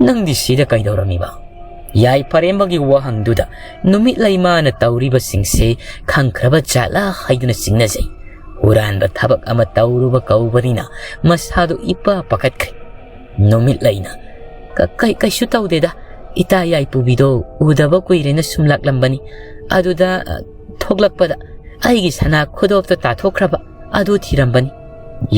"ꯅꯪꯗꯤ ꯁꯤꯗ ꯀꯩꯗꯧꯔꯝꯃꯤꯕ?" ꯌꯥꯏꯐꯔꯦꯝꯕꯒꯤ ꯋꯥꯍꯪꯗꯨꯗ ꯅꯨꯃꯤꯠꯂꯩ ꯃꯥꯅ ꯇꯧꯔꯤꯕꯁꯤꯡꯁꯦ ꯈꯪꯈ꯭ꯔꯕ ꯖꯥꯠꯂꯥ ꯍꯥꯏꯗꯨꯅ ꯆꯤꯡꯅꯖꯩ꯫ ꯍꯨꯔꯥꯟꯕ ꯊꯕꯛ ꯑꯃ ꯇꯧꯔꯨꯕ ꯀꯧꯕꯅꯤꯅ ꯃꯁꯥꯗꯨ ꯏꯄꯥ ꯄꯥꯈꯠꯈ꯭ꯔꯦ꯫ ꯅꯨꯃꯤꯠꯂꯩꯅ, "ꯀ-, ꯀꯩ-, ꯀꯩꯁꯨ ꯇꯧꯗꯦꯗ, ꯏꯇꯥ ꯌꯥꯏꯄꯨꯕꯤꯗꯣ ꯎꯗꯕ ꯀꯨꯏꯔꯦꯅ ꯁꯨꯝ ꯂꯥꯛꯂꯝꯕꯅꯤ꯫ ꯑꯗꯨꯗ, ꯑ, ꯊꯣꯛꯂꯛꯄꯗ ꯑꯩꯒꯤ ꯁꯅꯥ ꯈꯨꯗꯣꯞꯇꯣ ꯇꯥꯊꯣꯛꯈ꯭ꯔꯕ ꯑꯗꯨ ꯊꯤꯔꯝꯕꯅꯤ꯫"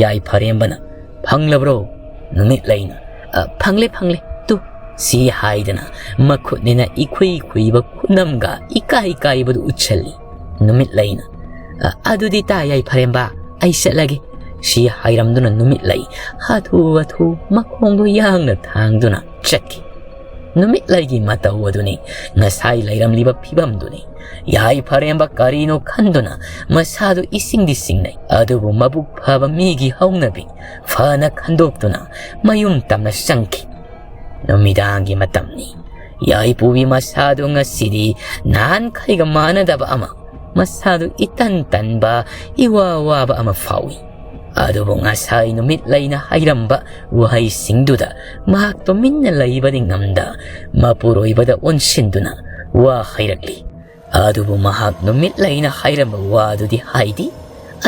ꯌꯥꯏꯐꯔꯦꯝꯕꯅ, "ꯐꯪꯂꯕ꯭ꯔꯣ?" ꯅꯨꯃꯤꯠꯂꯩꯅ, "ꯑ, ꯐꯪꯂꯦ, ꯐꯪꯂꯦ, ꯇꯨ꯫" ꯁꯤ ꯍꯥꯏꯗꯅ ꯃꯈꯨꯠꯅꯤꯅ ꯏꯈꯨꯏ ꯈꯨꯏꯕ ꯈꯨꯅꯝꯒ ꯏꯀꯥꯏ ꯀꯥꯏꯕꯗꯨ ꯎꯠꯁꯜꯂꯤ꯫ ꯅꯨꯃꯤꯠꯂꯩꯅ, "ꯑ, ꯑꯗꯨꯗꯤ ꯇꯥ ꯌꯥꯏꯐꯔꯦꯝꯕ, ꯑꯩ ꯆꯠꯂꯒꯦ꯫" ꯁꯤ ꯍꯥꯏꯔꯝꯗꯨꯅ ꯅꯨꯃꯤꯠꯂꯩ ꯍꯥꯊꯨ ꯍꯥꯊꯨ ꯃꯈꯣꯡꯗꯨ ꯌꯥꯡꯅ ꯊꯥꯡꯗꯨꯅ ꯆꯠꯈꯤ꯫ ꯅꯨꯃꯤꯠꯂꯩꯒꯤ ꯃꯇꯧ ꯑꯗꯨꯅꯤ, ꯉꯁꯥꯏ ꯂꯩꯔꯝꯂꯤꯕ ꯐꯤꯕꯝꯗꯨꯅꯤ꯫ ꯌꯥꯏꯐꯔꯦꯝꯕ ꯀꯔꯤꯅꯣ ꯈꯟꯗꯨꯅ ꯃꯁꯥꯗꯨ ꯏꯁꯤꯡꯗꯤ ꯁꯤꯡꯅꯩ, ꯑꯗꯨꯕꯨ ꯃꯕꯨꯛ ꯐꯕ ꯃꯤꯒꯤ ꯍꯧꯅꯕꯤ ꯐꯅ ꯈꯟꯗꯣꯛꯇꯨꯅ ꯃꯌꯨꯝ ꯇꯝꯅ ꯆꯪꯈꯤ꯫ ꯅꯨꯃꯤꯗꯥꯡꯒꯤ ꯃꯇꯝꯅꯤ꯫ ꯌꯥꯏꯄꯨꯕꯤ ꯃꯁꯥꯗꯨ ꯉꯁꯤꯗꯤ ꯅꯍꯥꯟꯈꯩꯒ ꯃꯥꯟꯅꯗꯕ ꯑꯃ, ꯃꯁꯥꯗꯨ ꯏꯇꯟ ꯇꯟꯕ, ꯏꯋꯥ ꯋꯥꯕ ꯑꯃ ꯐꯥꯎꯏ꯫ ꯑꯗꯨꯕꯨ ꯉꯁꯥꯏ ꯅꯨꯃꯤꯠꯂꯩꯅ ꯍꯥꯏꯔꯝꯕ ꯋꯥꯍꯩꯁꯤꯡꯗꯨꯗ ꯃꯍꯥꯛ ꯇꯨꯃꯤꯟꯅ ꯂꯩꯕꯗꯤ ꯉꯝꯗ, ꯃꯄꯨꯔꯣꯏꯕꯗ ꯑꯣꯟꯁꯤꯟꯗꯨꯅ ꯋꯥ ꯍꯥꯏꯔꯛꯂꯤ꯫ ꯑꯗꯨꯕꯨ ꯃꯍꯥꯛ ꯅꯨꯃꯤꯠꯂꯩꯅ ꯍꯥꯏꯔꯝꯕ ꯋꯥꯗꯨꯗꯤ ꯍꯥꯏꯗꯦ꯫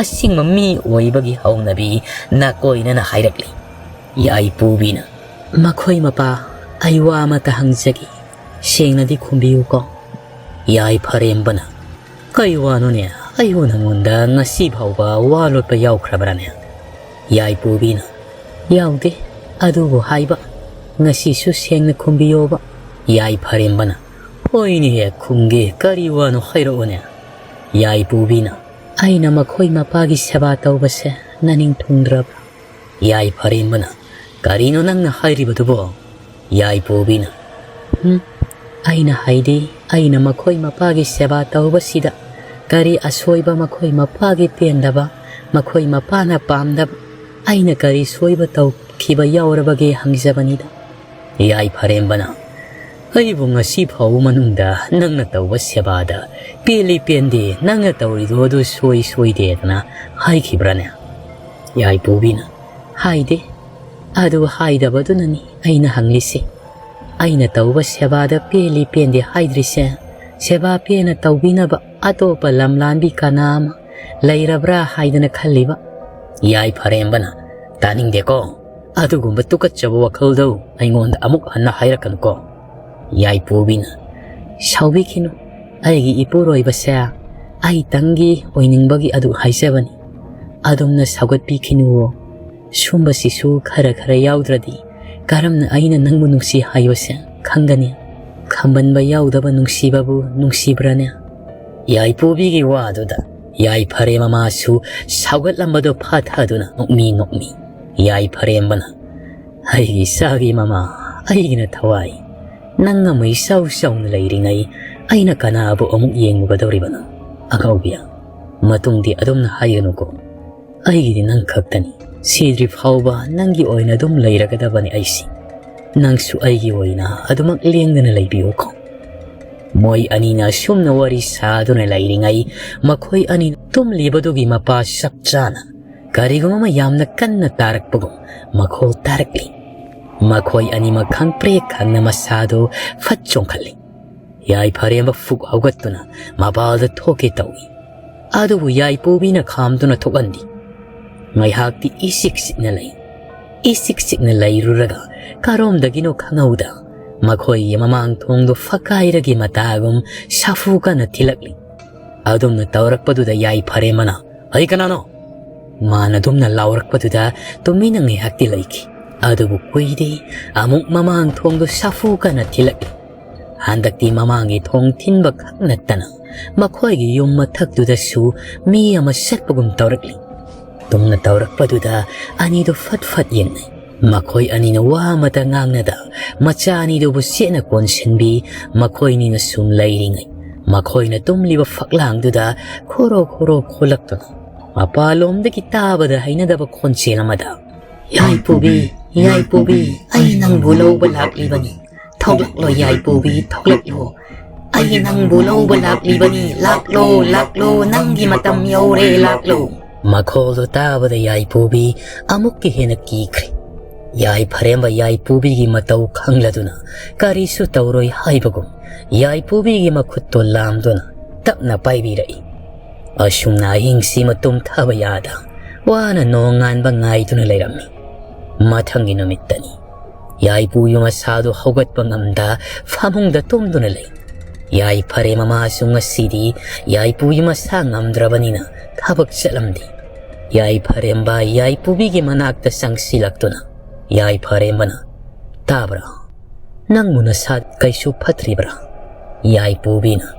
ꯑꯁꯦꯡꯕ ꯃꯤ ꯑꯣꯏꯕꯒꯤ ꯍꯧꯅꯕꯤ ꯅꯥꯀꯣꯏꯅꯅ ꯍꯥꯏꯔꯛꯂꯤ꯫ ꯌꯥꯏꯄꯨꯕꯤꯅ, "ꯃꯈꯣꯏ ꯃꯄꯥ, ꯑꯩ ꯋꯥ ꯑꯃꯇ ꯍꯪꯖꯒꯦ, ꯁꯦꯡꯅꯗꯤ ꯈꯨꯝꯕꯤꯌꯨꯀꯣ꯫" ꯌꯥꯏꯐꯔꯦꯝꯕꯅ, "ꯀꯩ ꯋꯥꯅꯣꯅꯦ? ꯑꯩꯕꯨ ꯅꯪꯉꯣꯟꯗ ꯉꯁꯤ ꯐꯥꯎꯕ ꯋꯥ ꯂꯣꯠꯄ ꯌꯥꯎꯈ꯭ꯔꯕ꯭ꯔꯥꯅꯦ?" ꯌꯥꯏꯄꯨꯕꯤꯅ, "ꯌꯥꯎꯗꯦ, ꯑꯗꯨꯕꯨ ꯍꯥꯏꯕ, ꯉꯁꯤꯁꯨ ꯁꯦꯡꯅ ꯈꯨꯝꯕꯤꯌꯣꯕ꯫" ꯌꯥꯏꯐꯔꯦꯝꯕꯅ, "ꯍꯣꯏꯅꯦꯍꯦ, ꯈꯨꯝꯒꯦ, ꯀꯔꯤ ꯋꯥꯅꯣ ꯍꯥꯏꯔꯛꯎꯅꯦ꯫" ꯌꯥꯏꯄꯨꯕꯤꯅ, "ꯑꯩꯅ ꯃꯈꯣꯏ ꯃꯄꯥꯒꯤ ꯁꯦꯕꯥ ꯇꯧꯕꯁꯦ ꯅꯅꯤꯡ ꯊꯨꯡꯗ꯭ꯔꯕ꯭ꯔꯥ?" ꯌꯥꯏꯐꯔꯦꯝꯕꯅ, "ꯀꯔꯤꯅꯣ ꯅꯪꯅ ꯍꯥꯏꯔꯤꯕꯗꯨꯕꯣ?" ꯌꯥꯏꯄꯨꯕꯤꯅ, "ꯍꯨꯝ, ꯑꯩꯅ ꯍꯥꯏꯗꯤ, ꯑꯩꯅ ꯃꯈꯣꯏ ꯃꯄꯥꯒꯤ ꯁꯦꯕꯥ ꯇꯧꯕꯁꯤꯗ ꯀꯔꯤ ꯑꯁꯣꯏꯕ, ꯃꯈꯣꯏ ꯃꯄꯥꯒꯤ ꯄꯦꯟꯗꯕ, ꯃꯈꯣꯏ ꯃꯄꯥꯅ ꯄꯥꯝꯗꯕ, ꯑꯩꯅ ꯀꯔꯤ ꯁꯣꯏꯕ ꯇꯧꯈꯤꯕ ꯌꯥꯎꯔꯕꯒꯦ ꯍꯪꯖꯕꯅꯤꯗ꯫ ꯌꯥꯏꯐꯔꯦꯝꯕꯅ, "ꯑꯩꯕꯨ ꯉꯁꯤ ꯐꯥꯎꯕ ꯃꯅꯨꯡꯗ ꯅꯪꯅ ꯇꯧꯕ ꯁꯦꯕꯥꯗ ꯄꯦꯜꯂꯤ ꯄꯦꯟꯗꯦ, ꯅꯪꯅ ꯇꯧꯔꯤꯗꯣ ꯑꯗꯨ ꯁꯣꯏ ꯁꯣꯏꯗꯦꯗꯅ ꯍꯥꯏꯈꯤꯕ꯭ꯔꯥꯅꯦ?" ꯌꯥꯏꯄꯨꯕꯤꯅ, "ꯍꯥꯏꯗꯦ꯫ ꯑꯗꯨ ꯍꯥꯏꯗꯕꯗꯨꯅꯅꯤ ꯑꯩꯅ ꯍꯪꯂꯤꯁꯦ꯫ ꯑꯩꯅ ꯇꯧꯕ ꯁꯦꯕꯥꯗ ꯄꯦꯜꯂꯤ ꯄꯦꯟꯗꯦ ꯍꯥꯏꯗ꯭ꯔꯤꯁꯦ, ꯁꯦꯕꯥ ꯄꯦꯟꯅ ꯇꯧꯕꯤꯅꯕ ꯑꯇꯣꯞꯄ ꯂꯝꯂꯥꯟꯕꯤ ꯀꯅꯥ ꯑꯃ ꯂꯩꯔꯕ꯭ꯔꯥ ꯍꯥꯏꯗꯅ ꯈꯜꯂꯤꯕ?" ꯌꯥꯏꯐꯔꯦꯝꯕꯅ, "ꯇꯥꯅꯤꯡꯗꯦꯀꯣ꯫ ꯑꯗꯨꯒꯨꯝꯕ ꯇꯨꯀꯠꯆꯕ ꯋꯥꯈꯜꯗꯣ ꯑꯩꯉꯣꯟꯗ ꯑꯃꯨꯛ ꯍꯟꯅ ꯍꯥꯏꯔꯛꯀꯅꯨꯀꯣ꯫" ꯌꯥꯏꯄꯨꯕꯤꯅ, "ꯁꯥꯎꯕꯤꯈꯤꯅꯨ꯫ ꯑꯩꯒꯤ ꯏꯄꯨꯔꯣꯏꯕꯁꯦ ꯑꯩꯇꯪꯒꯤ ꯑꯣꯏꯅꯤꯡꯕꯒꯤ ꯑꯗꯨ ꯍꯥꯏꯖꯕꯅꯤ꯫ ꯑꯗꯣꯝꯅ ꯁꯥꯎꯒꯠꯄꯤꯈꯤꯅꯨꯋꯣ꯫ ꯁꯨꯝꯕꯁꯤꯁꯨ ꯈꯔ ꯈꯔ ꯌꯥꯎꯗ꯭ꯔꯗꯤ ꯀꯔꯝꯅ ꯑꯩꯅ ꯅꯪꯕꯨ ꯅꯨꯡꯁꯤ ꯍꯥꯏꯕꯁꯦ ꯈꯪꯒꯅꯤ? ꯈꯝꯕꯟꯕ ꯌꯥꯎꯗꯕ ꯅꯨꯡꯁꯤꯕꯕꯨ ꯅꯨꯡꯁꯤꯕ꯭ꯔꯥꯅꯦ?" ꯌꯥꯏꯄꯨꯕꯤꯒꯤ ꯋꯥꯗꯨꯗ ꯌꯥꯏꯐꯔꯦꯝꯕ ꯃꯃꯥꯁꯨ ꯁꯥꯎꯒꯠꯂꯝꯕꯗꯨ ꯐꯥꯊꯗꯨꯅ ꯅꯣꯛꯃꯤ ꯅꯣꯛꯃꯤ꯫ ꯌꯥꯏꯐꯔꯦꯝꯕꯅ, "ꯑꯩꯒꯤ ꯏꯆꯥꯒꯤ ꯃꯃꯥ, ꯑꯩꯒꯤꯅ ꯊꯋꯥꯏ, ꯅꯪ ꯑꯃ ꯏꯆꯥꯎ ꯆꯥꯎꯅ ꯂꯩꯔꯤꯉꯩ ꯑꯩꯅ ꯀꯅꯥꯕꯨ ꯑꯃꯨꯛ ꯌꯦꯡꯂꯨꯒꯗꯧꯔꯤꯕꯅꯣ? ꯑꯉꯥꯎꯕꯤ, ꯃꯇꯨꯡꯗꯤ ꯑꯗꯨꯝꯅ ꯍꯥꯏꯒꯅꯨꯀꯣ꯫ ꯑꯩꯒꯤꯗꯤ ꯅꯪ ꯈꯛꯇꯅꯤ꯫ ꯁꯤꯗ꯭ꯔꯤ ꯐꯥꯎꯕ ꯅꯪꯒꯤ ꯑꯣꯏꯅ ꯑꯗꯨꯝ ꯂꯩꯔꯒꯗꯕꯅꯤ ꯑꯩꯁꯤ꯫ ꯅꯪꯁꯨ ꯑꯩꯒꯤ ꯑꯣꯏꯅ ꯑꯗꯨꯃꯛ ꯂꯦꯡꯗꯅ ꯂꯩꯕꯤꯌꯨꯀꯣ꯫" ꯃꯣꯏ ꯑꯅꯤꯅ ꯑꯁꯨꯝꯅ ꯋꯥꯔꯤ ꯁꯥꯗꯨꯅ ꯂꯩꯔꯤꯉꯩ, ꯃꯈꯣꯏ ꯑꯅꯤ ꯇꯨꯝꯂꯤꯕꯗꯨꯒꯤ ꯃꯄꯥ ꯆꯞ ꯆꯥꯅ ꯀꯔꯤꯒꯨꯝꯕ ꯑꯃ ꯌꯥꯝꯅ ꯀꯟꯅ ꯇꯥꯔꯛꯄꯒꯨꯝ ꯃꯈꯣꯜ ꯇꯥꯔꯛꯂꯤ꯫ ꯃꯈꯣꯏ ꯑꯅꯤꯃꯛ ꯈꯪꯄ꯭ꯔꯦꯛ ꯈꯪꯅ ꯃꯁꯥꯗꯨ ꯐꯠ ꯆꯣꯡꯈꯠꯂꯤ꯫ ꯌꯥꯏꯐꯔꯦꯝꯕ ꯐꯨꯛ ꯍꯧꯒꯠꯇꯨꯅ ꯃꯄꯥꯜꯗ ꯊꯣꯛꯀꯦ ꯇꯧꯏ꯫ ꯑꯗꯨꯕꯨ ꯌꯥꯏꯄꯨꯕꯤꯅ ꯈꯥꯝꯗꯨꯅ ꯊꯣꯛꯍꯟꯗꯦ꯫ ꯉꯥꯏꯍꯥꯛꯇꯤ ꯏꯆꯤꯛ ꯆꯤꯛꯅ ꯂꯩ꯫ ꯏꯆꯤꯛ ꯆꯤꯛꯅ ꯂꯩꯔꯨꯔꯒ ꯀꯔꯣꯝꯗꯒꯤꯅꯣ ꯈꯪꯍꯧꯗ ꯃꯈꯣꯏꯒꯤ ꯃꯃꯥꯡ ꯊꯣꯡꯗꯣ ꯐꯛꯀꯥꯏꯔꯒꯤ ꯃꯇꯥꯒꯨꯝ ꯁꯥꯐꯨ ꯀꯟꯅ ꯊꯤꯜꯂꯛꯂꯤ꯫ ꯑꯗꯨꯝꯅ ꯇꯧꯔꯛꯄꯗꯨꯗ ꯌꯥꯏꯐꯔꯦꯝꯕꯅ, "ꯑꯩ ꯀꯅꯥꯅꯣ?" ꯃꯥꯅ ꯑꯗꯨꯝꯅ ꯂꯥꯎꯔꯛꯄꯗꯨꯗ ꯇꯨꯃꯤꯟꯅ ꯉꯥꯏꯍꯥꯛꯇꯤ ꯂꯩꯈꯤ꯫ ꯑꯗꯨꯕꯨ ꯀꯨꯏꯗꯦ, ꯑꯃꯨꯛ ꯃꯃꯥꯡ ꯊꯣꯡꯗꯣ ꯁꯥꯐꯨ ꯀꯟꯅ ꯊꯤꯜꯂꯛꯂꯤ꯫ ꯍꯟꯗꯛꯇꯤ ꯃꯃꯥꯡꯒꯤ ꯊꯣꯡ ꯊꯤꯟꯕ ꯈꯛ ꯅꯠꯇꯅ ꯃꯈꯣꯏꯒꯤ ꯌꯨꯝ ꯃꯊꯛꯇꯨꯗꯁꯨ ꯃꯤ ꯑꯃ ꯆꯠꯄꯒꯨꯝ ꯇꯧꯔꯛꯂꯤ꯫ ꯇꯨꯝꯅ ꯇꯧꯔꯛꯄꯗꯨꯗ ꯑꯅꯤꯗꯨ ꯐꯠ ꯐꯠ ꯌꯦꯡꯅꯩ꯫ ꯃꯈꯣꯏ ꯑꯅꯤꯅ ꯋꯥ ꯑꯃꯇ ꯉꯥꯡꯅꯗ ꯃꯆꯥ ꯑꯅꯤꯗꯨꯕꯨ ꯆꯦꯠꯅ ꯀꯣꯟꯁꯤꯟꯕꯤ꯫ ꯃꯈꯣꯏꯅꯤꯅ ꯁꯨꯝ ꯂꯩꯔꯤꯉꯩ ꯃꯈꯣꯏꯅ ꯇꯨꯝꯂꯤꯕ ꯐꯛꯂꯥꯡꯗꯨꯗ ꯈꯣꯔꯣ ꯈꯣꯔꯣ ꯈꯣꯂꯛꯇꯨꯅ ꯃꯄꯥꯟꯂꯣꯝꯗꯒꯤ ꯇꯥꯕꯗ ꯍꯩꯅꯗꯕ ꯈꯣꯟꯖꯦꯜ ꯑꯃꯗ, "ꯌꯥꯏꯄꯨꯕꯤ, ꯌꯥꯏꯄꯨꯕꯤ, ꯑꯩ ꯅꯪꯕꯨ ꯂꯧꯕ ꯂꯥꯛꯂꯤꯕꯅꯤ꯫ ꯊꯣꯛꯂꯛꯂꯣ ꯌꯥꯏꯄꯨꯕꯤ, ꯊꯣꯛꯂꯛꯂꯣ꯫ ꯑꯩ ꯅꯪꯕꯨ ꯂꯧꯕ ꯂꯥꯛꯂꯤꯕꯅꯤ꯫ ꯂꯥꯛꯂꯣ, ꯂꯥꯛꯂꯣ, ꯅꯪꯒꯤ ꯃꯇꯝ ꯌꯧꯔꯦ, ꯂꯥꯛꯂꯣ꯫" ꯃꯈꯣꯜꯗꯨ ꯇꯥꯕꯗ ꯌꯥꯏꯄꯨꯕꯤ ꯑꯃꯨꯛꯀ ꯍꯦꯟꯅ ꯀꯤꯈ꯭ꯔꯦ꯫ ꯌꯥꯏꯐꯔꯦꯝꯕ ꯌꯥꯏꯄꯨꯕꯤꯒꯤ ꯃꯇꯧ ꯈꯪꯂꯗꯨꯅ ꯀꯔꯤꯁꯨ ꯇꯧꯔꯣꯏ ꯍꯥꯏꯕꯒꯨꯝ ꯌꯥꯏꯄꯨꯕꯤꯒꯤ ꯃꯈꯨꯠꯇꯨ ꯂꯥꯝꯗꯨꯅ ꯇꯞꯅ ꯄꯥꯏꯕꯤꯔꯛꯏ꯫ ꯑꯁꯨꯝꯅ ꯑꯍꯤꯡꯁꯤꯃ ꯇꯨꯝꯊꯕ ꯌꯥꯗ ꯋꯥꯅ ꯅꯣꯡꯉꯥꯟꯕ ꯉꯥꯏꯗꯨꯅ ꯂꯩꯔꯝꯃꯤ꯫ ꯃꯊꯪꯒꯤ ꯅꯨꯃꯤꯠꯇꯅꯤ꯫ ꯌꯥꯏꯄꯨꯕꯤ ꯃꯁꯥꯗꯨ ꯍꯧꯒꯠꯄ ꯉꯝꯗ ꯐꯃꯨꯡꯗ ꯇꯨꯝꯗꯨꯅ ꯂꯩ꯫ ꯌꯥꯏꯐꯔꯦꯝꯕ ꯃꯥꯁꯨ ꯉꯁꯤꯗꯤ ꯌꯥꯏꯄꯨꯕꯤ ꯃꯁꯥ ꯉꯝꯗ꯭ꯔꯕꯅꯤꯅ ꯊꯕꯛ ꯆꯠꯂꯝꯗꯦ꯫ ꯌꯥꯏꯐꯔꯦꯝꯕ ꯌꯥꯏꯄꯨꯕꯤꯒꯤ ꯃꯅꯥꯛꯇ ꯆꯪꯁꯤꯜꯂꯛꯇꯨꯅ ꯌꯥꯏꯐꯔꯦꯝꯕꯅ, "ꯇꯥꯕ꯭ꯔꯥ? ꯅꯪꯕꯨ ꯅꯁꯥ ꯀꯩꯁꯨ ꯐꯠꯇ꯭ꯔꯤꯕ꯭ꯔꯥ?" ꯌꯥꯏꯄꯨꯕꯤꯅ,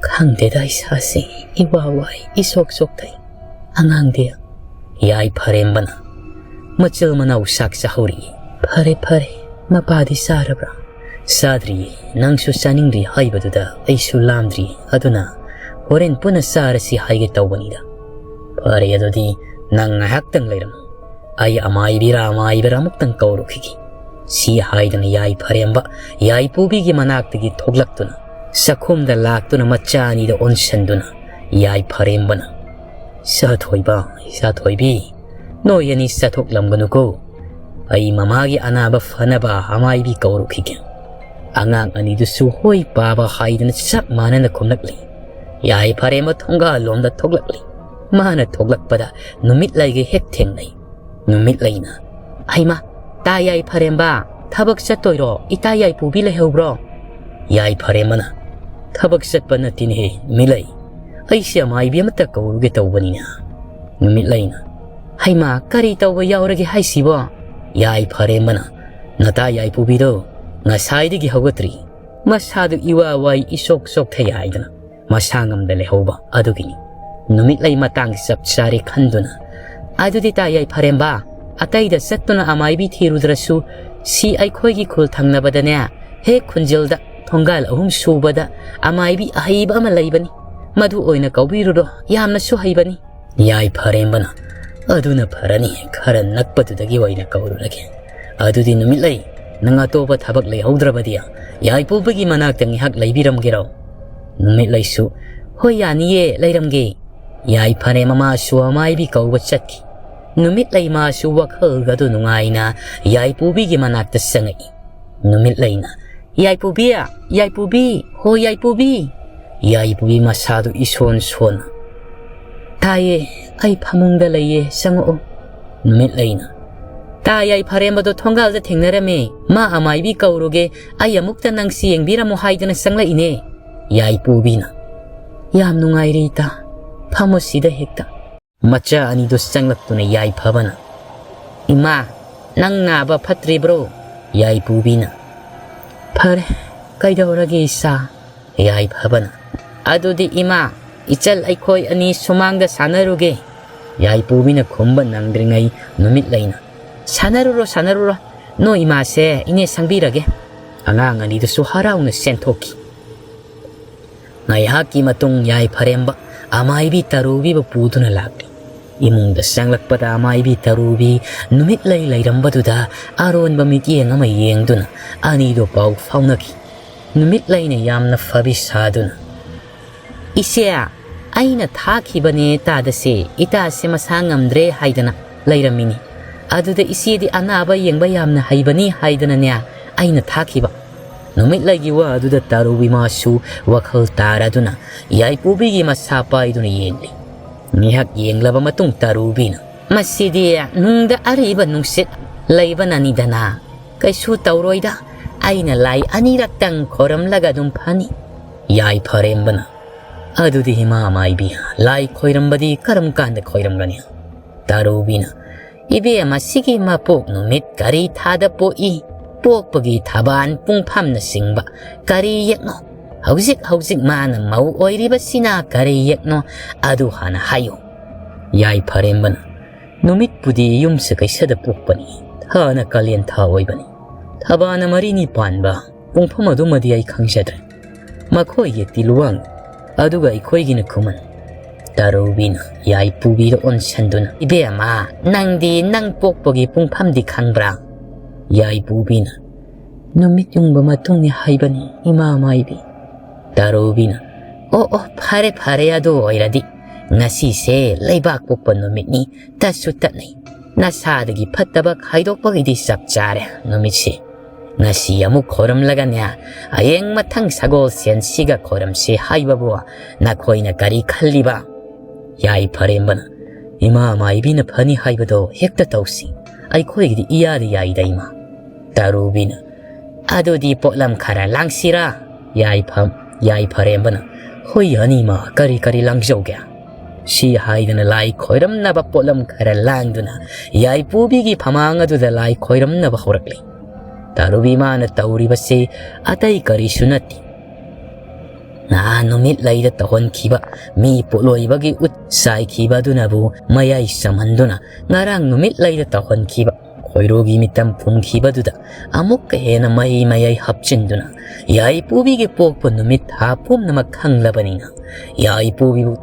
"ꯈꯪꯗꯦꯗ, ꯏꯁꯥꯁꯤ ꯏꯋꯥ ꯋꯥꯏ, ꯏꯁꯣꯛ ꯁꯣꯛꯊꯩ꯫ ꯑꯉꯥꯡꯗꯤ?" ꯌꯥꯏꯐꯔꯦꯝꯕꯅ, "ꯃꯆꯤꯜ ꯃꯅꯥꯎ ꯆꯥꯛ ꯆꯥꯍꯧꯔꯤ꯫" "ꯐꯔꯦ, ꯐꯔꯦ, ꯃꯄꯥꯗꯤ ꯆꯥꯔꯕ꯭ꯔꯥ?" "ꯆꯥꯗ꯭ꯔꯤꯌꯦ, ꯅꯪꯁꯨ ꯆꯥꯅꯤꯡꯗ꯭ꯔꯤ ꯍꯥꯏꯕꯗꯨꯗ ꯑꯩꯁꯨ ꯂꯥꯝꯗ꯭ꯔꯤ, ꯑꯗꯨꯅ ꯍꯣꯔꯦꯟ ꯄꯨꯟꯅ ꯆꯥꯔꯁꯤ ꯍꯥꯏꯒꯦ ꯇꯧꯕꯅꯤꯗ꯫" "ꯐꯔꯦ, ꯑꯗꯨꯗꯤ ꯅꯪ ꯉꯥꯏꯍꯥꯛꯇꯪ ꯂꯩꯔꯝꯃꯨ, ꯑꯩ ꯑꯃꯥꯏꯕꯤꯔꯥ ꯑꯃꯥꯏꯕꯤꯔꯥ ꯑꯃꯨꯛꯇꯪ ꯀꯧꯔꯨꯈꯤꯒꯦ꯫" ꯁꯤ ꯍꯥꯏꯗꯨꯅ ꯌꯥꯏꯐꯔꯦꯝꯕ ꯌꯥꯏꯄꯨꯕꯤꯒꯤ ꯃꯅꯥꯛꯇꯒꯤ ꯊꯣꯛꯂꯛꯇꯨꯅ ꯆꯥꯛꯈꯨꯝꯗ ꯂꯥꯛꯇꯨꯅ ꯃꯆꯥ ꯑꯅꯤꯗ ꯑꯣꯟꯁꯤꯟꯗꯨꯅ ꯌꯥꯏꯐꯔꯦꯝꯕꯅ, "ꯏꯆꯥꯊꯣꯏꯕ, ꯏꯆꯥꯊꯣꯏꯕꯤ, ꯅꯣꯏ ꯑꯅꯤ ꯆꯠꯊꯣꯛꯂꯝꯒꯅꯨꯀꯣ꯫ ꯑꯩ ꯃꯃꯥꯒꯤ ꯑꯅꯥꯕ ꯐꯅꯕ ꯑꯃꯥꯏꯕꯤ ꯀꯧꯔꯨꯈꯤꯒꯦ꯫" ꯑꯉꯥꯡ ꯑꯅꯤꯗꯨꯁꯨ ꯍꯣꯏ ꯄꯥꯕ ꯍꯥꯏꯗꯅ ꯆꯞ ꯃꯥꯟꯅꯅ ꯈꯨꯝꯂꯛꯂꯤ꯫ ꯌꯥꯏꯐꯔꯦꯝꯕ ꯊꯣꯡꯒꯥꯜꯂꯣꯝꯗ ꯊꯣꯛꯂꯛꯂꯤ꯫ ꯃꯥꯅ ꯊꯣꯛꯂꯛꯄꯗ ꯅꯨꯃꯤꯠꯂꯩꯒ ꯍꯦꯛ ꯊꯦꯡꯅꯩ꯫ ꯅꯨꯃꯤꯠꯂꯩꯅ, "ꯍꯩꯃꯥ, ꯇꯥ ꯌꯥꯏꯐꯔꯦꯝꯕ, ꯊꯕꯛ ꯆꯠꯇꯣꯏꯔꯣ? ꯏꯇꯥ ꯌꯥꯏꯄꯨꯕꯤ ꯂꯩꯍꯧꯕ꯭ꯔꯣ?" ꯌꯥꯏꯐꯔꯦꯝꯕꯅ, "ꯊꯕꯛ ꯆꯠꯄ ꯅꯠꯇꯦꯅꯦꯍꯦ ꯅꯨꯃꯤꯠꯂꯩ, ꯑꯩꯁꯦ ꯑꯃꯥꯏꯕꯤ ꯑꯃꯇ ꯀꯧꯔꯨꯒꯦ ꯇꯧꯕꯅꯤꯅ꯫" ꯅꯨꯃꯤꯠꯂꯩꯅ, "ꯍꯩꯃꯥ, ꯀꯔꯤ ꯇꯧꯕ ꯌꯥꯎꯔꯒꯦ ꯍꯥꯏꯁꯤꯕꯣ?" ꯌꯥꯏꯐꯔꯦꯝꯕꯅ, "ꯅꯇꯥ ꯌꯥꯏꯄꯨꯕꯤꯗꯣ ꯉꯁꯥꯏꯗꯒꯤ ꯍꯧꯒꯠꯇ꯭ꯔꯤ꯫ ꯃꯁꯥꯗꯨ ꯏꯋꯥ ꯋꯥꯏ, ꯏꯁꯣꯛ ꯁꯣꯛꯊꯩ ꯍꯥꯏꯗꯅ ꯃꯁꯥ ꯉꯝꯗ ꯂꯩꯍꯧꯕ ꯑꯗꯨꯒꯤꯅꯤ꯫" ꯅꯨꯃꯤꯠꯂꯩ ꯃꯇꯥꯡ ꯆꯞ ꯆꯥꯔꯦ ꯈꯟꯗꯨꯅ, "ꯑꯗꯨꯗꯤ ꯇꯥ ꯌꯥꯏꯐꯔꯦꯝꯕ, ꯑꯇꯩꯗ ꯆꯠꯇꯨꯅ ꯑꯃꯥꯏꯕꯤ ꯊꯤꯔꯨꯗ꯭ꯔꯁꯨ, ꯁꯤ ꯑꯩꯈꯣꯏꯒꯤ ꯈꯨꯜ ꯊꯪꯅꯕꯗꯅꯦ, ꯍꯦꯛ ꯈꯨꯟꯖꯤꯜꯗ ꯊꯣꯡꯒꯥꯜ ꯑꯍꯨꯝ ꯁꯨꯕꯗ ꯑꯃꯥꯏꯕꯤ ꯑꯍꯩꯕ ꯑꯃ ꯂꯩꯕꯅꯤ꯫ ꯃꯗꯨ ꯑꯣꯏꯅ ꯀꯧꯕꯤꯔꯨꯔꯣ, ꯌꯥꯝꯅꯁꯨ ꯍꯩꯕꯅꯤ꯫ ꯌꯥꯏꯐꯔꯦꯝꯕꯅ, "ꯑꯗꯨꯅ ꯐꯔꯅꯤ, ꯈꯔ ꯅꯛꯄꯗꯨꯗꯒꯤ ꯑꯣꯏꯅ ꯀꯧꯔꯨꯔꯒꯦ꯫ ꯑꯗꯨꯗꯤ ꯅꯨꯃꯤꯠꯂꯩ, ꯅꯪ ꯑꯇꯣꯞꯄ ꯊꯕꯛ ꯂꯩꯍꯧꯗ꯭ꯔꯕꯗꯤ ꯌꯥꯏꯄꯨꯕꯒꯤ ꯃꯅꯥꯛꯇ ꯉꯥꯏꯍꯥꯛ ꯂꯩꯕꯤꯔꯝꯒꯦꯔꯣ?" ꯅꯨꯃꯤꯠꯂꯩꯁꯨ, "ꯍꯣꯏ, ꯌꯥꯅꯤꯌꯦ, ꯂꯩꯔꯝꯒꯦ"꯫ ꯌꯥꯏꯐꯔꯦꯝꯕ ꯃꯥꯁꯨ ꯑꯃꯥꯏꯕꯤ ꯀꯧꯕ ꯆꯠꯈꯤ꯫ ꯅꯨꯃꯤꯠꯂꯩ ꯃꯥꯁꯨ ꯋꯥꯈꯜꯒꯗꯨ ꯅꯨꯡꯉꯥꯏꯅ ꯌꯥꯏꯄꯨꯕꯤꯒꯤ ꯃꯅꯥꯛꯇ ꯆꯪꯉꯛꯏ꯫ ꯅꯨꯃꯤꯠꯂꯩꯅ, "ꯌꯥꯏꯄꯨꯕꯤ, ꯌꯥꯏꯄꯨꯕꯤ, ꯍꯣ ꯌꯥꯏꯄꯨꯕꯤ!" ꯌꯥꯏꯄꯨꯕꯤ ꯃꯁꯥꯗꯨ ꯏꯁꯣꯟ ꯁꯣꯟꯅ, "ꯇꯥꯏꯌꯦ, ꯑꯩ ꯐꯃꯨꯡꯗ ꯂꯩꯌꯦ, ꯆꯪꯉꯛꯑꯣ"꯫ ꯅꯨꯃꯤꯠꯂꯩꯅ, "ꯇꯥ, ꯌꯥꯏꯐꯔꯦꯝꯕꯗꯣ ꯊꯣꯡꯒꯥꯜꯗ ꯊꯦꯡꯅꯔꯝꯃꯦ, ꯃꯥ ꯑꯃꯥꯏꯕꯤ ꯀꯧꯔꯨꯒꯦ, ꯑꯩ ꯑꯃꯨꯛꯇ ꯅꯪꯁꯤ ꯌꯦꯡꯕꯤꯔꯝꯃꯣ ꯍꯥꯏꯗꯅ ꯆꯪꯂꯛꯏꯅꯦ"꯫ ꯌꯥꯏꯄꯨꯕꯤꯅ, "ꯌꯥꯝ ꯅꯨꯡꯉꯥꯏꯔꯦ ꯏꯇꯥ, ꯐꯝꯃꯣ ꯁꯤꯗ ꯍꯦꯛꯇ"꯫ ꯃꯆꯥ ꯑꯅꯤꯗꯨ ꯆꯪꯂꯛꯇꯨꯅ ꯌꯥꯏꯐꯕꯅ, "ꯏꯃꯥ, ꯅꯪ ꯅꯥꯕ ꯐꯠꯇ꯭ꯔꯤꯕ꯭ꯔꯣ?" ꯌꯥꯏꯄꯨꯕꯤꯅ, "ꯐꯔꯦ, ꯀꯩꯗꯧꯔꯒꯦ ꯏꯆꯥ?" ꯌꯥꯏꯐꯕꯅ, "ꯑꯗꯨꯗꯤ ꯏꯃꯥ, ꯏꯆꯜ ꯑꯩꯈꯣꯏ ꯑꯅꯤ ꯁꯨꯃꯥꯡꯗ ꯁꯥꯟꯅꯔꯨꯒꯦ"꯫ ꯌꯥꯏꯄꯨꯕꯤꯅ ꯈꯨꯝꯕ ꯅꯪꯗ꯭ꯔꯤꯉꯩ ꯅꯨꯃꯤꯠꯂꯩꯅ, "ꯁꯥꯟꯅꯔꯨꯔꯣ, ꯁꯥꯟꯅꯔꯨꯔꯣ, ꯅꯣꯏ ꯏꯃꯥꯁꯦ ꯏꯅꯦ ꯁꯪꯕꯤꯔꯒꯦ"꯫ ꯑꯉꯥꯡ ꯑꯅꯤꯗꯨꯁꯨ ꯍꯔꯥꯎꯅ ꯆꯦꯟꯊꯣꯛꯈꯤ꯫ ꯉꯥꯏꯍꯥꯛꯀꯤ ꯃꯇꯨꯡ ꯌꯥꯏꯐꯔꯦꯝꯕ ꯑꯃꯥꯏꯕꯤ ꯇꯔꯨꯕꯤꯕꯨ ꯄꯨꯗꯨꯅ ꯂꯥꯛꯂꯤ꯫ ꯏꯃꯨꯡꯗ ꯆꯪꯂꯛꯄꯗ ꯑꯃꯥꯏꯕꯤ ꯇꯔꯨꯕꯤ ꯅꯨꯃꯤꯠꯂꯩ ꯂꯩꯔꯝꯕꯗꯨꯗ ꯑꯔꯣꯟꯕ ꯃꯤꯠꯌꯦꯡ ꯑꯃ ꯌꯦꯡꯗꯨꯅ ꯑꯅꯤꯗꯨ ꯄꯥꯎ ꯐꯥꯎꯅꯈꯤ꯫ ꯅꯨꯃꯤꯠꯂꯩꯅ ꯌꯥꯝꯅ ꯐꯕꯤ ꯁꯥꯗꯨꯅ, "ꯏꯆꯦ, ꯑꯩꯅ ꯊꯥꯈꯤꯕꯅꯦ ꯇꯥꯗꯁꯦ, ꯏꯇꯥꯁꯦ ꯃꯁꯥ ꯉꯝꯗ꯭ꯔꯦ ꯍꯥꯏꯗꯅ ꯂꯩꯔꯝꯃꯤꯅꯤ꯫ ꯑꯗꯨꯗ ꯏꯆꯦꯗꯤ ꯑꯅꯥꯕ ꯌꯦꯡꯕ ꯌꯥꯝꯅ ꯍꯩꯕꯅꯤ ꯍꯥꯏꯗꯅꯅꯦ ꯑꯩꯅ ꯊꯥꯈꯤꯕ"꯫ ꯅꯨꯃꯤꯠꯂꯩꯒꯤ ꯋꯥ ꯑꯗꯨꯗ ꯇꯔꯨꯕꯤ ꯃꯥꯁꯨ ꯋꯥꯈꯜ ꯇꯥꯔꯗꯨꯅ ꯌꯥꯏꯄꯨꯕꯤꯒꯤ ꯃꯁꯥ ꯄꯥꯏꯗꯨꯅ ꯌꯦꯡꯂꯤ꯫ ꯉꯥꯏꯍꯥꯛ ꯌꯦꯡꯂꯕ ꯃꯇꯨꯡ ꯇꯔꯨꯕꯤꯅ, "ꯃꯁꯤꯗꯤ ꯅꯨꯡꯗ ꯑꯔꯤꯕ ꯅꯨꯡꯁꯤꯠ ꯂꯩꯕꯅꯅꯤꯗꯅ, ꯀꯩꯁꯨ ꯇꯧꯔꯣꯏꯗ, ꯑꯩꯅ ꯂꯥꯏ ꯑꯅꯤꯔꯛꯇꯪ ꯈꯣꯏꯔꯝꯂꯒ ꯑꯗꯨꯝ ꯐꯅꯤ"꯫ ꯌꯥꯏꯐꯔꯦꯝꯕꯅ, "ꯑꯗꯨꯗꯤ ꯏꯃꯥ ꯃꯥꯏꯕꯤ, ꯂꯥꯏ ꯈꯣꯏꯔꯝꯕꯗꯤ ꯀꯔꯝ ꯀꯥꯟꯗ ꯈꯣꯏꯔꯝꯒꯅꯤ?" ꯇꯔꯨꯕꯤꯅ, "ꯏꯕꯦꯝ ꯑꯁꯤꯒꯤ ꯃꯄꯣꯛ ꯅꯨꯃꯤꯠ ꯀꯔꯤ ꯊꯥꯗ ꯄꯣꯛꯏ? ꯄꯣꯛꯄꯒꯤ ꯊꯕꯥꯟ ꯄꯨꯡꯐꯝꯅ ꯆꯤꯡꯕ ꯀꯔꯤ ꯌꯦꯛꯅꯣ? ꯍꯧꯖꯤꯛ ꯍꯧꯖꯤꯛ ꯃꯥꯅ ꯃꯧ ꯑꯣꯏꯔꯤꯕꯁꯤꯅ ꯀꯔꯤ ꯌꯦꯛꯅꯣ? ꯑꯗꯨ ꯍꯥꯟꯅ ꯍꯥꯏꯌꯨ"꯫ ꯌꯥꯏꯐꯔꯦꯝꯕꯅ, ꯅꯨꯃꯤꯠꯄꯨꯗꯤ ꯌꯨꯝꯁ ꯀꯩꯁꯗ ꯄꯣꯛꯄꯅꯤ꯫ ꯊꯥꯅ ꯀꯥꯂꯦꯟ ꯊꯥ ꯑꯣꯏꯕꯅꯤ꯫ ꯊꯕꯥꯅ ꯃꯔꯤꯅꯤ ꯄꯥꯟꯕ ꯄꯨꯡꯐꯝ ꯑꯗꯨꯃꯗꯤ ꯑꯩ ꯈꯪꯖꯗ꯭ꯔꯦ꯫ ꯃꯈꯣꯏꯒꯤ ꯇꯤꯂꯨꯋꯥꯡ ꯑꯗꯨꯒ ꯑꯩꯈꯣꯏꯒꯤꯅ ꯈꯨꯃꯟ꯫ ꯇꯥꯔꯨꯕꯤꯅ ꯌꯥꯏꯄꯨꯕꯤꯗ ꯑꯣꯟꯁꯟꯗꯨꯅ, "ꯏꯕꯦꯝꯃ, ꯅꯪꯗꯤ ꯅꯪ ꯄꯣꯛꯄꯒꯤ ꯄꯨꯡꯐꯝꯗꯤ ꯈꯪꯕ꯭ꯔꯥ?" ꯌꯥꯏꯄꯨꯕꯤꯅ, "ꯅꯨꯃꯤꯠ ꯌꯨꯡꯕ ꯃꯇꯨꯡꯅꯤ ꯍꯥꯏꯕꯅꯤ, ꯏꯃꯥ ꯃꯥꯏꯕꯤ꯫" ꯇꯥꯔꯨꯕꯤꯅ, "ꯑꯣ, ꯑꯣ, ꯐꯔꯦ, ꯐꯔꯦ, ꯑꯗꯨ ꯑꯣꯏꯔꯗꯤ ꯉꯁꯤꯁꯦ ꯂꯩꯕꯥꯛ ꯄꯣꯛꯄ ꯅꯨꯃꯤꯠꯅꯤ, ꯇꯠꯁꯨ ꯇꯠꯅꯩ꯫ ꯅꯁꯥꯗꯒꯤ ꯐꯠꯇꯕ ꯈꯥꯏꯗꯣꯛꯄꯒꯤꯗꯤ ꯆꯞ ꯆꯥꯔꯦ ꯅꯨꯃꯤꯠꯁꯤ꯫ ꯉꯁꯤ ꯑꯃꯨꯛ ꯈꯣꯏꯔꯝꯂꯒꯅꯦ, ꯍꯌꯦꯡ ꯃꯊꯪ ꯁꯒꯣꯜꯁꯦꯟꯁꯤꯒ ꯈꯣꯏꯔꯝꯁꯤ ꯍꯥꯏꯕꯕꯨ ꯅꯈꯣꯏꯅ ꯀꯔꯤ ꯈꯜꯂꯤꯕ?" ꯌꯥꯏꯐꯔꯦꯝꯕꯅ, "ꯏꯃꯥ ꯃꯥꯏꯕꯤꯅ ꯐꯅꯤ ꯍꯥꯏꯕꯗꯣ ꯍꯦꯛꯇ ꯇꯧꯁꯤ꯫ ꯑꯩꯈꯣꯏꯒꯤꯗꯤ ꯏꯌꯥꯗ ꯌꯥꯏꯗ, ꯏꯃꯥ꯫" ꯇꯥꯔꯨꯕꯤꯅ, "ꯑꯗꯨꯗꯤ ꯄꯣꯠꯂꯝ ꯈꯔ ꯂꯥꯡꯁꯤꯔꯥ?" ꯌꯥꯏꯐꯝ-, ꯌꯥꯏꯐꯔꯦꯝꯕꯅ, "ꯍꯣꯏ, ꯑꯅꯤꯃ ꯀꯔꯤ ꯀꯔꯤ ꯂꯥꯡꯖꯧꯒꯦ?" ꯁꯤ ꯍꯥꯏꯗꯅ ꯂꯥꯏ ꯈꯣꯏꯔꯝꯅꯕ ꯄꯣꯠꯂꯝ ꯈꯔ ꯂꯥꯡꯗꯨꯅ ꯌꯥꯏꯄꯨꯕꯤꯒꯤ ꯐꯃꯥꯡ ꯑꯗꯨꯗ ꯂꯥꯏ ꯈꯣꯏꯔꯝꯅꯕ ꯍꯧꯔꯛꯂꯤ꯫ ꯇꯥꯔꯨꯕꯤ ꯃꯥꯅ ꯇꯧꯔꯤꯕꯁꯤ ꯑꯇꯩ ꯀꯔꯤꯁꯨ ꯅꯠꯇꯦ꯫ ꯅꯍꯥꯟ ꯅꯨꯃꯤꯠ ꯂꯩꯗ ꯇꯧꯍꯟꯈꯤꯕ ꯃꯤ ꯄꯣꯠꯂꯣꯏꯕꯒꯤ ꯎꯠ ꯆꯥꯏꯈꯤꯕ ꯑꯗꯨꯅꯕꯨ ꯃꯌꯥꯏ ꯆꯝꯍꯟꯗꯨꯅ ꯉꯔꯥꯡ ꯅꯨꯃꯤꯠ ꯂꯩꯗ ꯇꯧꯍꯟꯈꯤꯕ ꯈꯣꯏꯔꯨꯒꯤ ꯃꯤꯇꯝ ꯐꯨꯝꯈꯤꯕꯗꯨꯗ ꯑꯃꯨꯛꯀ ꯍꯦꯟꯅ ꯃꯍꯤ ꯃꯌꯥꯏ ꯍꯥꯞꯆꯤꯟꯗꯨꯅ ꯌꯥꯏꯄꯨꯕꯤꯒꯤ ꯄꯣꯛꯄ ꯅꯨꯃꯤꯠ ꯊꯥ ꯄꯨꯝꯅꯃꯛ ꯈꯪꯂꯕꯅꯤꯅ ꯌꯥꯏꯄꯨꯕꯤꯕꯨ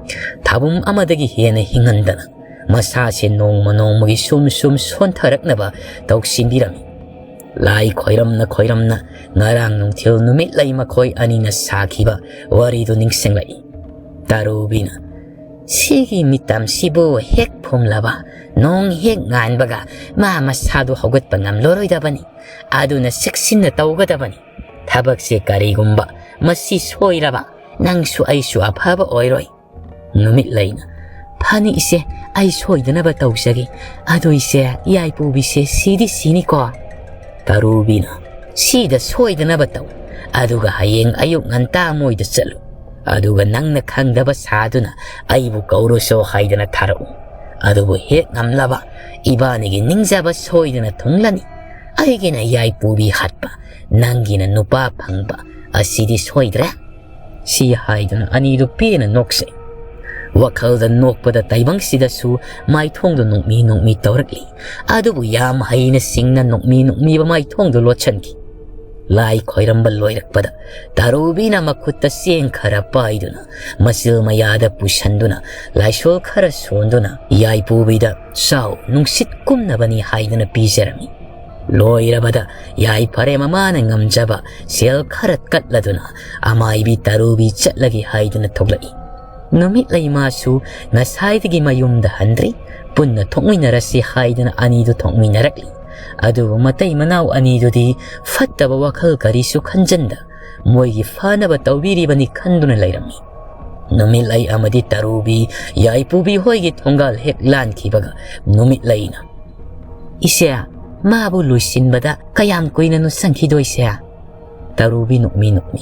ꯊꯥꯕꯨꯝ ꯑꯃꯗꯒꯤ ꯍꯦꯟꯅ ꯍꯤꯡꯍꯟꯗꯅ ꯃꯁꯥꯁꯦ ꯅꯣꯡꯃ ꯅꯣꯡꯃꯒꯤ ꯁꯨꯝ ꯁꯨꯝ ꯁꯣꯟꯊꯔꯛꯅꯕ ꯇꯧꯁꯤꯟꯕꯤꯔꯝꯃꯤ꯫ ꯂꯥꯏ ꯈꯣꯏꯔꯝꯅ ꯈꯣꯏꯔꯝꯅ ꯉꯔꯥꯡ ꯅꯨꯡꯊꯤꯜ ꯅꯨꯃꯤꯠ ꯂꯩ ꯃꯈꯣꯏ ꯑꯅꯤꯅ ꯁꯥꯈꯤꯕ ꯋꯥꯔꯤꯗꯨ ꯅꯤꯡꯁꯤꯡꯂꯛꯏ꯫ ꯇꯥꯔꯨꯕꯤꯅ, "ꯁꯤꯒꯤ ꯃꯤꯇꯝꯁꯤꯕꯨ ꯍꯦꯛ ꯐꯨꯝꯂꯕ, ꯅꯣꯡ ꯍꯦꯛ ꯉꯥꯟꯕꯒ ꯃꯥ ꯃꯁꯥꯗꯨ ꯍꯧꯒꯠꯄ ꯉꯝꯂꯔꯣꯏꯗꯕꯅꯤ꯫ ꯑꯗꯨꯅ ꯆꯦꯛꯁꯤꯟꯅ ꯇꯧꯒꯗꯕꯅꯤ꯫ ꯊꯕꯛꯁꯦ ꯀꯔꯤꯒꯨꯝꯕ ꯃꯁꯤ ꯁꯣꯏꯔꯕ, ꯅꯪꯁꯨ ꯑꯩꯁꯨ ꯑꯐꯕ ꯑꯣꯏꯔꯣꯏ꯫" ꯅꯨꯃꯤꯠ ꯂꯩꯅ, "ꯐꯅꯤ ꯏꯆꯦ, ꯑꯩ ꯁꯣꯏꯗꯅꯕ ꯇꯧꯖꯒꯦ꯫ ꯑꯗꯨ ꯏꯆꯦ, ꯌꯥꯏꯄꯨꯕꯤꯁꯦ ꯁꯤꯗꯤ ꯁꯤꯅꯤꯀꯣ?" ꯇꯥꯔꯨꯕꯤꯅ, "ꯁꯤꯗ ꯁꯣꯏꯗꯅꯕ ꯇꯧ꯫ ꯑꯗꯨꯒ ꯍꯌꯦꯡ ꯑꯌꯨꯛ ꯉꯟꯇꯥ ꯃꯣꯏꯗ ꯆꯠꯂꯨ꯫ ꯑꯗꯨꯒ ꯅꯪꯅ ꯈꯪꯗꯕ ꯁꯥꯗꯨꯅ ꯑꯩꯕꯨ ꯀꯧꯔꯨꯁꯣ ꯍꯥꯏꯗꯅ ꯊꯥꯔꯛꯎ꯫ ꯑꯗꯨꯕꯨ ꯍꯦꯛ ꯉꯝꯂꯕ ꯏꯕꯥꯅꯤꯒꯤ ꯅꯤꯡꯖꯕ ꯁꯣꯏꯗꯅ ꯊꯨꯡꯂꯅꯤ꯫ ꯑꯩꯒꯤꯅ ꯌꯥꯏꯄꯨꯕꯤ ꯍꯥꯠꯄ, ꯅꯪꯒꯤꯅ ꯅꯨꯄꯥ ꯐꯪꯕ, ꯑꯁꯤꯗꯤ ꯁꯣꯏꯗ꯭ꯔꯦ꯫" ꯁꯤ ꯍꯥꯏꯗꯨꯅ ꯑꯅꯤꯗꯨ ꯄꯦꯟꯅ ꯅꯣꯛꯆꯩ꯫ ꯋꯥꯈꯜꯗ ꯅꯣꯛꯄꯗ ꯇꯥꯏꯕꯪꯁꯤꯗꯁꯨ ꯃꯥꯏꯊꯣꯡꯗꯨ ꯅꯣꯛꯃꯤ ꯅꯣꯛꯃꯤ ꯇꯧꯔꯛꯂꯤ꯫ ꯑꯗꯨꯕꯨ ꯌꯥꯝ ꯍꯩꯅ ꯁꯤꯡꯅ ꯅꯣꯛꯃꯤ ꯅꯣꯛꯃꯤꯕ ꯃꯥꯏꯊꯣꯡꯗꯨ ꯂꯣꯠꯁꯤꯟꯈꯤ꯫ ꯂꯥꯏ ꯈꯣꯏꯔꯝꯕ ꯂꯣꯏꯔꯛꯄꯗ ꯇꯔꯨꯕꯤꯅ ꯃꯈꯨꯠꯇ ꯆꯦꯡ ꯈꯔ ꯄꯥꯏꯗꯨꯅ, ꯃꯆꯤꯜ ꯃꯌꯥꯗ ꯄꯨꯁꯟꯗꯨꯅ, ꯂꯥꯏꯁꯣꯜ ꯈꯔ ꯁꯣꯟꯗꯨꯅ, ꯌꯥꯏꯄꯨꯕꯤꯗ "ꯆꯥꯎ, ꯅꯨꯡꯁꯤꯠ ꯀꯨꯝꯅꯕꯅꯤ" ꯍꯥꯏꯗꯨꯅ ꯄꯤꯖꯔꯝꯃꯤ꯫ ꯂꯣꯏꯔꯕꯗ ꯌꯥꯏꯐꯔꯦ ꯃꯃꯥꯅ ꯉꯝꯖꯕ ꯁꯦꯜ ꯈꯔ ꯀꯠꯂꯗꯨꯅ ꯑꯃꯥꯏꯕꯤ ꯇꯔꯨꯕꯤ ꯆꯠꯂꯒꯦ ꯍꯥꯏꯗꯨꯅ ꯊꯣꯛꯂꯛꯏ꯫ ꯅꯨꯃꯤꯠꯂꯩ ꯃꯥꯁꯨ ꯉꯁꯥꯏꯗꯒꯤ ꯃꯌꯨꯝꯗ ꯍꯟꯗ꯭ꯔꯤ꯫ ꯄꯨꯟꯅ ꯊꯣꯛꯃꯤꯟꯅꯔꯁꯤ ꯍꯥꯏꯗꯨꯅ ꯑꯅꯤꯗꯨ ꯊꯣꯛꯃꯤꯟꯅꯔꯛꯂꯤ꯫ ꯑꯗꯨꯕꯨ ꯃꯇꯩ ꯃꯅꯥꯎ ꯑꯅꯤꯗꯨꯗꯤ ꯐꯠꯇꯕ ꯋꯥꯈꯜ ꯀꯔꯤꯁꯨ ꯈꯟꯖꯟꯗ ꯃꯣꯏꯒꯤ ꯐꯅꯕ ꯇꯧꯕꯤꯔꯤꯕꯅꯤ ꯈꯟꯗꯨꯅ ꯂꯩꯔꯝꯃꯤ꯫ ꯅꯨꯃꯤꯠꯂꯩ ꯑꯃꯗꯤ ꯇꯔꯨꯕꯤ ꯌꯥꯏꯄꯨꯕꯤ ꯍꯣꯏꯒꯤ ꯊꯣꯡꯒꯥꯜ ꯍꯦꯛ ꯂꯥꯟꯈꯤꯕꯒ ꯅꯨꯃꯤꯠꯂꯩꯅ, "ꯏꯆꯦ, ꯃꯥꯕꯨ ꯂꯣꯏꯁꯤꯟꯕꯗ ꯀꯌꯥꯝ ꯀꯨꯏꯅꯅꯣ ꯆꯪꯈꯤꯗꯣꯏꯁꯦ?" ꯇꯔꯨꯕꯤ ꯅꯣꯛꯃꯤ ꯅꯣꯛꯃꯤ,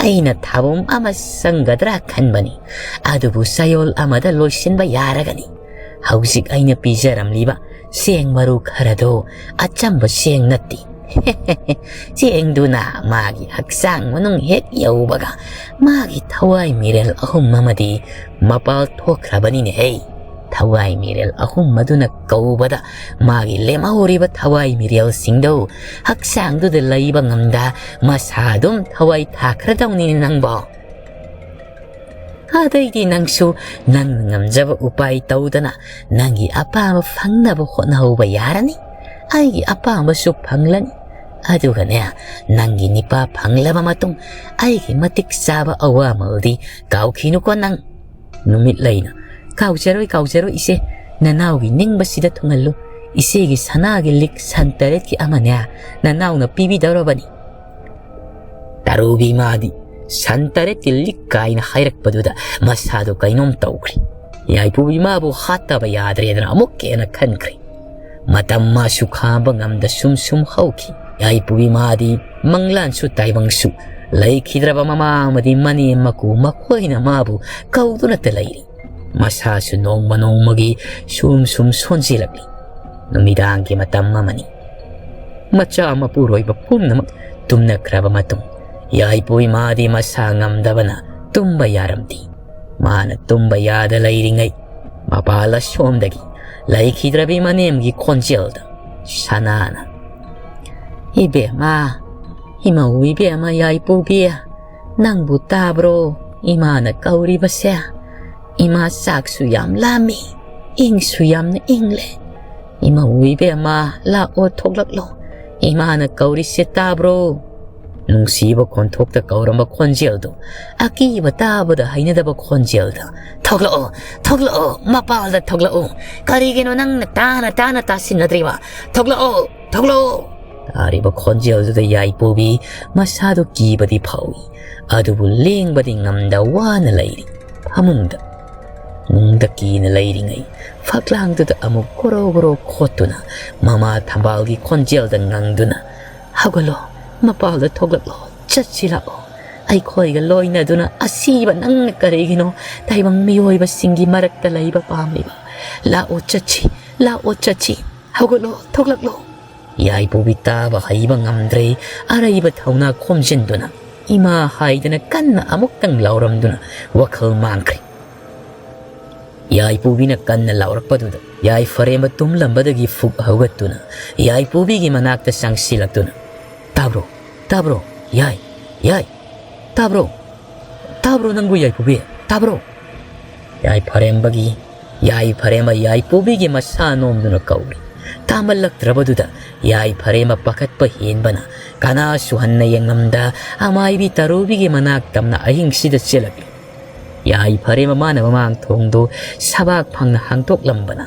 "ꯑꯩꯅ ꯊꯥꯕꯨꯝ ꯑꯃ ꯆꯪꯒꯗ꯭ꯔꯥ ꯈꯟꯕꯅꯤ, ꯑꯗꯨꯕꯨ ꯆꯌꯣꯜ ꯑꯃꯗ ꯂꯣꯏꯁꯤꯟꯕ ꯌꯥꯔꯒꯅꯤ꯫ ꯍꯧꯖꯤꯛ ꯑꯩꯅ ꯄꯤꯖꯔꯝꯂꯤꯕ ꯆꯦꯡ ꯃꯔꯨ ꯈꯔꯗꯣ ꯑꯆꯝꯕ ꯆꯦꯡ ꯅꯠꯇꯦ꯫ ꯆꯦꯡꯗꯨꯅ ꯃꯥꯒꯤ ꯍꯛꯆꯥꯡ ꯃꯅꯨꯡ ꯍꯦꯛ ꯌꯧꯕꯒ ꯃꯥꯒꯤ ꯊꯋꯥꯏ ꯃꯤꯔꯦꯜ ꯑꯍꯨꯝ ꯑꯃꯗꯤ ꯃꯄꯥꯜ ꯊꯣꯛꯈ꯭ꯔꯕꯅꯤꯅꯦꯍꯦ꯫ ꯊꯋꯥꯏ ꯃꯤꯔꯦꯜ ꯑꯍꯨꯝ ꯑꯗꯨꯅ ꯀꯧꯕꯗ ꯃꯥꯒꯤ ꯂꯦꯝꯍꯧꯔꯤꯕ ꯊꯋꯥꯏ ꯃꯤꯔꯦꯜꯁꯤꯡꯗꯨ ꯍꯛꯆꯥꯡꯗꯨꯗ ꯂꯩꯕ ꯉꯝꯗ ꯃꯁꯥ ꯑꯗꯨꯝ ꯊꯋꯥꯏ ꯊꯥꯈ꯭ꯔꯗꯧꯅꯤꯅꯦ ꯅꯪꯕꯣ꯫ ꯑꯗꯩꯗꯤ ꯅꯪꯁꯨ ꯅꯪꯅ ꯉꯝꯖꯕ ꯎꯄꯥꯏ ꯇꯧꯗꯅ ꯅꯪꯒꯤ ꯑꯄꯥꯝꯕ ꯐꯪꯅꯕ ꯍꯣꯠꯅꯍꯧꯕ ꯌꯥꯔꯅꯤ꯫ ꯑꯩꯒꯤ ꯑꯄꯥꯝꯕꯁꯨ ꯐꯪꯂꯅꯤ꯫ ꯑꯗꯨꯒꯅꯦ, ꯅꯪꯒꯤ ꯅꯤꯄꯥ ꯐꯪꯂꯕ ꯃꯇꯨꯡ ꯑꯩꯒꯤ ꯃꯇꯤꯛ ꯆꯥꯕ ꯑꯋꯥꯃꯜꯗꯤ ꯀꯥꯎꯈꯤꯅꯨꯀꯣ ꯅꯪ꯫" ꯅꯨꯃꯤꯠꯂꯩꯅ, "ꯀꯥꯎꯖꯔꯣꯏ, ꯀꯥꯎꯖꯔꯣꯏ ꯏꯆꯦ꯫ ꯅꯅꯥꯎꯒꯤ ꯅꯤꯡꯕꯁꯤꯗ ꯊꯨꯡꯍꯜꯂꯨ꯫ ꯏꯆꯦꯒꯤ ꯁꯅꯥꯒꯤ ꯂꯤꯛ ꯁꯟ ꯇꯔꯦꯠꯀꯤ ꯑꯃꯅꯦ ꯅꯅꯥꯎꯅ ꯄꯤꯕꯤꯗꯧꯔꯕꯅꯤ꯫" ꯇꯔꯨꯕꯤ ꯃꯥꯗꯤ ꯁꯟ ꯇꯔꯦꯠꯀꯤ ꯂꯤꯛ ꯀꯥꯏꯅ ꯍꯥꯏꯔꯛꯄꯗꯨꯗ ꯃꯁꯥꯗꯨ ꯀꯩꯅꯣꯝ ꯇꯧꯈ꯭ꯔꯦ꯫ ꯌꯥꯏꯄꯨꯕꯤ ꯃꯥꯕꯨ ꯍꯥꯠꯇꯕ ꯌꯥꯗ꯭ꯔꯦꯗꯅ ꯑꯃꯨꯛꯀ ꯍꯦꯟꯅ ꯈꯟꯈ꯭ꯔꯦ꯫ ꯃꯇꯝ ꯃꯥꯁꯨ ꯈꯥꯝꯕ ꯉꯝꯗ ꯁꯨꯝ ꯁꯨꯝ ꯍꯧꯈꯤ꯫ ꯌꯥꯏꯄꯨꯕꯤ ꯃꯥꯗꯤ ꯃꯪꯂꯥꯟꯁꯨ ꯇꯥꯏꯕꯪꯁꯨ ꯂꯩꯈꯤꯗ꯭ꯔꯕ ꯃꯃꯥ ꯑꯃꯗꯤ ꯃꯅꯦꯝ ꯃꯀꯨ ꯃꯈꯣꯏꯅ ꯃꯥꯕꯨ ꯀꯧꯗꯨꯅꯇ ꯂꯩꯔꯤ꯫ ꯃꯁꯥꯁꯨ ꯅꯣꯡꯃ ꯅꯣꯡꯃꯒꯤ ꯁꯨꯝ ꯁꯨꯝ ꯁꯣꯟꯖꯤꯜꯂꯛꯂꯤ꯫ ꯅꯨꯃꯤꯗꯥꯡꯒꯤ ꯃꯇꯝ ꯑꯃꯅꯤ꯫ ꯃꯆꯥ ꯃꯄꯨꯔꯣꯏꯕ ꯄꯨꯝꯅꯃꯛ ꯇꯨꯝꯅꯈ꯭ꯔꯕ ꯃꯇꯨꯡ, ꯌꯥꯏꯄꯨ ꯏꯃꯥꯗꯤ ꯃꯁꯥ ꯉꯝꯗꯕꯅ ꯇꯨꯝꯕ ꯌꯥꯔꯝꯗꯦ꯫ ꯃꯥꯅ ꯇꯨꯝꯕ ꯌꯥꯗ ꯂꯩꯔꯤꯉꯩ, ꯃꯄꯥꯜ ꯑꯁꯣꯝꯗꯒꯤ ꯂꯩꯈꯤꯗ꯭ꯔꯕꯤ ꯃꯅꯦꯝꯒꯤ ꯈꯣꯟꯖꯦꯜꯗ ꯁꯅꯥꯅ, "ꯏꯕꯦꯝꯃ, ꯏꯃꯧ ꯏꯕꯦꯝꯃ ꯌꯥꯏꯄꯨꯕꯤ, ꯅꯪꯕꯨ ꯇꯥꯕ꯭ꯔꯣ ꯏꯃꯥꯅ ꯀꯧꯔꯤꯕꯁꯦ? ꯏꯃꯥ ꯆꯥꯛꯁꯨ ꯌꯥꯝ ꯂꯥꯝꯃꯤ, ꯏꯪꯁꯨ ꯌꯥꯝꯅ ꯏꯪꯂꯦ꯫ ꯏꯃꯧ ꯏꯕꯦꯝꯃ, ꯂꯥꯛꯑꯣ, ꯊꯣꯛꯂꯛꯂꯣ, ꯏꯃꯥꯅ ꯀꯧꯔꯤꯁꯦ ꯇꯥꯕ꯭ꯔꯣ?" ꯅꯨꯡꯁꯤꯕ ꯈꯣꯟꯊꯣꯛꯇ ꯀꯧꯔꯝꯕ ꯈꯣꯟꯖꯦꯜꯗꯨ, ꯑꯀꯤꯕ ꯇꯥꯕꯗ ꯍꯩꯅꯗꯕ ꯈꯣꯟꯖꯦꯜꯗ, "ꯊꯣꯛꯂꯛꯑꯣ, ꯊꯣꯛꯂꯛꯑꯣ, ꯃꯄꯥꯜꯗ ꯊꯣꯛꯂꯛꯑꯣ꯫ ꯀꯔꯤꯒꯤꯅꯣ ꯅꯪꯅ ꯇꯥꯅ ꯇꯥꯅ ꯇꯥꯁꯤꯟꯅꯗ꯭ꯔꯤꯕ? ꯊꯣꯛꯂꯛꯑꯣ, ꯊꯣꯛꯂꯛꯑꯣ!" ꯇꯥꯔꯤꯕ ꯈꯣꯟꯖꯦꯜꯗꯨꯗ ꯌꯥꯏꯄꯨꯕꯤ ꯃꯁꯥꯗꯨ ꯀꯤꯕꯗꯤ ꯐꯥꯎꯏ, ꯑꯗꯨꯕꯨ ꯂꯦꯡꯕꯗꯤ ꯉꯝꯗ ꯋꯥꯅ ꯂꯩꯔꯤ꯫ ꯐꯃꯨꯡꯗ ꯅꯨꯡꯗ ꯀꯤꯅ ꯂꯩꯔꯤꯉꯩ, ꯐꯛꯂꯥꯡꯗꯨꯗ ꯑꯃꯨꯛ ꯒꯣꯔꯣ ꯒꯣꯔꯣ ꯈꯣꯠꯇꯨꯅ, ꯃꯃꯥ ꯊꯝꯕꯥꯜꯒꯤ ꯈꯣꯟꯖꯦꯜꯗ ꯉꯪꯗꯨꯅ, "ꯍꯧꯒꯠꯂꯣ, ꯃꯄꯥꯜꯗ ꯊꯣꯛꯂꯛꯂꯣ, ꯆꯠꯁꯤ ꯂꯥꯛꯑꯣ꯫ ꯑꯩꯈꯣꯏꯒ ꯂꯣꯏꯅꯗꯨꯅ ꯑꯁꯤꯕ ꯅꯪꯅ ꯀꯔꯤꯒꯤꯅꯣ ꯇꯥꯏꯕꯪ ꯃꯤꯑꯣꯏꯕꯁꯤꯡꯒꯤ ꯃꯔꯛꯇ ꯂꯩꯕ ꯄꯥꯝꯂꯤꯕ? ꯂꯥꯛꯑꯣ ꯆꯠꯁꯤ, ꯂꯥꯛꯑꯣ ꯆꯠꯁꯤ, ꯍꯧꯒꯠꯂꯣ, ꯊꯣꯛꯂꯛꯂꯣ!" ꯌꯥꯏꯄꯨꯕꯤ ꯇꯥꯕ ꯍꯩꯕ ꯉꯝꯗ꯭ꯔꯦ꯫ ꯑꯔꯩꯕ ꯊꯧꯅꯥ ꯈꯣꯝꯖꯤꯟꯗꯨꯅ, "ꯏꯃꯥ" ꯍꯥꯏꯗꯅ ꯀꯟꯅ ꯑꯃꯨꯛꯇꯪ ꯂꯥꯎꯔꯝꯗꯨꯅ ꯋꯥꯈꯜ ꯃꯥꯡꯈ꯭ꯔꯦ꯫ ꯌꯥꯏꯄꯨꯕꯤꯅ ꯀꯟꯅ ꯂꯥꯎꯔꯛꯄꯗꯨꯗ ꯌꯥꯏꯐꯔꯦꯝꯕ ꯇꯨꯝꯂꯝꯕꯗꯒꯤ ꯐꯨꯛ ꯍꯧꯒꯠꯇꯨꯅ ꯌꯥꯏꯄꯨꯕꯤꯒꯤ ꯃꯅꯥꯛꯇ ꯆꯪꯁꯤꯜꯂꯛꯇꯨꯅ, "ꯇꯥꯕ꯭ꯔꯣ? ꯇꯥꯕ꯭ꯔꯣ? ꯌꯥꯏ! ꯌꯥꯏ! ꯇꯥꯕ꯭ꯔꯣ? ꯇꯥꯕ꯭ꯔꯣ ꯅꯪꯕꯨ, ꯌꯥꯏꯄꯨꯕꯤ? ꯇꯥꯕ꯭ꯔꯣ?" ꯌꯥꯏꯐꯔꯦꯝꯕꯒꯤ, ꯌꯥꯏꯐꯔꯦꯝꯕ ꯌꯥꯏꯄꯨꯕꯤꯒꯤ ꯃꯁꯥ ꯅꯣꯝꯗꯨꯅ ꯀꯧꯔꯤ꯫ ꯇꯥꯃꯜꯂꯛꯇ꯭ꯔꯕꯗꯨꯗ ꯌꯥꯏꯐꯔꯦꯝꯕ ꯄꯥꯈꯠꯄ ꯍꯦꯟꯕꯅ ꯀꯅꯥꯁꯨ ꯍꯟꯅ ꯌꯦꯡꯉꯝꯗ ꯑꯃꯥꯏꯕꯤ ꯇꯔꯨꯕꯤꯒꯤ ꯃꯅꯥꯛ ꯇꯝꯅ ꯑꯍꯤꯡꯁꯤꯗ ꯆꯦꯜꯂꯛꯂꯤ꯫ ꯌꯥꯏꯐꯔꯦꯝꯕ ꯃꯥꯅ ꯃꯃꯥꯡ ꯊꯣꯡꯗꯨ ꯁꯕꯥꯛ ꯐꯪꯅ ꯍꯥꯡꯗꯣꯛꯂꯝꯕꯅ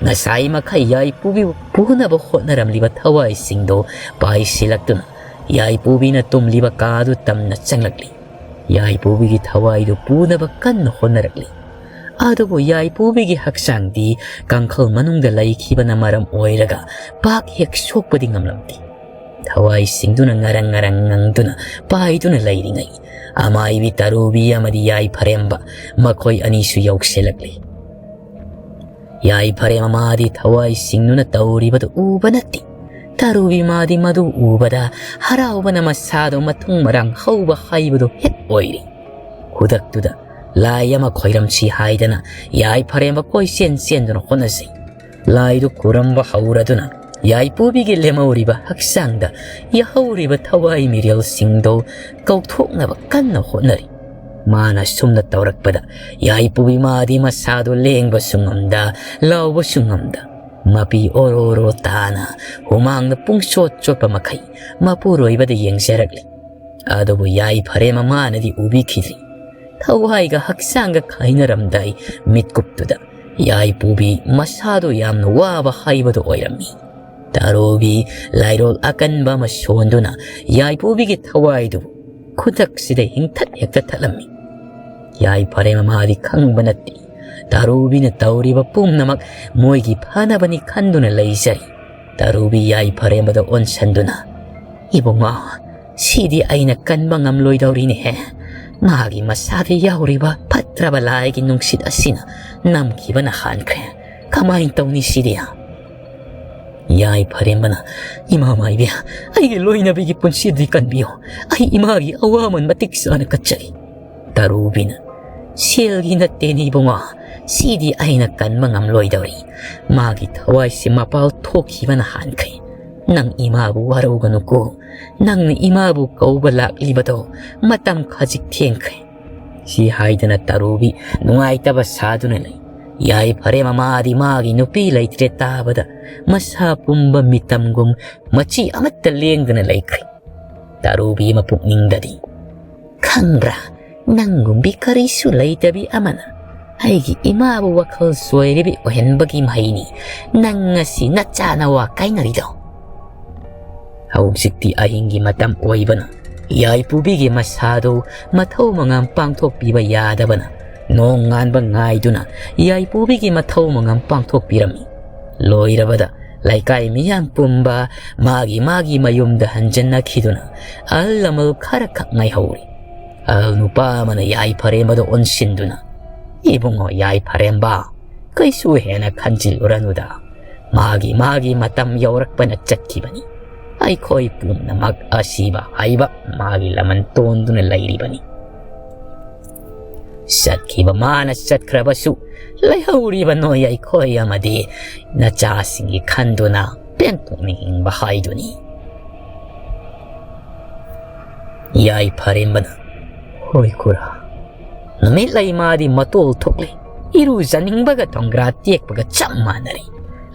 ꯉꯁꯥꯏ ꯃꯈꯩ ꯌꯥꯏꯄꯨꯕꯤꯕꯨ ꯄꯨꯅꯕ ꯍꯣꯠꯅꯔꯝꯂꯤꯕ ꯊꯋꯥꯏꯁꯤꯡꯗꯨ ꯄꯥꯏꯁꯤꯜꯂꯛꯇꯨꯅ ꯌꯥꯏꯄꯨꯕꯤꯅ ꯇꯨꯝꯂꯤꯕ ꯀꯥꯗꯨ ꯇꯝꯅ ꯆꯪꯂꯛꯂꯤ꯫ ꯌꯥꯏꯄꯨꯕꯤꯒꯤ ꯊꯋꯥꯏꯗꯨ ꯄꯨꯅꯕ ꯀꯟꯅ ꯍꯣꯠꯅꯔꯛꯂꯤ꯫ ꯑꯗꯨꯕꯨ ꯌꯥꯏꯄꯨꯕꯤꯒꯤ ꯍꯛꯆꯥꯡꯗꯤ ꯀꯥꯡꯈꯜ ꯃꯅꯨꯡꯗ ꯂꯩꯈꯤꯕꯅ ꯃꯔꯝ ꯑꯣꯏꯔꯒ ꯄꯥꯛ ꯍꯦꯛ ꯁꯣꯛꯄꯗꯤ ꯉꯝꯂꯝꯗꯦ꯫ ꯊꯋꯥꯏꯁꯤꯡꯗꯨꯅ ꯉꯔꯪ ꯉꯔꯪ ꯉꯪꯗꯨꯅ ꯄꯥꯏꯗꯨꯅ ꯂꯩꯔꯤꯉꯩ, ꯑꯃꯥꯏꯕꯤ ꯇꯔꯨꯕꯤ ꯑꯃꯗꯤ ꯌꯥꯏꯐꯔꯦꯝꯕ ꯃꯈꯣꯏ ꯑꯅꯤꯁꯨ ꯌꯧꯁꯤꯜꯂꯛꯂꯤ꯫ ꯌꯥꯏꯐꯔꯦꯝꯕ ꯃꯥꯗꯤ ꯊꯋꯥꯏꯁꯤꯡꯗꯨꯅ ꯇꯧꯔꯤꯕꯗꯨ ꯎꯕ ꯅꯠꯇꯦ꯫ ꯇꯔꯨꯕꯤ ꯃꯥꯗꯤ ꯃꯗꯨ ꯎꯕꯗ ꯍꯔꯥꯎꯕꯅ ꯃꯁꯥꯗꯣ ꯃꯊꯨꯡ ꯃꯔꯥꯡ ꯍꯧꯕ ꯍꯥꯏꯕꯗꯨ ꯍꯦꯛ ꯑꯣꯏꯔꯦ꯫ ꯈꯨꯗꯛꯇꯨꯗ ꯂꯥꯏ ꯑꯃ ꯈꯣꯏꯔꯝꯁꯤ ꯍꯥꯏꯗꯅ ꯌꯥꯏꯐꯔꯦꯝꯕ ꯀꯣꯏꯆꯦꯟ ꯆꯦꯟꯗꯨꯅ ꯍꯣꯠꯅꯖꯩ꯫ ꯂꯥꯏꯗꯨ ꯈꯨꯔꯝꯕ ꯍꯧꯔꯗꯨꯅ ꯌꯥꯏꯄꯨꯕꯤꯒꯤ ꯂꯦꯝꯍꯧꯔꯤꯕ ꯍꯛꯆꯥꯡꯗ ꯌꯥꯍꯧꯔꯤꯕ ꯊꯋꯥꯏ ꯃꯤꯔꯦꯜꯁꯤꯡꯗꯨ ꯀꯧꯊꯣꯛꯅꯕ ꯀꯟꯅ ꯍꯣꯠꯅꯔꯤ꯫ ꯃꯥꯅ ꯁꯨꯝꯅ ꯇꯧꯔꯛꯄꯗ ꯌꯥꯏꯄꯨꯕꯤ ꯃꯥꯗꯤ ꯃꯁꯥꯗꯨ ꯂꯦꯡꯕꯁꯨ ꯉꯝꯗ, ꯂꯥꯎꯕꯁꯨ ꯉꯝꯗ, ꯃꯄꯤ ꯑꯣꯔꯣ ꯑꯣꯔꯣ ꯇꯥꯅ ꯍꯨꯃꯥꯡꯅ ꯄꯨꯡꯆꯣꯠ ꯆꯣꯠꯄ ꯃꯈꯩ ꯃꯄꯨꯔꯣꯏꯕꯗ ꯌꯦꯡꯖꯔꯛꯂꯤ꯫ ꯑꯗꯨꯕꯨ ꯌꯥꯏꯐꯔꯦꯝꯕ ꯃꯥꯅꯗꯤ ꯎꯕꯤꯈꯤꯗ꯭ꯔꯤ꯫ ꯊꯋꯥꯏꯒ ꯍꯛꯆꯥꯡꯒ ꯈꯥꯏꯅꯔꯝꯗꯥꯏ ꯃꯤꯠꯀꯨꯞꯇꯨꯗ ꯌꯥꯏꯄꯨꯕꯤ ꯃꯁꯥꯗꯨ ꯌꯥꯝꯅ ꯋꯥꯕ ꯍꯥꯏꯕꯗꯨ ꯑꯣꯏꯔꯝꯃꯤ꯫ ꯇꯔꯨꯕꯤ ꯂꯥꯏꯔꯣꯜ ꯑꯀꯟꯕ ꯑꯃ ꯁꯣꯟꯗꯨꯅ ꯌꯥꯏꯄꯨꯕꯤꯒꯤ ꯊꯋꯥꯏꯗꯨ ꯈꯨꯗꯛꯁꯤꯗ ꯍꯤꯡꯊꯠ ꯍꯦꯛꯇ ꯊꯠꯂꯝꯃꯤ꯫ ꯌꯥꯏꯐꯔꯦꯝꯕ ꯃꯥꯗꯤ ꯈꯪꯕ ꯅꯠꯇꯦ꯫ ꯇꯔꯨꯕꯤꯅ ꯇꯧꯔꯤꯕ ꯄꯨꯝꯅꯃꯛ ꯃꯣꯏꯒꯤ ꯐꯅꯕꯅꯤ ꯈꯟꯗꯨꯅ ꯂꯩꯖꯔꯤ꯫ ꯇꯔꯨꯕꯤ ꯌꯥꯏꯐꯔꯦꯝꯕꯗ ꯑꯣꯟꯁꯟꯗꯨꯅ, "ꯏꯕꯨꯡꯉꯣ, ꯁꯤꯗꯤ ꯑꯩꯅ ꯀꯟꯕ ꯉꯝꯂꯣꯏꯗꯧꯔꯤꯅꯦꯍꯦ꯫ ꯃꯥꯒꯤ ꯃꯁꯥꯗ ꯌꯥꯎꯔꯤꯕ ꯐꯠꯇ꯭ꯔꯕ ꯂꯥꯏꯒꯤ ꯅꯨꯡꯁꯤꯠ ꯑꯁꯤꯅ ꯅꯝꯈꯤꯕꯅ ꯍꯥꯟꯈ꯭ꯔꯦ꯫ ꯀꯃꯥꯏꯅ ꯇꯧꯅꯤ ꯁꯤꯗꯤ?" ꯌꯥꯏꯐꯔꯦꯝꯕꯅ, "ꯏꯃꯥ ꯃꯥꯏꯕꯤ, ꯑꯩꯒꯤ ꯂꯣꯏꯅꯕꯤꯒꯤ ꯄꯨꯟꯁꯤꯗꯤ ꯀꯟꯕꯤꯌꯨ꯫ ꯑꯩ ꯏꯃꯥꯒꯤ ꯑꯋꯥꯃꯟ ꯃꯇꯤꯛ ꯆꯥꯅ ꯀꯠꯆꯔꯤ꯫" ꯇꯔꯨꯕꯤꯅ, "ꯁꯦꯜꯒꯤ ꯅꯠꯇꯦꯅꯦ ꯏꯕꯨꯡꯉꯣ, ꯁꯤꯗꯤ ꯑꯩꯅ ꯀꯟꯕ ꯉꯝꯂꯣꯏꯗꯧꯔꯤ꯫ ꯃꯥꯒꯤ ꯊꯋꯥꯏꯁꯤ ꯃꯄꯥꯜ ꯊꯣꯛꯈꯤꯕꯅ ꯍꯥꯟꯈ꯭ꯔꯦ꯫ ꯅꯪ ꯏꯃꯥꯕꯨ ꯋꯥꯔꯧꯒꯅꯨꯀꯣ꯫ ꯅꯪꯅ ꯏꯃꯥꯕꯨ ꯀꯧꯕ ꯂꯥꯛꯂꯤꯕꯗꯣ ꯃꯇꯝ ꯈꯖꯤꯛ ꯊꯦꯡꯈ꯭ꯔꯦ꯫" ꯁꯤ ꯍꯥꯏꯗꯅ ꯇꯔꯨꯕꯤ ꯅꯨꯡꯉꯥꯏꯇꯕ ꯁꯥꯗꯨꯅ ꯂꯩ꯫ ꯌꯥꯏꯐꯔꯦꯝꯕ ꯃꯥꯗꯤ ꯃꯥꯒꯤ ꯅꯨꯄꯤ ꯂꯩꯇ꯭ꯔꯦ ꯇꯥꯕꯗ ꯃꯁꯥ ꯄꯨꯝꯕ ꯃꯤꯇꯝꯒꯨꯝ ꯃꯆꯤ ꯑꯃꯠꯇ ꯂꯦꯡꯗꯅ ꯂꯩꯈ꯭ꯔꯦ꯫ ꯇꯔꯨꯕꯤ ꯃꯄꯨꯛꯅꯤꯡꯗꯗꯤ, "ꯈꯪꯕ꯭ꯔꯥ, ꯅꯪꯒꯨꯝꯕꯤ ꯀꯔꯤꯁꯨ ꯂꯩꯇꯕꯤ ꯑꯃꯅ ꯑꯩꯒꯤ ꯏꯃꯥꯕꯨ ꯋꯥꯈꯜ ꯆꯣꯏꯔꯤꯕꯤ ꯑꯣꯏꯍꯟꯕꯒꯤ ꯃꯍꯩꯅꯤ ꯅꯪ ꯉꯁꯤ ꯅꯆꯥ ꯅꯋꯥ ꯀꯥꯏꯅꯔꯤꯗꯣ꯫" ꯍꯧꯖꯤꯛꯇꯤ ꯑꯍꯤꯡꯒꯤ ꯃꯇꯝ ꯑꯣꯏꯕꯅ ꯌꯥꯏꯄꯨꯕꯤꯒꯤ ꯃꯁꯥꯗꯨ ꯃꯊꯧ ꯃꯉꯥꯝ ꯄꯥꯡꯊꯣꯛꯄꯤꯕ ꯌꯥꯗꯕꯅ ꯅꯣꯡ ꯉꯥꯟꯕ ꯉꯥꯏꯗꯨꯅ ꯌꯥꯏꯄꯨꯕꯤꯒꯤ ꯃꯊꯧ ꯃꯉꯥꯝ ꯄꯥꯡꯊꯣꯛꯄꯤꯔꯝꯃꯤ꯫ ꯂꯣꯏꯔꯕꯗ ꯂꯩꯀꯥꯏ ꯃꯤꯌꯥꯝ ꯄꯨꯝꯕ ꯃꯥꯒꯤ ꯃꯥꯒꯤ ꯃꯌꯨꯝꯗ ꯍꯟꯖꯤꯟꯅꯈꯤꯗꯨꯅ ꯑꯍꯜ ꯂꯃꯟ ꯈꯔꯈꯛ ꯉꯥꯏꯍꯧꯔꯤ꯫ ꯑꯍꯜ ꯅꯨꯄꯥ ꯑꯃꯅ ꯌꯥꯏꯐꯔꯦꯝꯕꯗ ꯑꯣꯟꯁꯤꯟꯗꯨꯅ, "ꯏꯕꯨꯡꯉꯣ ꯌꯥꯏꯐꯔꯦꯝꯕ, ꯀꯩꯁꯨ ꯍꯦꯟꯅ ꯈꯟꯖꯤꯜꯂꯨꯔꯅꯨꯗ꯫ ꯃꯥꯒꯤ ꯃꯥꯒꯤ ꯃꯇꯝ ꯌꯧꯔꯛꯄꯅ ꯆꯠꯈꯤꯕꯅꯤ꯫ ꯑꯩꯈꯣꯏ ꯄꯨꯝꯅꯃꯛ ꯑꯁꯤꯕ ꯍꯥꯏꯕ ꯃꯥꯒꯤ ꯂꯃꯟ ꯇꯣꯟꯗꯨꯅ ꯂꯩꯔꯤꯕꯅꯤ꯫" ꯆꯠꯈꯤꯕ ꯃꯥꯅ ꯆꯠꯈ꯭ꯔꯕꯁꯨ, ꯂꯩꯍꯧꯔꯤꯕ ꯅꯣꯏ ꯑꯩꯈꯣꯏ ꯑꯃꯗꯤ ꯅꯆꯥꯁꯤꯡꯒꯤ ꯈꯟꯗꯨꯅ ꯄꯦꯟꯊꯣꯛꯅ ꯍꯤꯡꯕ ꯍꯥꯏꯗꯨꯅꯤ꯫ ꯌꯥꯏꯐꯔꯦꯝꯕꯅ, "ꯍꯣꯏ ꯈꯨꯔꯥ, ꯅꯨꯃꯤꯠ ꯂꯩꯃꯥꯗꯤ ꯃꯇꯣꯜ ꯊꯣꯛꯂꯦ, ꯏꯔꯨꯖꯅꯤꯡꯕꯒ ꯊꯣꯡꯒ꯭ꯔꯥ ꯇꯦꯛꯄꯒ ꯆꯞ ꯃꯥꯟꯅꯔꯦ꯫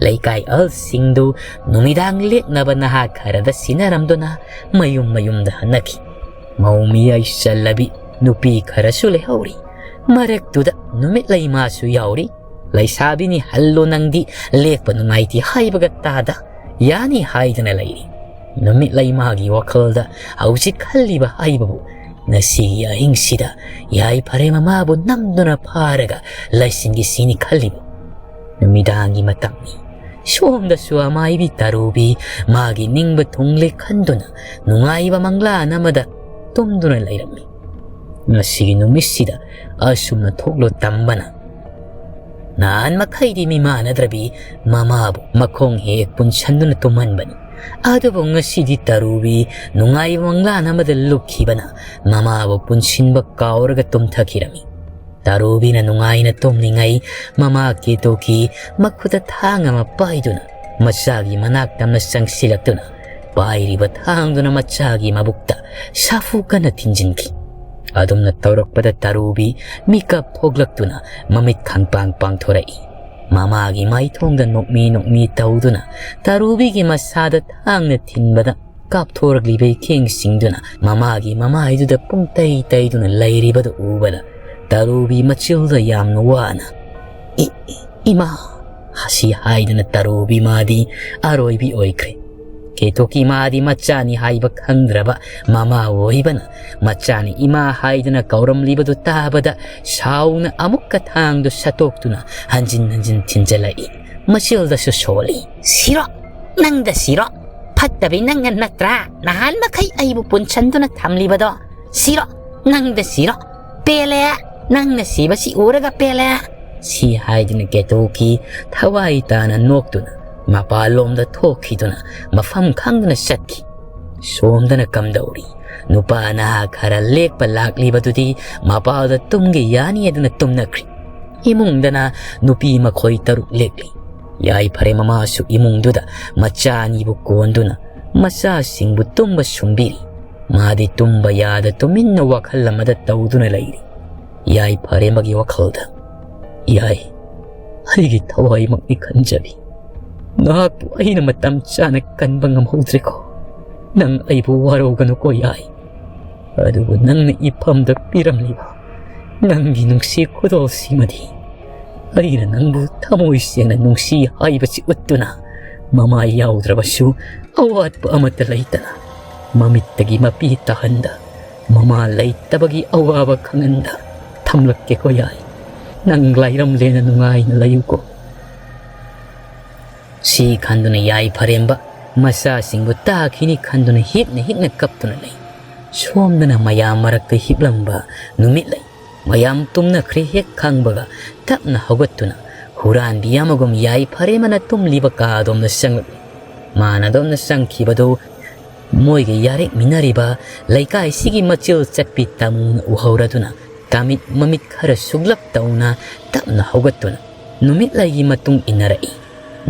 ꯂꯩꯀꯥꯏ ꯑꯍꯜꯁꯤꯡꯗꯨ ꯅꯨꯃꯤꯗꯥꯡ ꯂꯦꯛꯅꯕ ꯅꯍꯥ ꯈꯔꯗ ꯁꯤꯟꯅꯔꯝꯗꯨꯅ ꯃꯌꯨꯝ ꯃꯌꯨꯝꯗ ꯍꯟꯅꯈꯤ꯫ ꯃꯧ ꯃꯤꯌꯥꯏ ꯆꯜꯂꯕꯤ ꯅꯨꯄꯤ ꯈꯔꯁꯨ ꯂꯩꯍꯧꯔꯤ꯫ ꯃꯔꯛꯇꯨꯗ ꯅꯨꯃꯤꯠ ꯂꯩꯃꯥꯁꯨ ꯌꯥꯎꯔꯤ꯫ ꯂꯩꯁꯥꯕꯤꯅꯤ ꯍꯜꯂꯣ ꯅꯪꯗꯤ, ꯂꯦꯛꯄ ꯅꯨꯡꯉꯥꯏꯇꯦ ꯍꯥꯏꯕꯒ ꯇꯥꯗ ꯌꯥꯅꯤ ꯍꯥꯏꯗꯅ ꯂꯩꯔꯤ꯫ ꯅꯨꯃꯤꯠ ꯂꯩꯃꯥꯒꯤ ꯋꯥꯈꯜꯗ ꯍꯧꯖꯤꯛ ꯈꯜꯂꯤꯕ ꯍꯥꯏꯕꯕꯨ ꯉꯁꯤꯒꯤ ꯑꯍꯤꯡꯁꯤꯗ ꯌꯥꯏꯐꯔꯦꯝꯕ ꯃꯥꯕꯨ ꯅꯝꯗꯨꯅ ꯐꯥꯔꯒ ꯂꯩꯁꯤꯟꯈꯤꯁꯤꯅꯤ ꯈꯜꯂꯤꯕ꯫ ꯅꯨꯃꯤꯗꯥꯡꯒꯤ ꯃꯇꯝꯅꯤ꯫ ꯁꯣꯝꯗꯁꯨ ꯑꯃꯥꯏꯕꯤ ꯇꯔꯨꯕꯤ ꯃꯥꯒꯤ ꯅꯤꯡꯕ ꯊꯨꯡꯂꯦ ꯈꯟꯗꯨꯅ ꯅꯨꯡꯉꯥꯏꯕ ꯃꯪꯂꯥꯟ ꯑꯃꯗ ꯇꯨꯝꯗꯨꯅ ꯂꯩꯔꯝꯃꯤ꯫ ꯉꯁꯤꯒꯤ ꯅꯨꯃꯤꯠꯁꯤꯗ ꯑꯁꯨꯝꯅ ꯊꯣꯛꯂꯣ ꯇꯝꯕꯅ ꯅꯍꯥꯟ ꯃꯈꯩꯗꯤ ꯃꯤꯃꯥꯟꯅꯗ꯭ꯔꯕꯤ ꯃꯃꯥꯕꯨ ꯃꯈꯣꯡ ꯍꯦꯛ ꯄꯨꯟꯁꯟꯗꯨꯅ ꯇꯨꯝꯍꯟꯕꯅꯤ꯫ ꯑꯗꯨꯕꯨ ꯉꯁꯤꯗꯤ ꯇꯔꯨꯕꯤ ꯅꯨꯡꯉꯥꯏꯕ ꯃꯪꯂꯥꯟ ꯑꯃꯗ ꯂꯨꯞꯈꯤꯕꯅ ꯃꯃꯥꯕꯨ ꯄꯨꯟꯁꯤꯟꯕ ꯀꯥꯎꯔꯒ ꯇꯨꯝꯊꯈꯤꯔꯝꯃꯤ꯫ ꯇꯔꯨꯕꯤꯅ ꯅꯨꯡꯉꯥꯏꯅ ꯇꯨꯝꯂꯤꯉꯩ ꯃꯃꯥ ꯀꯦꯇꯣꯀꯤ ꯃꯈꯨꯠꯇ ꯊꯥꯡ ꯑꯃ ꯄꯥꯏꯗꯨꯅ ꯃꯆꯥꯒꯤ ꯃꯅꯥꯛ ꯇꯝꯅ ꯆꯪꯁꯤꯜꯂꯛꯇꯨꯅ ꯄꯥꯏꯔꯤꯕ ꯊꯥꯡꯗꯨꯅ ꯃꯆꯥꯒꯤ ꯃꯕꯨꯛꯇ ꯁꯥꯐꯨ ꯀꯟꯅ ꯊꯤꯟꯖꯤꯟꯈꯤ꯫ ꯑꯗꯨꯝꯅ ꯇꯧꯔꯛꯄꯗ ꯇꯔꯨꯕꯤ ꯃꯤꯀꯞ ꯊꯣꯛꯂꯛꯇꯨꯅ ꯃꯃꯤꯠ ꯈꯪꯄꯥꯡ ꯄꯥꯡꯊꯣꯔꯛꯏ꯫ ꯃꯃꯥꯒꯤ ꯃꯥꯏꯊꯣꯡꯗ ꯅꯣꯛꯃꯤ ꯅꯣꯛꯃꯤ ꯇꯧꯗꯨꯅ ꯇꯔꯨꯕꯤꯒꯤ ꯃꯁꯥꯗ ꯊꯥꯡꯅ ꯊꯤꯟꯕꯗ ꯀꯥꯞꯊꯣꯔꯛꯂꯤꯕ ꯏꯈꯦꯡꯁꯤꯡꯗꯨꯅ ꯃꯃꯥꯒꯤ ꯃꯃꯥꯏꯗꯨꯗ ꯄꯨꯡꯇꯩ ꯇꯩꯗꯨꯅ ꯂꯩꯔꯤꯕꯗꯨ ꯎꯕꯗ ꯇꯔꯨꯕꯤ ꯃꯆꯤꯜꯗ ꯌꯥꯝꯅ ꯋꯥꯅ, "ꯏ-, ꯏ-, ꯏꯃꯥ!" ꯑꯁꯤ ꯍꯥꯏꯗꯨꯅ ꯇꯔꯨꯕꯤ ꯃꯥꯗꯤ ꯑꯔꯣꯏꯕꯤ ꯑꯣꯏꯈ꯭ꯔꯦ꯫ ꯀꯦꯇꯣꯀꯤ ꯃꯥꯗꯤ ꯃꯆꯥꯅꯤ ꯍꯥꯏꯕ ꯈꯪꯗ꯭ꯔꯕ ꯃꯃꯥ ꯑꯣꯏꯕꯅ ꯃꯆꯥꯅꯤ ꯏꯃꯥ ꯍꯥꯏꯗꯨꯅ ꯀꯧꯔꯝꯂꯤꯕꯗꯨ ꯇꯥꯕꯗ ꯁꯥꯎꯅ ꯑꯃꯨꯛꯀ ꯊꯥꯡꯗꯨ ꯁꯠꯇꯣꯛꯇꯨꯅ ꯍꯟꯖꯤꯟ ꯍꯟꯖꯤꯟ ꯊꯤꯟꯖꯜꯂꯛꯏ꯫ ꯃꯆꯤꯜꯗꯁꯨ ꯁꯣꯜꯂꯤ꯫ "ꯁꯤꯔꯣ! ꯅꯪꯗ ꯁꯤꯔꯣ! ꯐꯠꯇꯕꯤ ꯅꯪꯅ ꯅꯠꯇ꯭ꯔꯥ ꯅꯍꯥꯟ ꯃꯈꯩ ꯑꯩꯕꯨ ꯄꯨꯟꯁꯟꯗꯨꯅ ꯊꯝꯂꯤꯕꯗꯣ? ꯁꯤꯔꯣ! ꯅꯪꯗ ꯁꯤꯔꯣ! ꯄꯦꯜꯂꯦ! ꯅꯪꯅ ꯁꯤꯕꯁꯤ ꯎꯔꯒ ꯄꯦꯜꯂꯦ!" ꯁꯤ ꯍꯥꯏꯗꯨꯅ ꯀꯦꯇꯣꯀꯤ ꯊꯋꯥꯏ ꯇꯥꯅ ꯅꯣꯛꯇꯨꯅ ꯃꯄꯥꯟꯂꯣꯝꯗ ꯊꯣꯛꯈꯤꯗꯨꯅ ꯃꯐꯝ ꯈꯪꯗꯅ ꯆꯠꯈꯤ꯫ ꯁꯣꯝꯗꯅ ꯀꯝꯗꯧꯔꯤ? ꯅꯨꯄꯥ ꯅꯍꯥ ꯈꯔ ꯂꯦꯛꯄ ꯂꯥꯛꯂꯤꯕꯗꯨꯗꯤ ꯃꯄꯥꯗ ꯇꯨꯝꯒꯦ ꯌꯥꯅꯤ ꯑꯗꯨꯅ ꯇꯨꯝꯅꯈ꯭ꯔꯤ꯫ ꯏꯃꯨꯡꯗꯅ ꯅꯨꯄꯤ ꯃꯈꯣꯏ ꯇꯔꯨꯛ ꯂꯦꯛꯂꯤ꯫ ꯌꯥꯏꯐꯔꯦꯝꯕ ꯃꯥꯁꯨ ꯏꯃꯨꯡꯗꯨꯗ ꯃꯆꯥ ꯑꯅꯤꯕꯨ ꯀꯣꯟꯗꯨꯅ ꯃꯆꯥꯁꯤꯡꯕꯨ ꯇꯨꯝꯕ ꯁꯨꯝꯕꯤꯔꯤ꯫ ꯃꯥꯗꯤ ꯇꯨꯝꯕ ꯌꯥꯗ ꯇꯨꯃꯤꯟꯅ ꯋꯥꯈꯜ ꯑꯃꯗ ꯇꯧꯗꯨꯅ ꯂꯩꯔꯤ꯫ ꯌꯥꯏꯐꯔꯦꯝꯕꯒꯤ ꯋꯥꯈꯜꯗ, "ꯌꯥꯏ, ꯑꯩꯒꯤ ꯊꯋꯥꯏꯃꯛꯅꯤ ꯈꯟꯖꯕꯤ꯫ ꯅꯍꯥꯛꯄꯨ ꯑꯩꯅ ꯃꯇꯝ ꯆꯥꯅ ꯀꯟꯕ ꯉꯝꯍꯧꯗ꯭ꯔꯦꯀꯣ꯫ ꯅꯪ ꯑꯩꯕꯨ ꯋꯥꯔꯧꯒꯅꯨꯀꯣ ꯌꯥꯏ꯫ ꯑꯗꯨꯕꯨ ꯅꯪꯅ ꯏꯐꯝꯗ ꯄꯤꯔꯝꯂꯤꯕ ꯅꯪꯒꯤ ꯅꯨꯡꯁꯤ ꯈꯨꯗꯣꯜꯁꯤꯃꯗꯤ ꯑꯩꯅ ꯅꯪꯕꯨ ꯊꯃꯣꯏ ꯁꯦꯡꯅ ꯅꯨꯡꯁꯤ ꯍꯥꯏꯕꯁꯤ ꯎꯠꯇꯨꯅ, ꯃꯃꯥ ꯌꯥꯎꯗ꯭ꯔꯕꯁꯨ ꯑꯋꯥꯠꯄ ꯑꯃꯠꯇ ꯂꯩꯇꯅ, ꯃꯃꯤꯠꯇꯒꯤ ꯃꯄꯤ ꯇꯥꯍꯟꯗ, ꯃꯃꯥ ꯂꯩꯇꯕꯒꯤ ꯑꯋꯥꯕ ꯈꯪꯍꯟꯗ ꯊꯝꯂꯛꯀꯦꯀꯣ ꯌꯥꯏ꯫ ꯅꯪ ꯂꯥꯏꯔꯝꯂꯦꯅ ꯅꯨꯡꯉꯥꯏꯅ ꯂꯩꯌꯨꯀꯣ꯫" ꯁꯤ ꯈꯟꯗꯨꯅ ꯌꯥꯏꯐꯔꯦꯝꯕ ꯃꯆꯥꯁꯤꯡꯕꯨ ꯇꯥꯈꯤꯅꯤ ꯈꯟꯗꯨꯅ ꯍꯤꯛꯅ ꯍꯤꯛꯅ ꯀꯞꯇꯨꯅ ꯂꯩ꯫ ꯁꯣꯝꯗꯅ ꯃꯌꯥꯝ ꯃꯔꯛꯇ ꯍꯤꯞꯂꯝꯕ ꯅꯨꯃꯤꯠꯂꯩ ꯃꯌꯥꯝ ꯇꯨꯝꯅꯈ꯭ꯔꯦ ꯍꯦꯛ ꯈꯪꯕꯒ ꯇꯞꯅ ꯍꯧꯒꯠꯇꯨꯅ ꯍꯨꯔꯥꯟꯕꯤ ꯑꯃꯒꯨꯝ ꯌꯥꯏꯐꯔꯦꯝꯕꯅ ꯇꯨꯝꯂꯤꯕ ꯀꯥ ꯑꯗꯣꯝꯗ ꯆꯪꯂꯛꯂꯤ꯫ ꯃꯥꯅ ꯑꯗꯣꯝꯗ ꯆꯪꯈꯤꯕꯗꯨ ꯃꯣꯏꯒ ꯌꯥꯔꯦꯛꯃꯤꯟꯅꯔꯤꯕ ꯂꯩꯀꯥꯏꯁꯤꯒꯤ ꯃꯆꯤꯜ ꯆꯠꯄꯤ ꯇꯥꯃꯨꯅ ꯎꯍꯧꯔꯗꯨꯅ ꯇꯥꯃꯤꯠ ꯃꯃꯤꯠ ꯈꯔ ꯁꯨꯛꯂꯞ ꯇꯧꯅ ꯇꯞꯅ ꯍꯧꯒꯠꯇꯨꯅ ꯅꯨꯃꯤꯠꯂꯩꯒꯤ ꯃꯇꯨꯡ ꯏꯟꯅꯔꯛꯏ꯫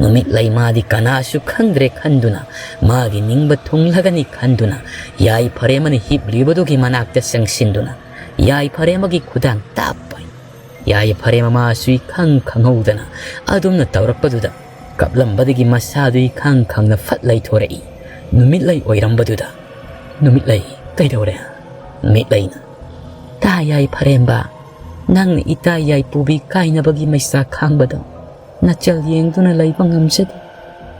ꯅꯨꯃꯤꯠꯂꯩ ꯃꯥꯗꯤ ꯀꯅꯥꯁꯨ ꯈꯪꯗ꯭ꯔꯦ ꯈꯟꯗꯨꯅ, ꯃꯥꯒꯤ ꯅꯤꯡꯕ ꯊꯨꯡꯂꯒꯅꯤ ꯈꯟꯗꯨꯅ ꯌꯥꯏꯐꯔꯦꯝꯕꯅ ꯍꯤꯞꯂꯤꯕꯗꯨꯒꯤ ꯃꯅꯥꯛꯇ ꯆꯪꯁꯤꯟꯗꯨꯅ ꯌꯥꯏꯐꯔꯦꯝꯕꯒꯤ ꯈꯨꯗꯥꯡ ꯇꯥꯞ ꯄꯥꯏ꯫ ꯌꯥꯏꯐꯔꯦꯝꯕ ꯃꯥꯁꯨ ꯏꯈꯪ ꯈꯪꯍꯧꯗꯅ ꯑꯗꯨꯝꯅ ꯇꯧꯔꯛꯄꯗꯨꯗ ꯀꯞꯂꯝꯕꯗꯒꯤ ꯃꯁꯥꯗꯨ ꯏꯈꯪ ꯈꯪꯅ ꯐꯠ ꯂꯩꯊꯣꯔꯛꯏ꯫ ꯅꯨꯃꯤꯠꯂꯩ ꯑꯣꯏꯔꯝꯕꯗꯨꯗ, "ꯅꯨꯃꯤꯠꯂꯩ, ꯀꯩꯗꯧꯔꯦ?" ꯅꯨꯃꯤꯠꯂꯩꯅ, "ꯇꯥ ꯌꯥꯏꯐꯔꯦꯝꯕ, ꯅꯪꯅ ꯏꯇꯥ ꯌꯥꯏꯄꯨꯕꯤ ꯀꯥꯏꯅꯕꯒꯤ ꯃꯩꯁꯥ ꯈꯥꯡꯕꯗꯣ ꯅꯆꯜ ꯌꯦꯡꯗꯨꯅ ꯂꯩꯕ ꯉꯝꯖꯗꯦ꯫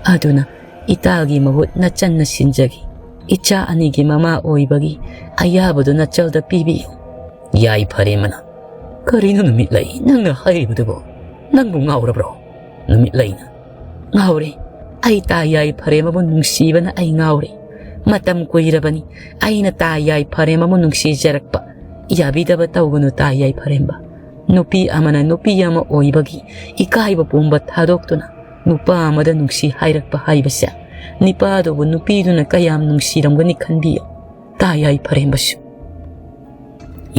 ꯑꯗꯨꯅ ꯏꯇꯥꯒꯤ ꯃꯍꯨꯠ ꯅꯆꯟꯅ ꯁꯤꯟꯖꯒꯦ꯫ ꯏꯆꯥ ꯑꯅꯤꯒꯤ ꯃꯃꯥ ꯑꯣꯏꯕꯒꯤ ꯑꯌꯥꯕꯗꯨ ꯅꯆꯜꯗ ꯄꯤꯕꯤꯌꯨ꯫" ꯌꯥꯏꯐꯔꯦꯝꯕꯅ, "ꯀꯔꯤꯅꯣ ꯅꯨꯃꯤꯠꯂꯩ ꯅꯪꯅ ꯍꯥꯏꯔꯤꯕꯗꯨꯕꯣ? ꯅꯪꯕꯨ ꯉꯥꯎꯔꯕ꯭ꯔꯣ?" ꯅꯨꯃꯤꯠꯂꯩꯅ, "ꯉꯥꯎꯔꯦ꯫ ꯑꯩ ꯇꯥ ꯌꯥꯏꯐꯔꯦꯝꯕꯕꯨ ꯅꯨꯡꯁꯤꯕꯅ ꯑꯩ ꯉꯥꯎꯔꯦ꯫ ꯃꯇꯝ ꯀꯨꯏꯔꯕꯅꯤ ꯑꯩꯅ ꯇꯥ ꯌꯥꯏꯐꯔꯦꯝꯕꯕꯨ ꯅꯨꯡꯁꯤꯖꯔꯛꯄ꯫ ꯌꯥꯕꯤꯗꯕ ꯇꯧꯒꯅꯨ ꯇꯥ ꯌꯥꯏꯐꯔꯦꯝꯕ꯫ ꯅꯨꯄꯤ ꯑꯃꯅ ꯅꯨꯄꯤ ꯑꯃ ꯑꯣꯏꯕꯒꯤ ꯏꯀꯥꯏꯕ ꯄꯨꯝꯕ ꯊꯥꯗꯣꯛꯇꯨꯅ ꯅꯨꯄꯥ ꯑꯃꯗ ꯅꯨꯡꯁꯤ ꯍꯥꯏꯔꯛꯄ ꯍꯥꯏꯕꯁꯦ, ꯅꯤꯄꯥꯗꯨꯕꯨ ꯅꯨꯄꯤꯗꯨꯅ ꯀꯌꯥꯝ ꯅꯨꯡꯁꯤꯔꯝꯒꯅꯤ ꯈꯟꯕꯤꯌꯨ꯫ ꯇꯥ ꯌꯥꯏꯐꯔꯦꯝꯕꯁꯨ꯫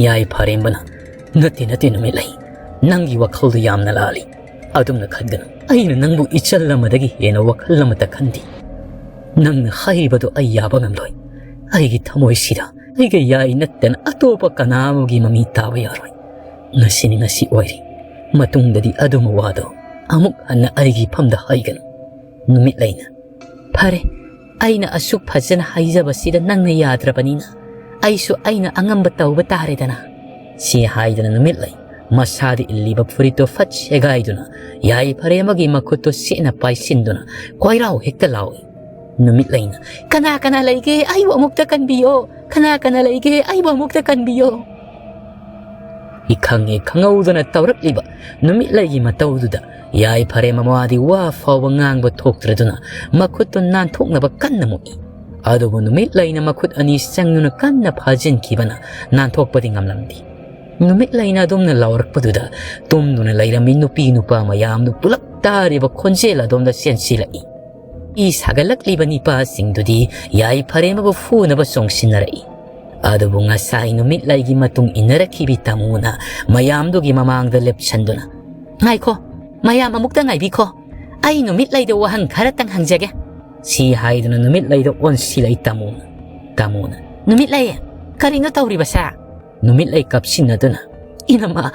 ꯌꯥꯏꯐꯔꯦꯝꯕꯅ, "ꯅꯠꯇꯦ, ꯅꯠꯇꯦ ꯅꯨꯃꯤꯠꯂꯩ, ꯅꯪꯒꯤ ꯋꯥꯈꯜꯗꯨ ꯌꯥꯝꯅ ꯂꯥꯜꯂꯤ꯫ ꯑꯗꯨꯝꯅ ꯈꯟꯒꯅꯨ꯫ ꯑꯩꯅ ꯅꯪꯕꯨ ꯏꯆꯜ ꯑꯃꯗꯒꯤ ꯍꯦꯟꯅ ꯋꯥꯈꯜ ꯑꯃꯠꯇ ꯈꯟꯗꯦ꯫ ꯅꯪꯅ ꯍꯥꯏꯔꯤꯕꯗꯨ ꯑꯩ ꯌꯥꯕ ꯉꯝꯂꯣꯏ꯫ ꯑꯩꯒꯤ ꯊꯃꯣꯏꯁꯤꯗ ꯑꯩꯒ ꯌꯥꯏ ꯅꯠꯇꯅ ꯑꯇꯣꯞꯄ ꯀꯅꯥ ꯑꯃꯒꯤ ꯃꯃꯤ ꯇꯥꯕ ꯌꯥꯔꯣꯏ꯫ ꯉꯁꯤꯅꯤ ꯉꯁꯤ ꯑꯣꯏꯔꯦ꯫ ꯃꯇꯨꯡꯗꯗꯤ ꯑꯗꯨꯝꯕ ꯋꯥꯗꯣ ꯑꯃꯨꯛ ꯍꯟꯅ ꯑꯩꯒꯤ ꯏꯐꯝꯗ ꯍꯥꯏꯒꯅꯨ꯫" ꯅꯨꯃꯤꯠꯂꯩꯅ, "ꯐꯔꯦ, ꯑꯩꯅ ꯑꯁꯨꯛ ꯐꯖꯅ ꯍꯥꯏꯖꯕꯁꯤꯗ ꯅꯪꯅ ꯌꯥꯗ꯭ꯔꯕꯅꯤꯅ ꯑꯩꯁꯨ ꯑꯩꯅ ꯑꯉꯝꯕ ꯇꯧꯕ ꯇꯥꯔꯦꯗꯅ꯫" ꯁꯤ ꯍꯥꯏꯗꯨꯅ ꯅꯨꯃꯤꯠꯂꯩ ꯃꯁꯥꯗ ꯏꯜꯂꯤꯕ ꯐꯨꯔꯤꯠꯇꯨ ꯐꯠ ꯁꯦꯒꯥꯏꯗꯨꯅ ꯌꯥꯏꯐꯔꯦꯝꯕꯒꯤ ꯃꯈꯨꯠꯇꯨ ꯁꯦꯠꯅ ꯄꯥꯏꯁꯤꯟꯗꯨꯅ ꯀꯣꯏꯔꯥꯎ ꯍꯦꯛꯇ ꯂꯥꯎꯏ꯫ ꯅꯨꯃꯤꯠꯂꯩꯅ, "ꯀꯅꯥ ꯀꯅꯥ ꯂꯩꯒꯦ? ꯑꯩꯕꯨ ꯑꯃꯨꯛꯇ ꯀꯟꯕꯤꯌꯣ꯫ ꯀꯅꯥ ꯀꯅꯥ ꯂꯩꯒꯦ? ꯑꯩꯕꯨ ꯑꯃꯨꯛꯇ ꯀꯟꯕꯤꯌꯣ꯫" ꯏꯈꯪ ꯍꯦꯛ ꯈꯪꯍꯧꯗꯅ ꯇꯧꯔꯛꯂꯤꯕ ꯅꯨꯃꯤꯠꯂꯩꯒꯤ ꯃꯇꯧꯗꯨꯗ ꯌꯥꯏꯐꯔꯦꯝꯕ ꯃꯥꯗꯤ ꯋꯥ ꯐꯥꯎꯕ ꯉꯥꯡꯕ ꯊꯣꯛꯇ꯭ꯔꯗꯨꯅ ꯃꯈꯨꯠꯇꯨ ꯅꯥꯟꯊꯣꯛꯅꯕ ꯀꯟꯅ ꯃꯨꯛꯏ꯫ ꯑꯗꯨꯕꯨ ꯅꯨꯃꯤꯠꯂꯩꯅ ꯃꯈꯨꯠ ꯑꯅꯤ ꯆꯪꯗꯨꯅ ꯀꯟꯅ ꯐꯥꯖꯤꯟꯈꯤꯕꯅ ꯅꯥꯟꯊꯣꯛꯄꯗꯤ ꯉꯝꯂꯝꯗꯦ꯫ ꯅꯨꯃꯤꯠꯂꯩꯅ ꯑꯗꯨꯝꯅ ꯂꯥꯎꯔꯛꯄꯗꯨꯗ ꯇꯨꯝꯗꯨꯅ ꯂꯩꯔꯝꯃꯤ ꯅꯨꯄꯤ ꯅꯨꯄꯥ ꯃꯌꯥꯝꯗꯨ ꯄꯨꯂꯞ ꯇꯥꯔꯤꯕ ꯈꯣꯟꯖꯦꯜ ꯑꯗꯣꯝꯗ ꯆꯦꯟꯁꯤꯜꯂꯛꯏ꯫ ꯏ ꯁꯥꯒꯠꯂꯛꯂꯤꯕ ꯅꯤꯄꯥꯁꯤꯡꯗꯨꯗꯤ ꯌꯥꯏꯐꯔꯦꯝꯕꯕꯨ ꯐꯨꯅꯕ ꯆꯣꯡꯁꯤꯟꯅꯔꯛꯏ꯫ ꯑꯗꯨꯕꯨ ꯉꯁꯥꯏ ꯅꯨꯃꯤꯠꯂꯩꯒꯤ ꯃꯇꯨꯡ ꯏꯟꯅꯔꯛꯈꯤꯕꯤ ꯇꯥꯃꯨꯅ ꯃꯌꯥꯝꯗꯨꯒꯤ ꯃꯃꯥꯡꯗ ꯂꯦꯞꯁꯟꯗꯨꯅ, "ꯉꯥꯏꯈꯣ, ꯃꯌꯥꯝ ꯑꯃꯨꯛꯇ ꯉꯥꯏꯕꯤꯈꯣ꯫ ꯑꯩ ꯅꯨꯃꯤꯠꯂꯩꯗ ꯋꯥꯍꯪ ꯈꯔꯇꯪ ꯍꯪꯖꯒꯦ꯫" ꯁꯤ ꯍꯥꯏꯗꯨꯅ ꯅꯨꯃꯤꯠꯂꯩꯗ ꯑꯣꯟꯁꯤꯜꯂꯛꯏ ꯇꯥꯃꯨꯅ꯫ ꯇꯥꯃꯨꯅ, "ꯅꯨꯃꯤꯠꯂꯩ, ꯀꯔꯤꯅꯣ ꯇꯧꯔꯤꯕꯁꯦ?" ꯅꯨꯃꯤꯠꯂꯩ ꯀꯞꯁꯤꯟꯅꯗꯨꯅ, "ꯏꯅꯝꯃ,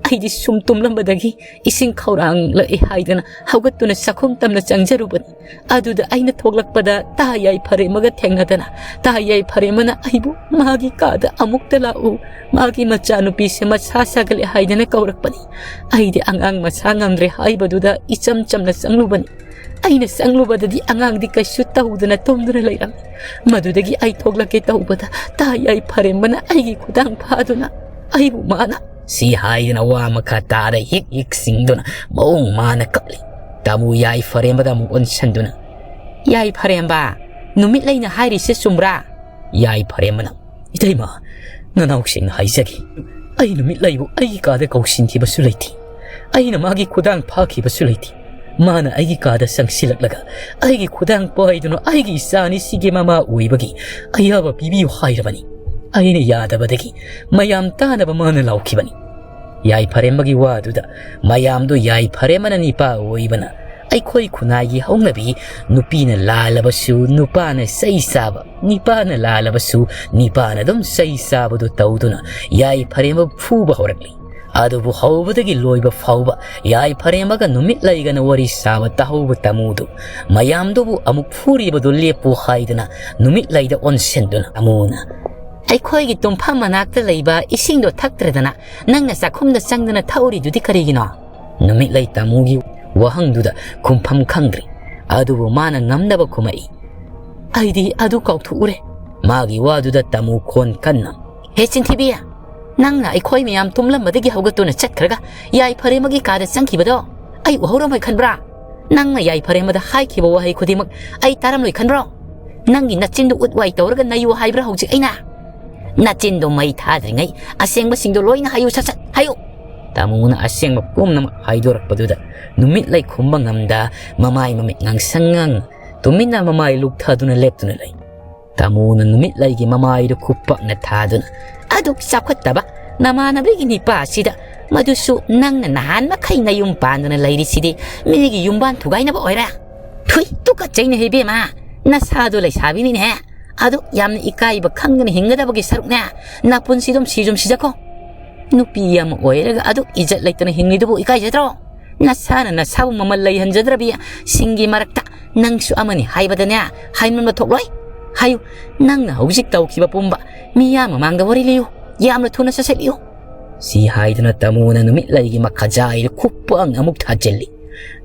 ꯑꯩꯗꯤ ꯁꯨꯝ ꯇꯨꯝꯂꯝꯕꯗꯒꯤ ꯏꯁꯤꯡ ꯈꯧꯔꯥꯡꯂꯛꯏ ꯍꯥꯏꯗꯅ ꯍꯧꯒꯠꯇꯨꯅ ꯆꯥꯛꯈꯨꯝ ꯇꯝꯅ ꯆꯪꯖꯔꯨꯕꯅꯤ꯫ ꯑꯗꯨꯗ ꯑꯩꯅ ꯊꯣꯛꯂꯛꯄꯗ ꯇꯥ ꯌꯥꯏꯐꯔꯦꯝꯃꯒ ꯊꯦꯡꯅꯗꯅ ꯇꯥ ꯌꯥꯏꯐꯔꯦꯝꯃꯅ ꯑꯩꯕꯨ ꯃꯥꯒꯤ ꯀꯥꯗ ꯑꯃꯨꯛꯇ ꯂꯥꯛꯎ, ꯃꯥꯒꯤ ꯃꯆꯥꯅꯨꯄꯤꯁꯦ ꯃꯁꯥ ꯁꯥꯒꯠꯂꯦ ꯍꯥꯏꯗꯅ ꯀꯧꯔꯛꯄꯅꯤ꯫ ꯑꯩꯗꯤ ꯑꯉꯥꯡ ꯃꯁꯥ ꯉꯝꯗ꯭ꯔꯦ ꯍꯥꯏꯕꯗꯨꯗ ꯏꯆꯝ ꯆꯝꯅ ꯆꯪꯂꯨꯕꯅꯤ꯫ ꯑꯩꯅ ꯆꯪꯂꯨꯕꯗꯗꯤ ꯑꯉꯥꯡꯗꯤ ꯀꯩꯁꯨ ꯇꯧꯗꯅ ꯇꯨꯝꯗꯨꯅ ꯂꯩꯔꯝꯃꯤ꯫ ꯃꯗꯨꯗꯒꯤ ꯑꯩ ꯊꯣꯛꯂꯛꯀꯦ ꯇꯧꯕꯗ ꯇꯥ ꯌꯥꯏꯐꯔꯦꯝꯕꯅ ꯑꯩꯒꯤ ꯈꯨꯗꯥꯡ ꯐꯥꯗꯨꯅ ꯑꯩꯕꯨ ꯃꯥꯅ" ꯁꯤ ꯍꯥꯏꯗꯨꯅ ꯋꯥ ꯃꯈꯥ ꯇꯥꯔ ꯍꯤꯛ ꯍꯤꯛ ꯁꯤꯡꯗꯨꯅ ꯃꯑꯣꯡ ꯃꯥꯅ ꯀꯞꯂꯤ꯫ ꯇꯥꯃꯨ ꯌꯥꯏꯐꯔꯦꯝꯕꯗ ꯑꯃꯨꯛ ꯑꯣꯟꯁꯤꯟꯗꯨꯅ, "ꯌꯥꯏꯐꯔꯦꯝꯕ, ꯅꯨꯃꯤꯠꯂꯩꯅ ꯍꯥꯏꯔꯤꯁꯦ ꯆꯨꯝꯕ꯭ꯔꯥ?" ꯌꯥꯏꯐꯔꯦꯝꯕꯅ, "ꯏꯇꯩꯃ, ꯅꯅꯥꯎꯁꯦꯡꯅ ꯍꯥꯏꯖꯒꯦ꯫ ꯑꯩ ꯅꯨꯃꯤꯠꯂꯩꯕꯨ ꯑꯩꯒꯤ ꯀꯥꯗ ꯀꯧꯁꯤꯟꯈꯤꯕꯁꯨ ꯂꯩꯇꯦ꯫ ꯑꯩꯅ ꯃꯥꯒꯤ ꯈꯨꯗꯥꯡ ꯐꯥꯈꯤꯕꯁꯨ ꯂꯩꯇꯦ꯫ ꯃꯥꯅ ꯑꯩꯒꯤ ꯀꯥꯗ ꯆꯪꯁꯤꯜꯂꯛꯂꯒ ꯑꯩꯒꯤ ꯈꯨꯗꯥꯡ ꯄꯥꯏꯗꯨꯅ ꯑꯩꯒꯤ ꯏꯆꯥ ꯑꯅꯤꯁꯤꯒꯤ ꯃꯃꯥ ꯑꯣꯏꯕꯒꯤ ꯑꯌꯥꯕ ꯄꯤꯕꯤꯌꯨ ꯍꯥꯏꯔꯕꯅꯤ꯫ ꯑꯩꯅ ꯌꯥꯗꯕꯗꯒꯤ ꯃꯌꯥꯝ ꯇꯥꯅꯕ ꯃꯥꯅ ꯂꯥꯎꯈꯤꯕꯅꯤ꯫ ꯌꯥꯏꯐꯔꯦꯝꯕꯒꯤ ꯋꯥꯗꯨꯗ ꯃꯌꯥꯝꯗꯨ ꯌꯥꯏꯐꯔꯦꯝꯕꯅ ꯅꯤꯄꯥ ꯑꯣꯏꯕꯅ ꯑꯩꯈꯣꯏ ꯈꯨꯟꯅꯥꯏꯒꯤ ꯍꯧꯅꯕꯤ ꯅꯨꯄꯤꯅ ꯂꯥꯜꯂꯕꯁꯨ ꯅꯨꯄꯥꯅ ꯆꯩ ꯆꯥꯕ, ꯅꯤꯄꯥꯅ ꯂꯥꯜꯂꯕꯁꯨ ꯅꯤꯄꯥꯅ ꯑꯗꯨꯝ ꯆꯩ ꯆꯥꯕꯗꯨ ꯇꯧꯗꯨꯅ ꯌꯥꯏꯐꯔꯦꯝꯕ ꯐꯨꯕ ꯍꯧꯔꯛꯂꯤ꯫ ꯑꯗꯨꯕꯨ ꯍꯧꯕꯗꯒꯤ ꯂꯣꯏꯕ ꯐꯥꯎꯕ ꯌꯥꯏꯐꯔꯦꯝꯕꯒ ꯅꯨꯃꯤꯠꯂꯩꯒꯅ ꯋꯥꯔꯤ ꯁꯥꯕ ꯇꯥꯍꯧꯕ ꯇꯥꯃꯨꯗꯨ ꯃꯌꯥꯝꯗꯨꯕꯨ ꯑꯃꯨꯛ ꯐꯨꯔꯤꯕꯗꯨ ꯂꯦꯞꯄꯨ ꯍꯥꯏꯗꯨꯅ ꯅꯨꯃꯤꯠꯂꯩꯗ ꯑꯣꯟꯁꯤꯟꯗꯨꯅ ꯑꯃꯨꯅ "ꯑꯩꯈꯣꯏꯒꯤ ꯇꯨꯝꯐꯝ ꯃꯅꯥꯛꯇ ꯂꯩꯕ ꯏꯁꯤꯡꯗꯣ ꯊꯛꯇ꯭ꯔꯗꯅ ꯅꯪꯅ ꯆꯥꯛꯈꯨꯝꯗ ꯆꯪꯗꯨꯅ ꯊꯛꯎꯔꯤꯗꯨꯗꯤ ꯀꯔꯤꯒꯤꯅꯣ?" ꯅꯨꯃꯤꯠꯂꯩ ꯇꯥꯃꯨꯒꯤ ꯋꯥꯍꯪꯗꯨꯗ ꯈꯨꯝꯐꯝ ꯈꯪꯗ꯭ꯔꯤ꯫ ꯑꯗꯨꯕꯨ ꯃꯥꯅ ꯉꯝꯅꯕ ꯈꯨꯝꯃꯛꯏ, "ꯑꯩꯗꯤ ꯑꯗꯨ ꯀꯥꯎꯊꯣꯛꯎꯔꯦ꯫" ꯃꯥꯒꯤ ꯋꯥꯗꯨꯗ ꯇꯥꯃꯨ ꯈꯣꯟ ꯀꯟꯅ, "ꯍꯦ ꯆꯤꯟꯊꯤꯕꯤ, ꯅꯪꯅ ꯑꯩꯈꯣꯏ ꯃꯌꯥꯝ ꯇꯨꯝꯂꯝꯕꯗꯒꯤ ꯍꯧꯒꯠꯇꯨꯅ ꯆꯠꯈ꯭ꯔꯒ ꯌꯥꯏꯐꯔꯦꯝꯕꯒꯤ ꯀꯥꯗ ꯆꯪꯈꯤꯕꯗꯣ ꯑꯩ ꯎꯍꯧꯔꯝꯃꯣꯏ ꯈꯟꯕ꯭ꯔꯥ? ꯅꯪꯅ ꯌꯥꯏꯐꯔꯦꯝꯕꯗ ꯍꯥꯏꯈꯤꯕ ꯋꯥꯍꯩ ꯈꯨꯗꯤꯡꯃꯛ ꯑꯩ ꯇꯥꯔꯝꯂꯣꯏ ꯈꯟꯕ꯭ꯔꯣ? ꯅꯪꯒꯤ ꯅꯆꯤꯟꯗꯨ ꯎꯠ ꯋꯥꯏ ꯇꯧꯔꯒ ꯅꯩꯌꯨ ꯍꯥꯏꯕ꯭ꯔꯥ ꯍꯧꯖꯤꯛ ꯑꯩꯅ? ꯅꯆꯤꯟꯗꯣ ꯃꯩ ꯊꯥꯗ꯭ꯔꯤꯉꯩ ꯑꯁꯦꯡꯕꯁꯤꯡꯗꯣ ꯂꯣꯏꯅ ꯍꯥꯏꯌꯨ, ꯁꯠ ꯁꯠ ꯍꯥꯏꯌꯨ!" ꯇꯥꯃꯨꯅ ꯑꯁꯦꯡꯕ ꯄꯨꯝꯅꯃꯛ ꯍꯥꯏꯗꯣꯔꯛꯄꯗꯨꯗ ꯅꯨꯃꯤꯠꯂꯩ ꯈꯨꯝꯕ ꯉꯝꯗ ꯃꯃꯥꯏ ꯃꯃꯤꯠ ꯉꯥꯡꯁꯪ ꯉꯥꯡꯅ ꯇꯨꯃꯤꯟꯅ ꯃꯃꯥꯏ ꯂꯨꯛꯊꯗꯨꯅ ꯂꯦꯞꯇꯨꯅ ꯂꯩ꯫ ꯇꯥꯃꯨꯅ ꯅꯨꯃꯤꯠꯂꯩꯒꯤ ꯃꯃꯥꯏꯗꯨ ꯈꯨꯄꯥꯛꯅ ꯊꯥꯗꯨꯅ, "ꯑꯗꯨꯛ ꯆꯥꯎꯈꯠꯇꯕ ꯅꯃꯥꯟꯅꯕꯤꯒꯤ ꯅꯤꯄꯥ ꯑꯁꯤꯗ, ꯃꯗꯨꯁꯨ ꯅꯪꯅ ꯅꯍꯥꯟ ꯃꯈꯩ ꯅꯌꯨꯝ ꯄꯥꯟꯗꯨꯅ ꯂꯩꯔꯤꯁꯤꯗꯤ ꯃꯤꯒꯤ ꯌꯨꯝꯕꯥꯟ ꯊꯨꯒꯥꯏꯅꯕ ꯑꯣꯏꯔꯦ? ꯊꯨꯏ, ꯇꯨꯀꯠꯆꯩꯅꯦ ꯏꯕꯦꯝꯃ, ꯅꯁꯥꯗꯣ ꯂꯩꯁꯥꯕꯤꯅꯤꯅꯦ꯫ ꯑꯗꯨꯛ ꯌꯥꯝꯅ ꯏꯀꯥꯏꯕ ꯈꯪꯗꯅ ꯍꯤꯡꯒꯗꯕꯒꯤ ꯁꯔꯨꯛꯅꯦ, ꯅꯥꯄꯨꯟꯁꯤꯗꯨꯝ ꯁꯤꯖꯨꯝ ꯁꯤꯖꯈꯣ꯫ ꯅꯨꯄꯤ ꯑꯃ ꯑꯣꯏꯔꯒ ꯑꯗꯨꯛ ꯏꯖꯠ ꯂꯩꯇꯅ ꯍꯤꯡꯂꯤꯗꯨꯕꯨ ꯏꯀꯥꯏꯖꯗ꯭ꯔꯣ? ꯅꯁꯥꯅ ꯅꯁꯥꯕꯨ ꯃꯃꯜ ꯂꯩꯍꯟꯖꯗ꯭ꯔꯕꯤ ꯁꯤꯡꯒꯤ ꯃꯔꯛꯇ ꯅꯪꯁꯨ ꯑꯃꯅꯤ ꯍꯥꯏꯕꯗꯅꯦ ꯍꯥꯏꯃꯟꯕ ꯊꯣꯛꯂꯣꯏ꯫ ꯍꯥꯏꯌꯨ, ꯅꯪꯅ ꯍꯧꯖꯤꯛ ꯇꯧꯈꯤꯕ ꯄꯨꯝꯕ ꯃꯤꯌꯥꯝ ꯃꯃꯥꯡꯗ ꯋꯥꯔꯤ ꯂꯤꯌꯨ, ꯌꯥꯝꯅ ꯊꯨꯅ ꯆꯠꯁꯤꯜꯂꯤꯌꯨ꯫" ꯁꯤ ꯍꯥꯏꯗꯨꯅ ꯇꯥꯃꯨꯅ ꯅꯨꯃꯤꯠꯂꯩꯒꯤ ꯃꯈꯥꯖꯥꯏꯗ ꯈꯨꯄꯥꯛꯅ ꯑꯃꯨꯛ ꯊꯥꯖꯤꯜꯂꯤ꯫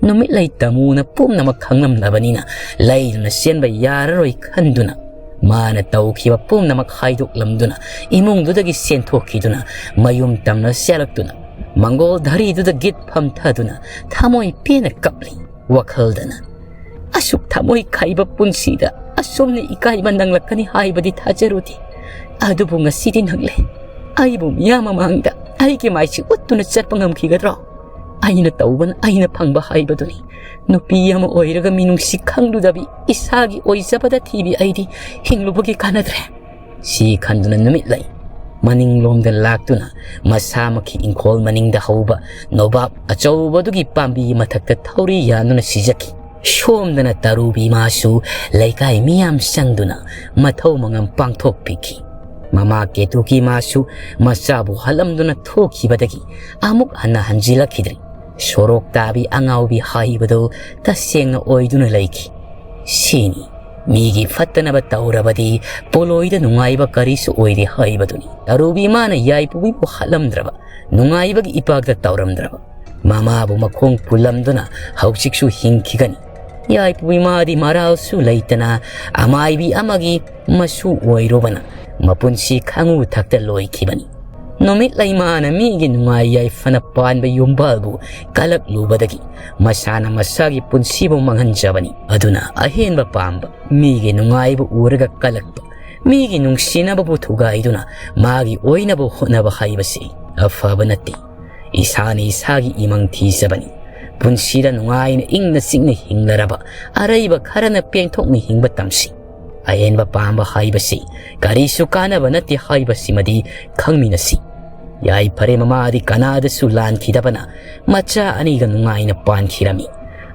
ꯅꯨꯃꯤꯠꯂꯩ ꯇꯥꯃꯨꯅ ꯄꯨꯝꯅꯃꯛ ꯈꯪꯂꯝꯂꯕꯅꯤꯅ ꯂꯩꯗꯨꯅ ꯆꯦꯟꯕ ꯌꯥꯔꯔꯣꯏ ꯈꯟꯗꯨꯅ ꯃꯥꯅ ꯇꯧꯈꯤꯕ ꯄꯨꯝꯅꯃꯛ ꯍꯥꯏꯗꯣꯛꯂꯝꯗꯨꯅ ꯏꯃꯨꯡꯗꯨꯗꯒꯤ ꯆꯦꯟꯊꯣꯛꯈꯤꯗꯨꯅ ꯃꯌꯨꯝ ꯇꯝꯅ ꯆꯦꯜꯂꯛꯇꯨꯅ ꯃꯪꯒꯣꯜ ꯙꯔꯤꯗꯨꯗ ꯒꯤꯠ ꯐꯝꯊꯗꯨꯅ ꯊꯃꯣꯏ ꯄꯦꯟꯅ ꯀꯞꯂꯤ꯫ ꯋꯥꯈꯜꯗꯅ, "ꯑꯁꯨꯛ ꯊꯃꯣꯏ ꯀꯥꯏꯕ ꯄꯨꯟꯁꯤꯗ ꯑꯁꯨꯝꯅ ꯏꯀꯥꯏꯕ ꯅꯪꯂꯛꯀꯅꯤ ꯍꯥꯏꯕꯗꯤ ꯊꯥꯖꯔꯨꯗꯦ꯫ ꯑꯗꯨꯕꯨ ꯉꯁꯤꯗꯤ ꯅꯪꯂꯦ꯫ ꯑꯩꯕꯨ ꯃꯤꯌꯥꯝ ꯃꯃꯥꯡꯗ ꯑꯩꯒꯤ ꯃꯥꯏꯁꯤ ꯎꯠꯇꯨꯅ ꯆꯠꯄ ꯉꯝꯈꯤꯒꯗ꯭ꯔꯣ? ꯑꯩꯅ ꯇꯧꯕꯅ ꯑꯩꯅ ꯐꯪꯕ ꯍꯥꯏꯕꯗꯨꯅꯤ꯫ ꯅꯨꯄꯤ ꯑꯃ ꯑꯣꯏꯔꯒ ꯃꯤꯅꯨꯡꯁꯤ ꯈꯪꯂꯨꯗꯕꯤ ꯏꯁꯥꯒꯤ ꯑꯣꯏꯖꯕꯗ ꯊꯤꯕꯤ ꯑꯩꯗꯤ ꯍꯤꯡꯂꯨꯕꯒꯤ ꯀꯥꯟꯅꯗ꯭ꯔꯦ꯫ ꯁꯤ ꯈꯟꯗꯨꯅ ꯅꯨꯃꯤꯠꯂꯩ ꯃꯅꯤꯡꯂꯣꯝꯗ ꯂꯥꯛꯇꯨꯅ ꯃꯁꯥꯃꯛꯀꯤ ꯏꯪꯈꯣꯜ ꯃꯅꯤꯡꯗ ꯍꯧꯕ ꯅꯣꯕꯥꯞ ꯑꯆꯧꯕꯗꯨꯒꯤ ꯄꯥꯝꯕꯤ ꯃꯊꯛꯇ ꯊꯧꯔꯤ ꯌꯥꯟꯗꯨꯅ ꯁꯤꯖꯈꯤ꯫ ꯁꯣꯝꯗꯅ ꯇꯔꯨꯕꯤ ꯃꯥꯁꯨ ꯂꯩꯀꯥꯏ ꯃꯤꯌꯥꯝ ꯆꯪꯗꯨꯅ ꯃꯊꯧ ꯃꯉꯝ ꯄꯥꯡꯊꯣꯛꯄꯤꯈꯤ꯫ ꯃꯃꯥ ꯀꯦꯇꯨꯀꯤ ꯃꯥꯁꯨ ꯃꯆꯥꯕꯨ ꯍꯜꯂꯝꯗꯨꯅ ꯊꯣꯛꯈꯤꯕꯗꯒꯤ ꯑꯃꯨꯛ ꯍꯟꯅ ꯍꯟꯖꯤꯜꯂꯛꯈꯤꯗ꯭ꯔꯤ꯫ ꯁꯣꯔꯣꯛ ꯇꯥꯕꯤ ꯑꯉꯥꯎꯕꯤ ꯍꯥꯏꯕꯗꯨ ꯇꯁꯦꯡꯅ ꯑꯣꯏꯗꯨꯅ ꯂꯩꯈꯤ꯫ ꯁꯤꯅꯤ ꯃꯤꯒꯤ ꯐꯠꯇꯅꯕ ꯇꯧꯔꯕꯗꯤ ꯄꯣꯂꯣꯏꯗ ꯅꯨꯡꯉꯥꯏꯕ ꯀꯔꯤꯁꯨ ꯑꯣꯏꯗꯦ ꯍꯥꯏꯕꯗꯨꯅꯤ꯫ ꯇꯔꯨꯕꯤ ꯃꯥꯅ ꯌꯥꯏꯄꯨꯕꯤꯕꯨ ꯍꯥꯠꯂꯝꯗ꯭ꯔꯕ, ꯅꯨꯡꯉꯥꯏꯕꯒꯤ ꯏꯄꯥꯛꯇ ꯇꯧꯔꯝꯗ꯭ꯔꯕ, ꯃꯃꯥꯕꯨ ꯃꯈꯣꯡ ꯄꯨꯜꯂꯝꯗꯨꯅ ꯍꯧꯖꯤꯛꯁꯨ ꯍꯤꯡꯈꯤꯒꯅꯤ꯫ ꯌꯥꯏꯄꯨꯕꯤ ꯃꯥꯗꯤ ꯃꯔꯥꯜꯁꯨ ꯂꯩꯇꯅ ꯑꯃꯥꯏꯕꯤ ꯑꯃꯒꯤ ꯃꯁꯨ ꯑꯣꯏꯔꯨꯕꯅ ꯃꯄꯨꯟꯁꯤ ꯈꯪꯉꯨ ꯊꯛꯇ ꯂꯣꯏꯈꯤꯕꯅꯤ꯫ ꯅꯨꯃꯤꯠ ꯂꯩꯃꯥꯅ ꯃꯤꯒꯤ ꯅꯨꯡꯉꯥꯏ ꯌꯥꯏꯐꯅ ꯄꯥꯟꯕ ꯌꯨꯝꯕꯥꯜꯕꯨ ꯀꯜꯂꯛꯂꯨꯕꯗꯒꯤ ꯃꯁꯥꯅ ꯃꯁꯥꯒꯤ ꯄꯨꯟꯁꯤꯕꯨ ꯃꯥꯡꯍꯟꯖꯕꯅꯤ꯫ ꯑꯗꯨꯅ ꯑꯍꯦꯟꯕ ꯄꯥꯝꯕ, ꯃꯤꯒꯤ ꯅꯨꯡꯉꯥꯏꯕ ꯎꯔꯒ ꯀꯜꯂꯛꯄ, ꯃꯤꯒꯤ ꯅꯨꯡꯁꯤꯅꯕꯕꯨ ꯊꯨꯒꯥꯏꯗꯨꯅ ꯃꯥꯒꯤ ꯑꯣꯏꯅꯕ ꯍꯣꯠꯅꯕ ꯍꯥꯏꯕꯁꯤ ꯑꯐꯕ ꯅꯠꯇꯦ꯫ ꯏꯁꯥꯅ ꯏꯁꯥꯒꯤ ꯏꯃꯪ ꯊꯤꯖꯕꯅꯤ꯫ ꯄꯨꯟꯁꯤꯗ ꯅꯨꯡꯉꯥꯏꯅ ꯏꯪꯅ ꯆꯤꯛꯅ ꯍꯤꯡꯂꯔꯕ ꯑꯔꯩꯕ ꯈꯔꯅ ꯄꯦꯟꯊꯣꯛꯅ ꯍꯤꯡꯕ ꯇꯝꯁꯤ꯫ ꯑꯍꯦꯟꯕ ꯄꯥꯝꯕ ꯍꯥꯏꯕꯁꯤ ꯀꯔꯤꯁꯨ ꯀꯥꯟꯅꯕ ꯅꯠꯇꯦ ꯍꯥꯏꯕꯁꯤꯃꯗꯤ ꯈꯪꯃꯤꯟꯅꯁꯤ꯫ ꯌꯥꯏꯐꯔꯦ ꯃꯃꯥꯗꯤ ꯀꯅꯥꯗꯁꯨ ꯂꯥꯟꯈꯤꯗꯕꯅ ꯃꯆꯥ ꯑꯅꯤꯒ ꯅꯨꯡꯉꯥꯏꯅ ꯄꯥꯟꯈꯤꯔꯝꯃꯤ꯫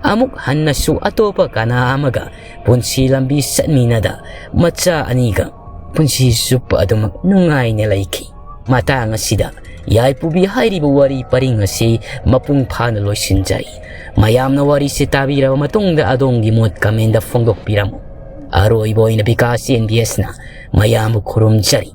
ꯑꯃꯨꯛ ꯍꯟꯅꯁꯨ ꯑꯇꯣꯞꯄ ꯀꯅꯥ ꯑꯃꯒ ꯄꯨꯟꯁꯤ ꯂꯝꯕꯤ ꯆꯠꯃꯤꯟꯅꯗ ꯃꯆꯥ ꯑꯅꯤꯒ ꯄꯨꯟꯁꯤ ꯆꯨꯞꯄ ꯑꯗꯨꯃꯛ ꯅꯨꯡꯉꯥꯏꯅ ꯂꯩꯈꯤ꯫ ꯃꯇꯥꯡ ꯑꯁꯤꯗ ꯌꯥꯏꯄꯨꯕꯤ ꯍꯥꯏꯔꯤꯕ ꯋꯥꯔꯤ ꯄꯔꯤꯡ ꯑꯁꯤ ꯃꯄꯨꯡ ꯐꯥꯅ ꯂꯣꯏꯁꯤꯟꯖꯔꯤ꯫ ꯃꯌꯥꯝꯅ ꯋꯥꯔꯤꯁꯤ ꯇꯥꯕꯤꯔꯕ ꯃꯇꯨꯡꯗ ꯑꯗꯣꯝꯒꯤ ꯃꯣꯠ comment ꯐꯣꯡꯗꯣꯛꯄꯤꯔꯝꯃꯨ꯫ ꯑꯔꯣꯏꯕ ꯑꯣꯏꯅ ꯕꯤꯀꯥꯁ NBSꯅ ꯃꯌꯥꯝꯕꯨ ꯈꯨꯔꯨꯝꯖꯔꯤ꯫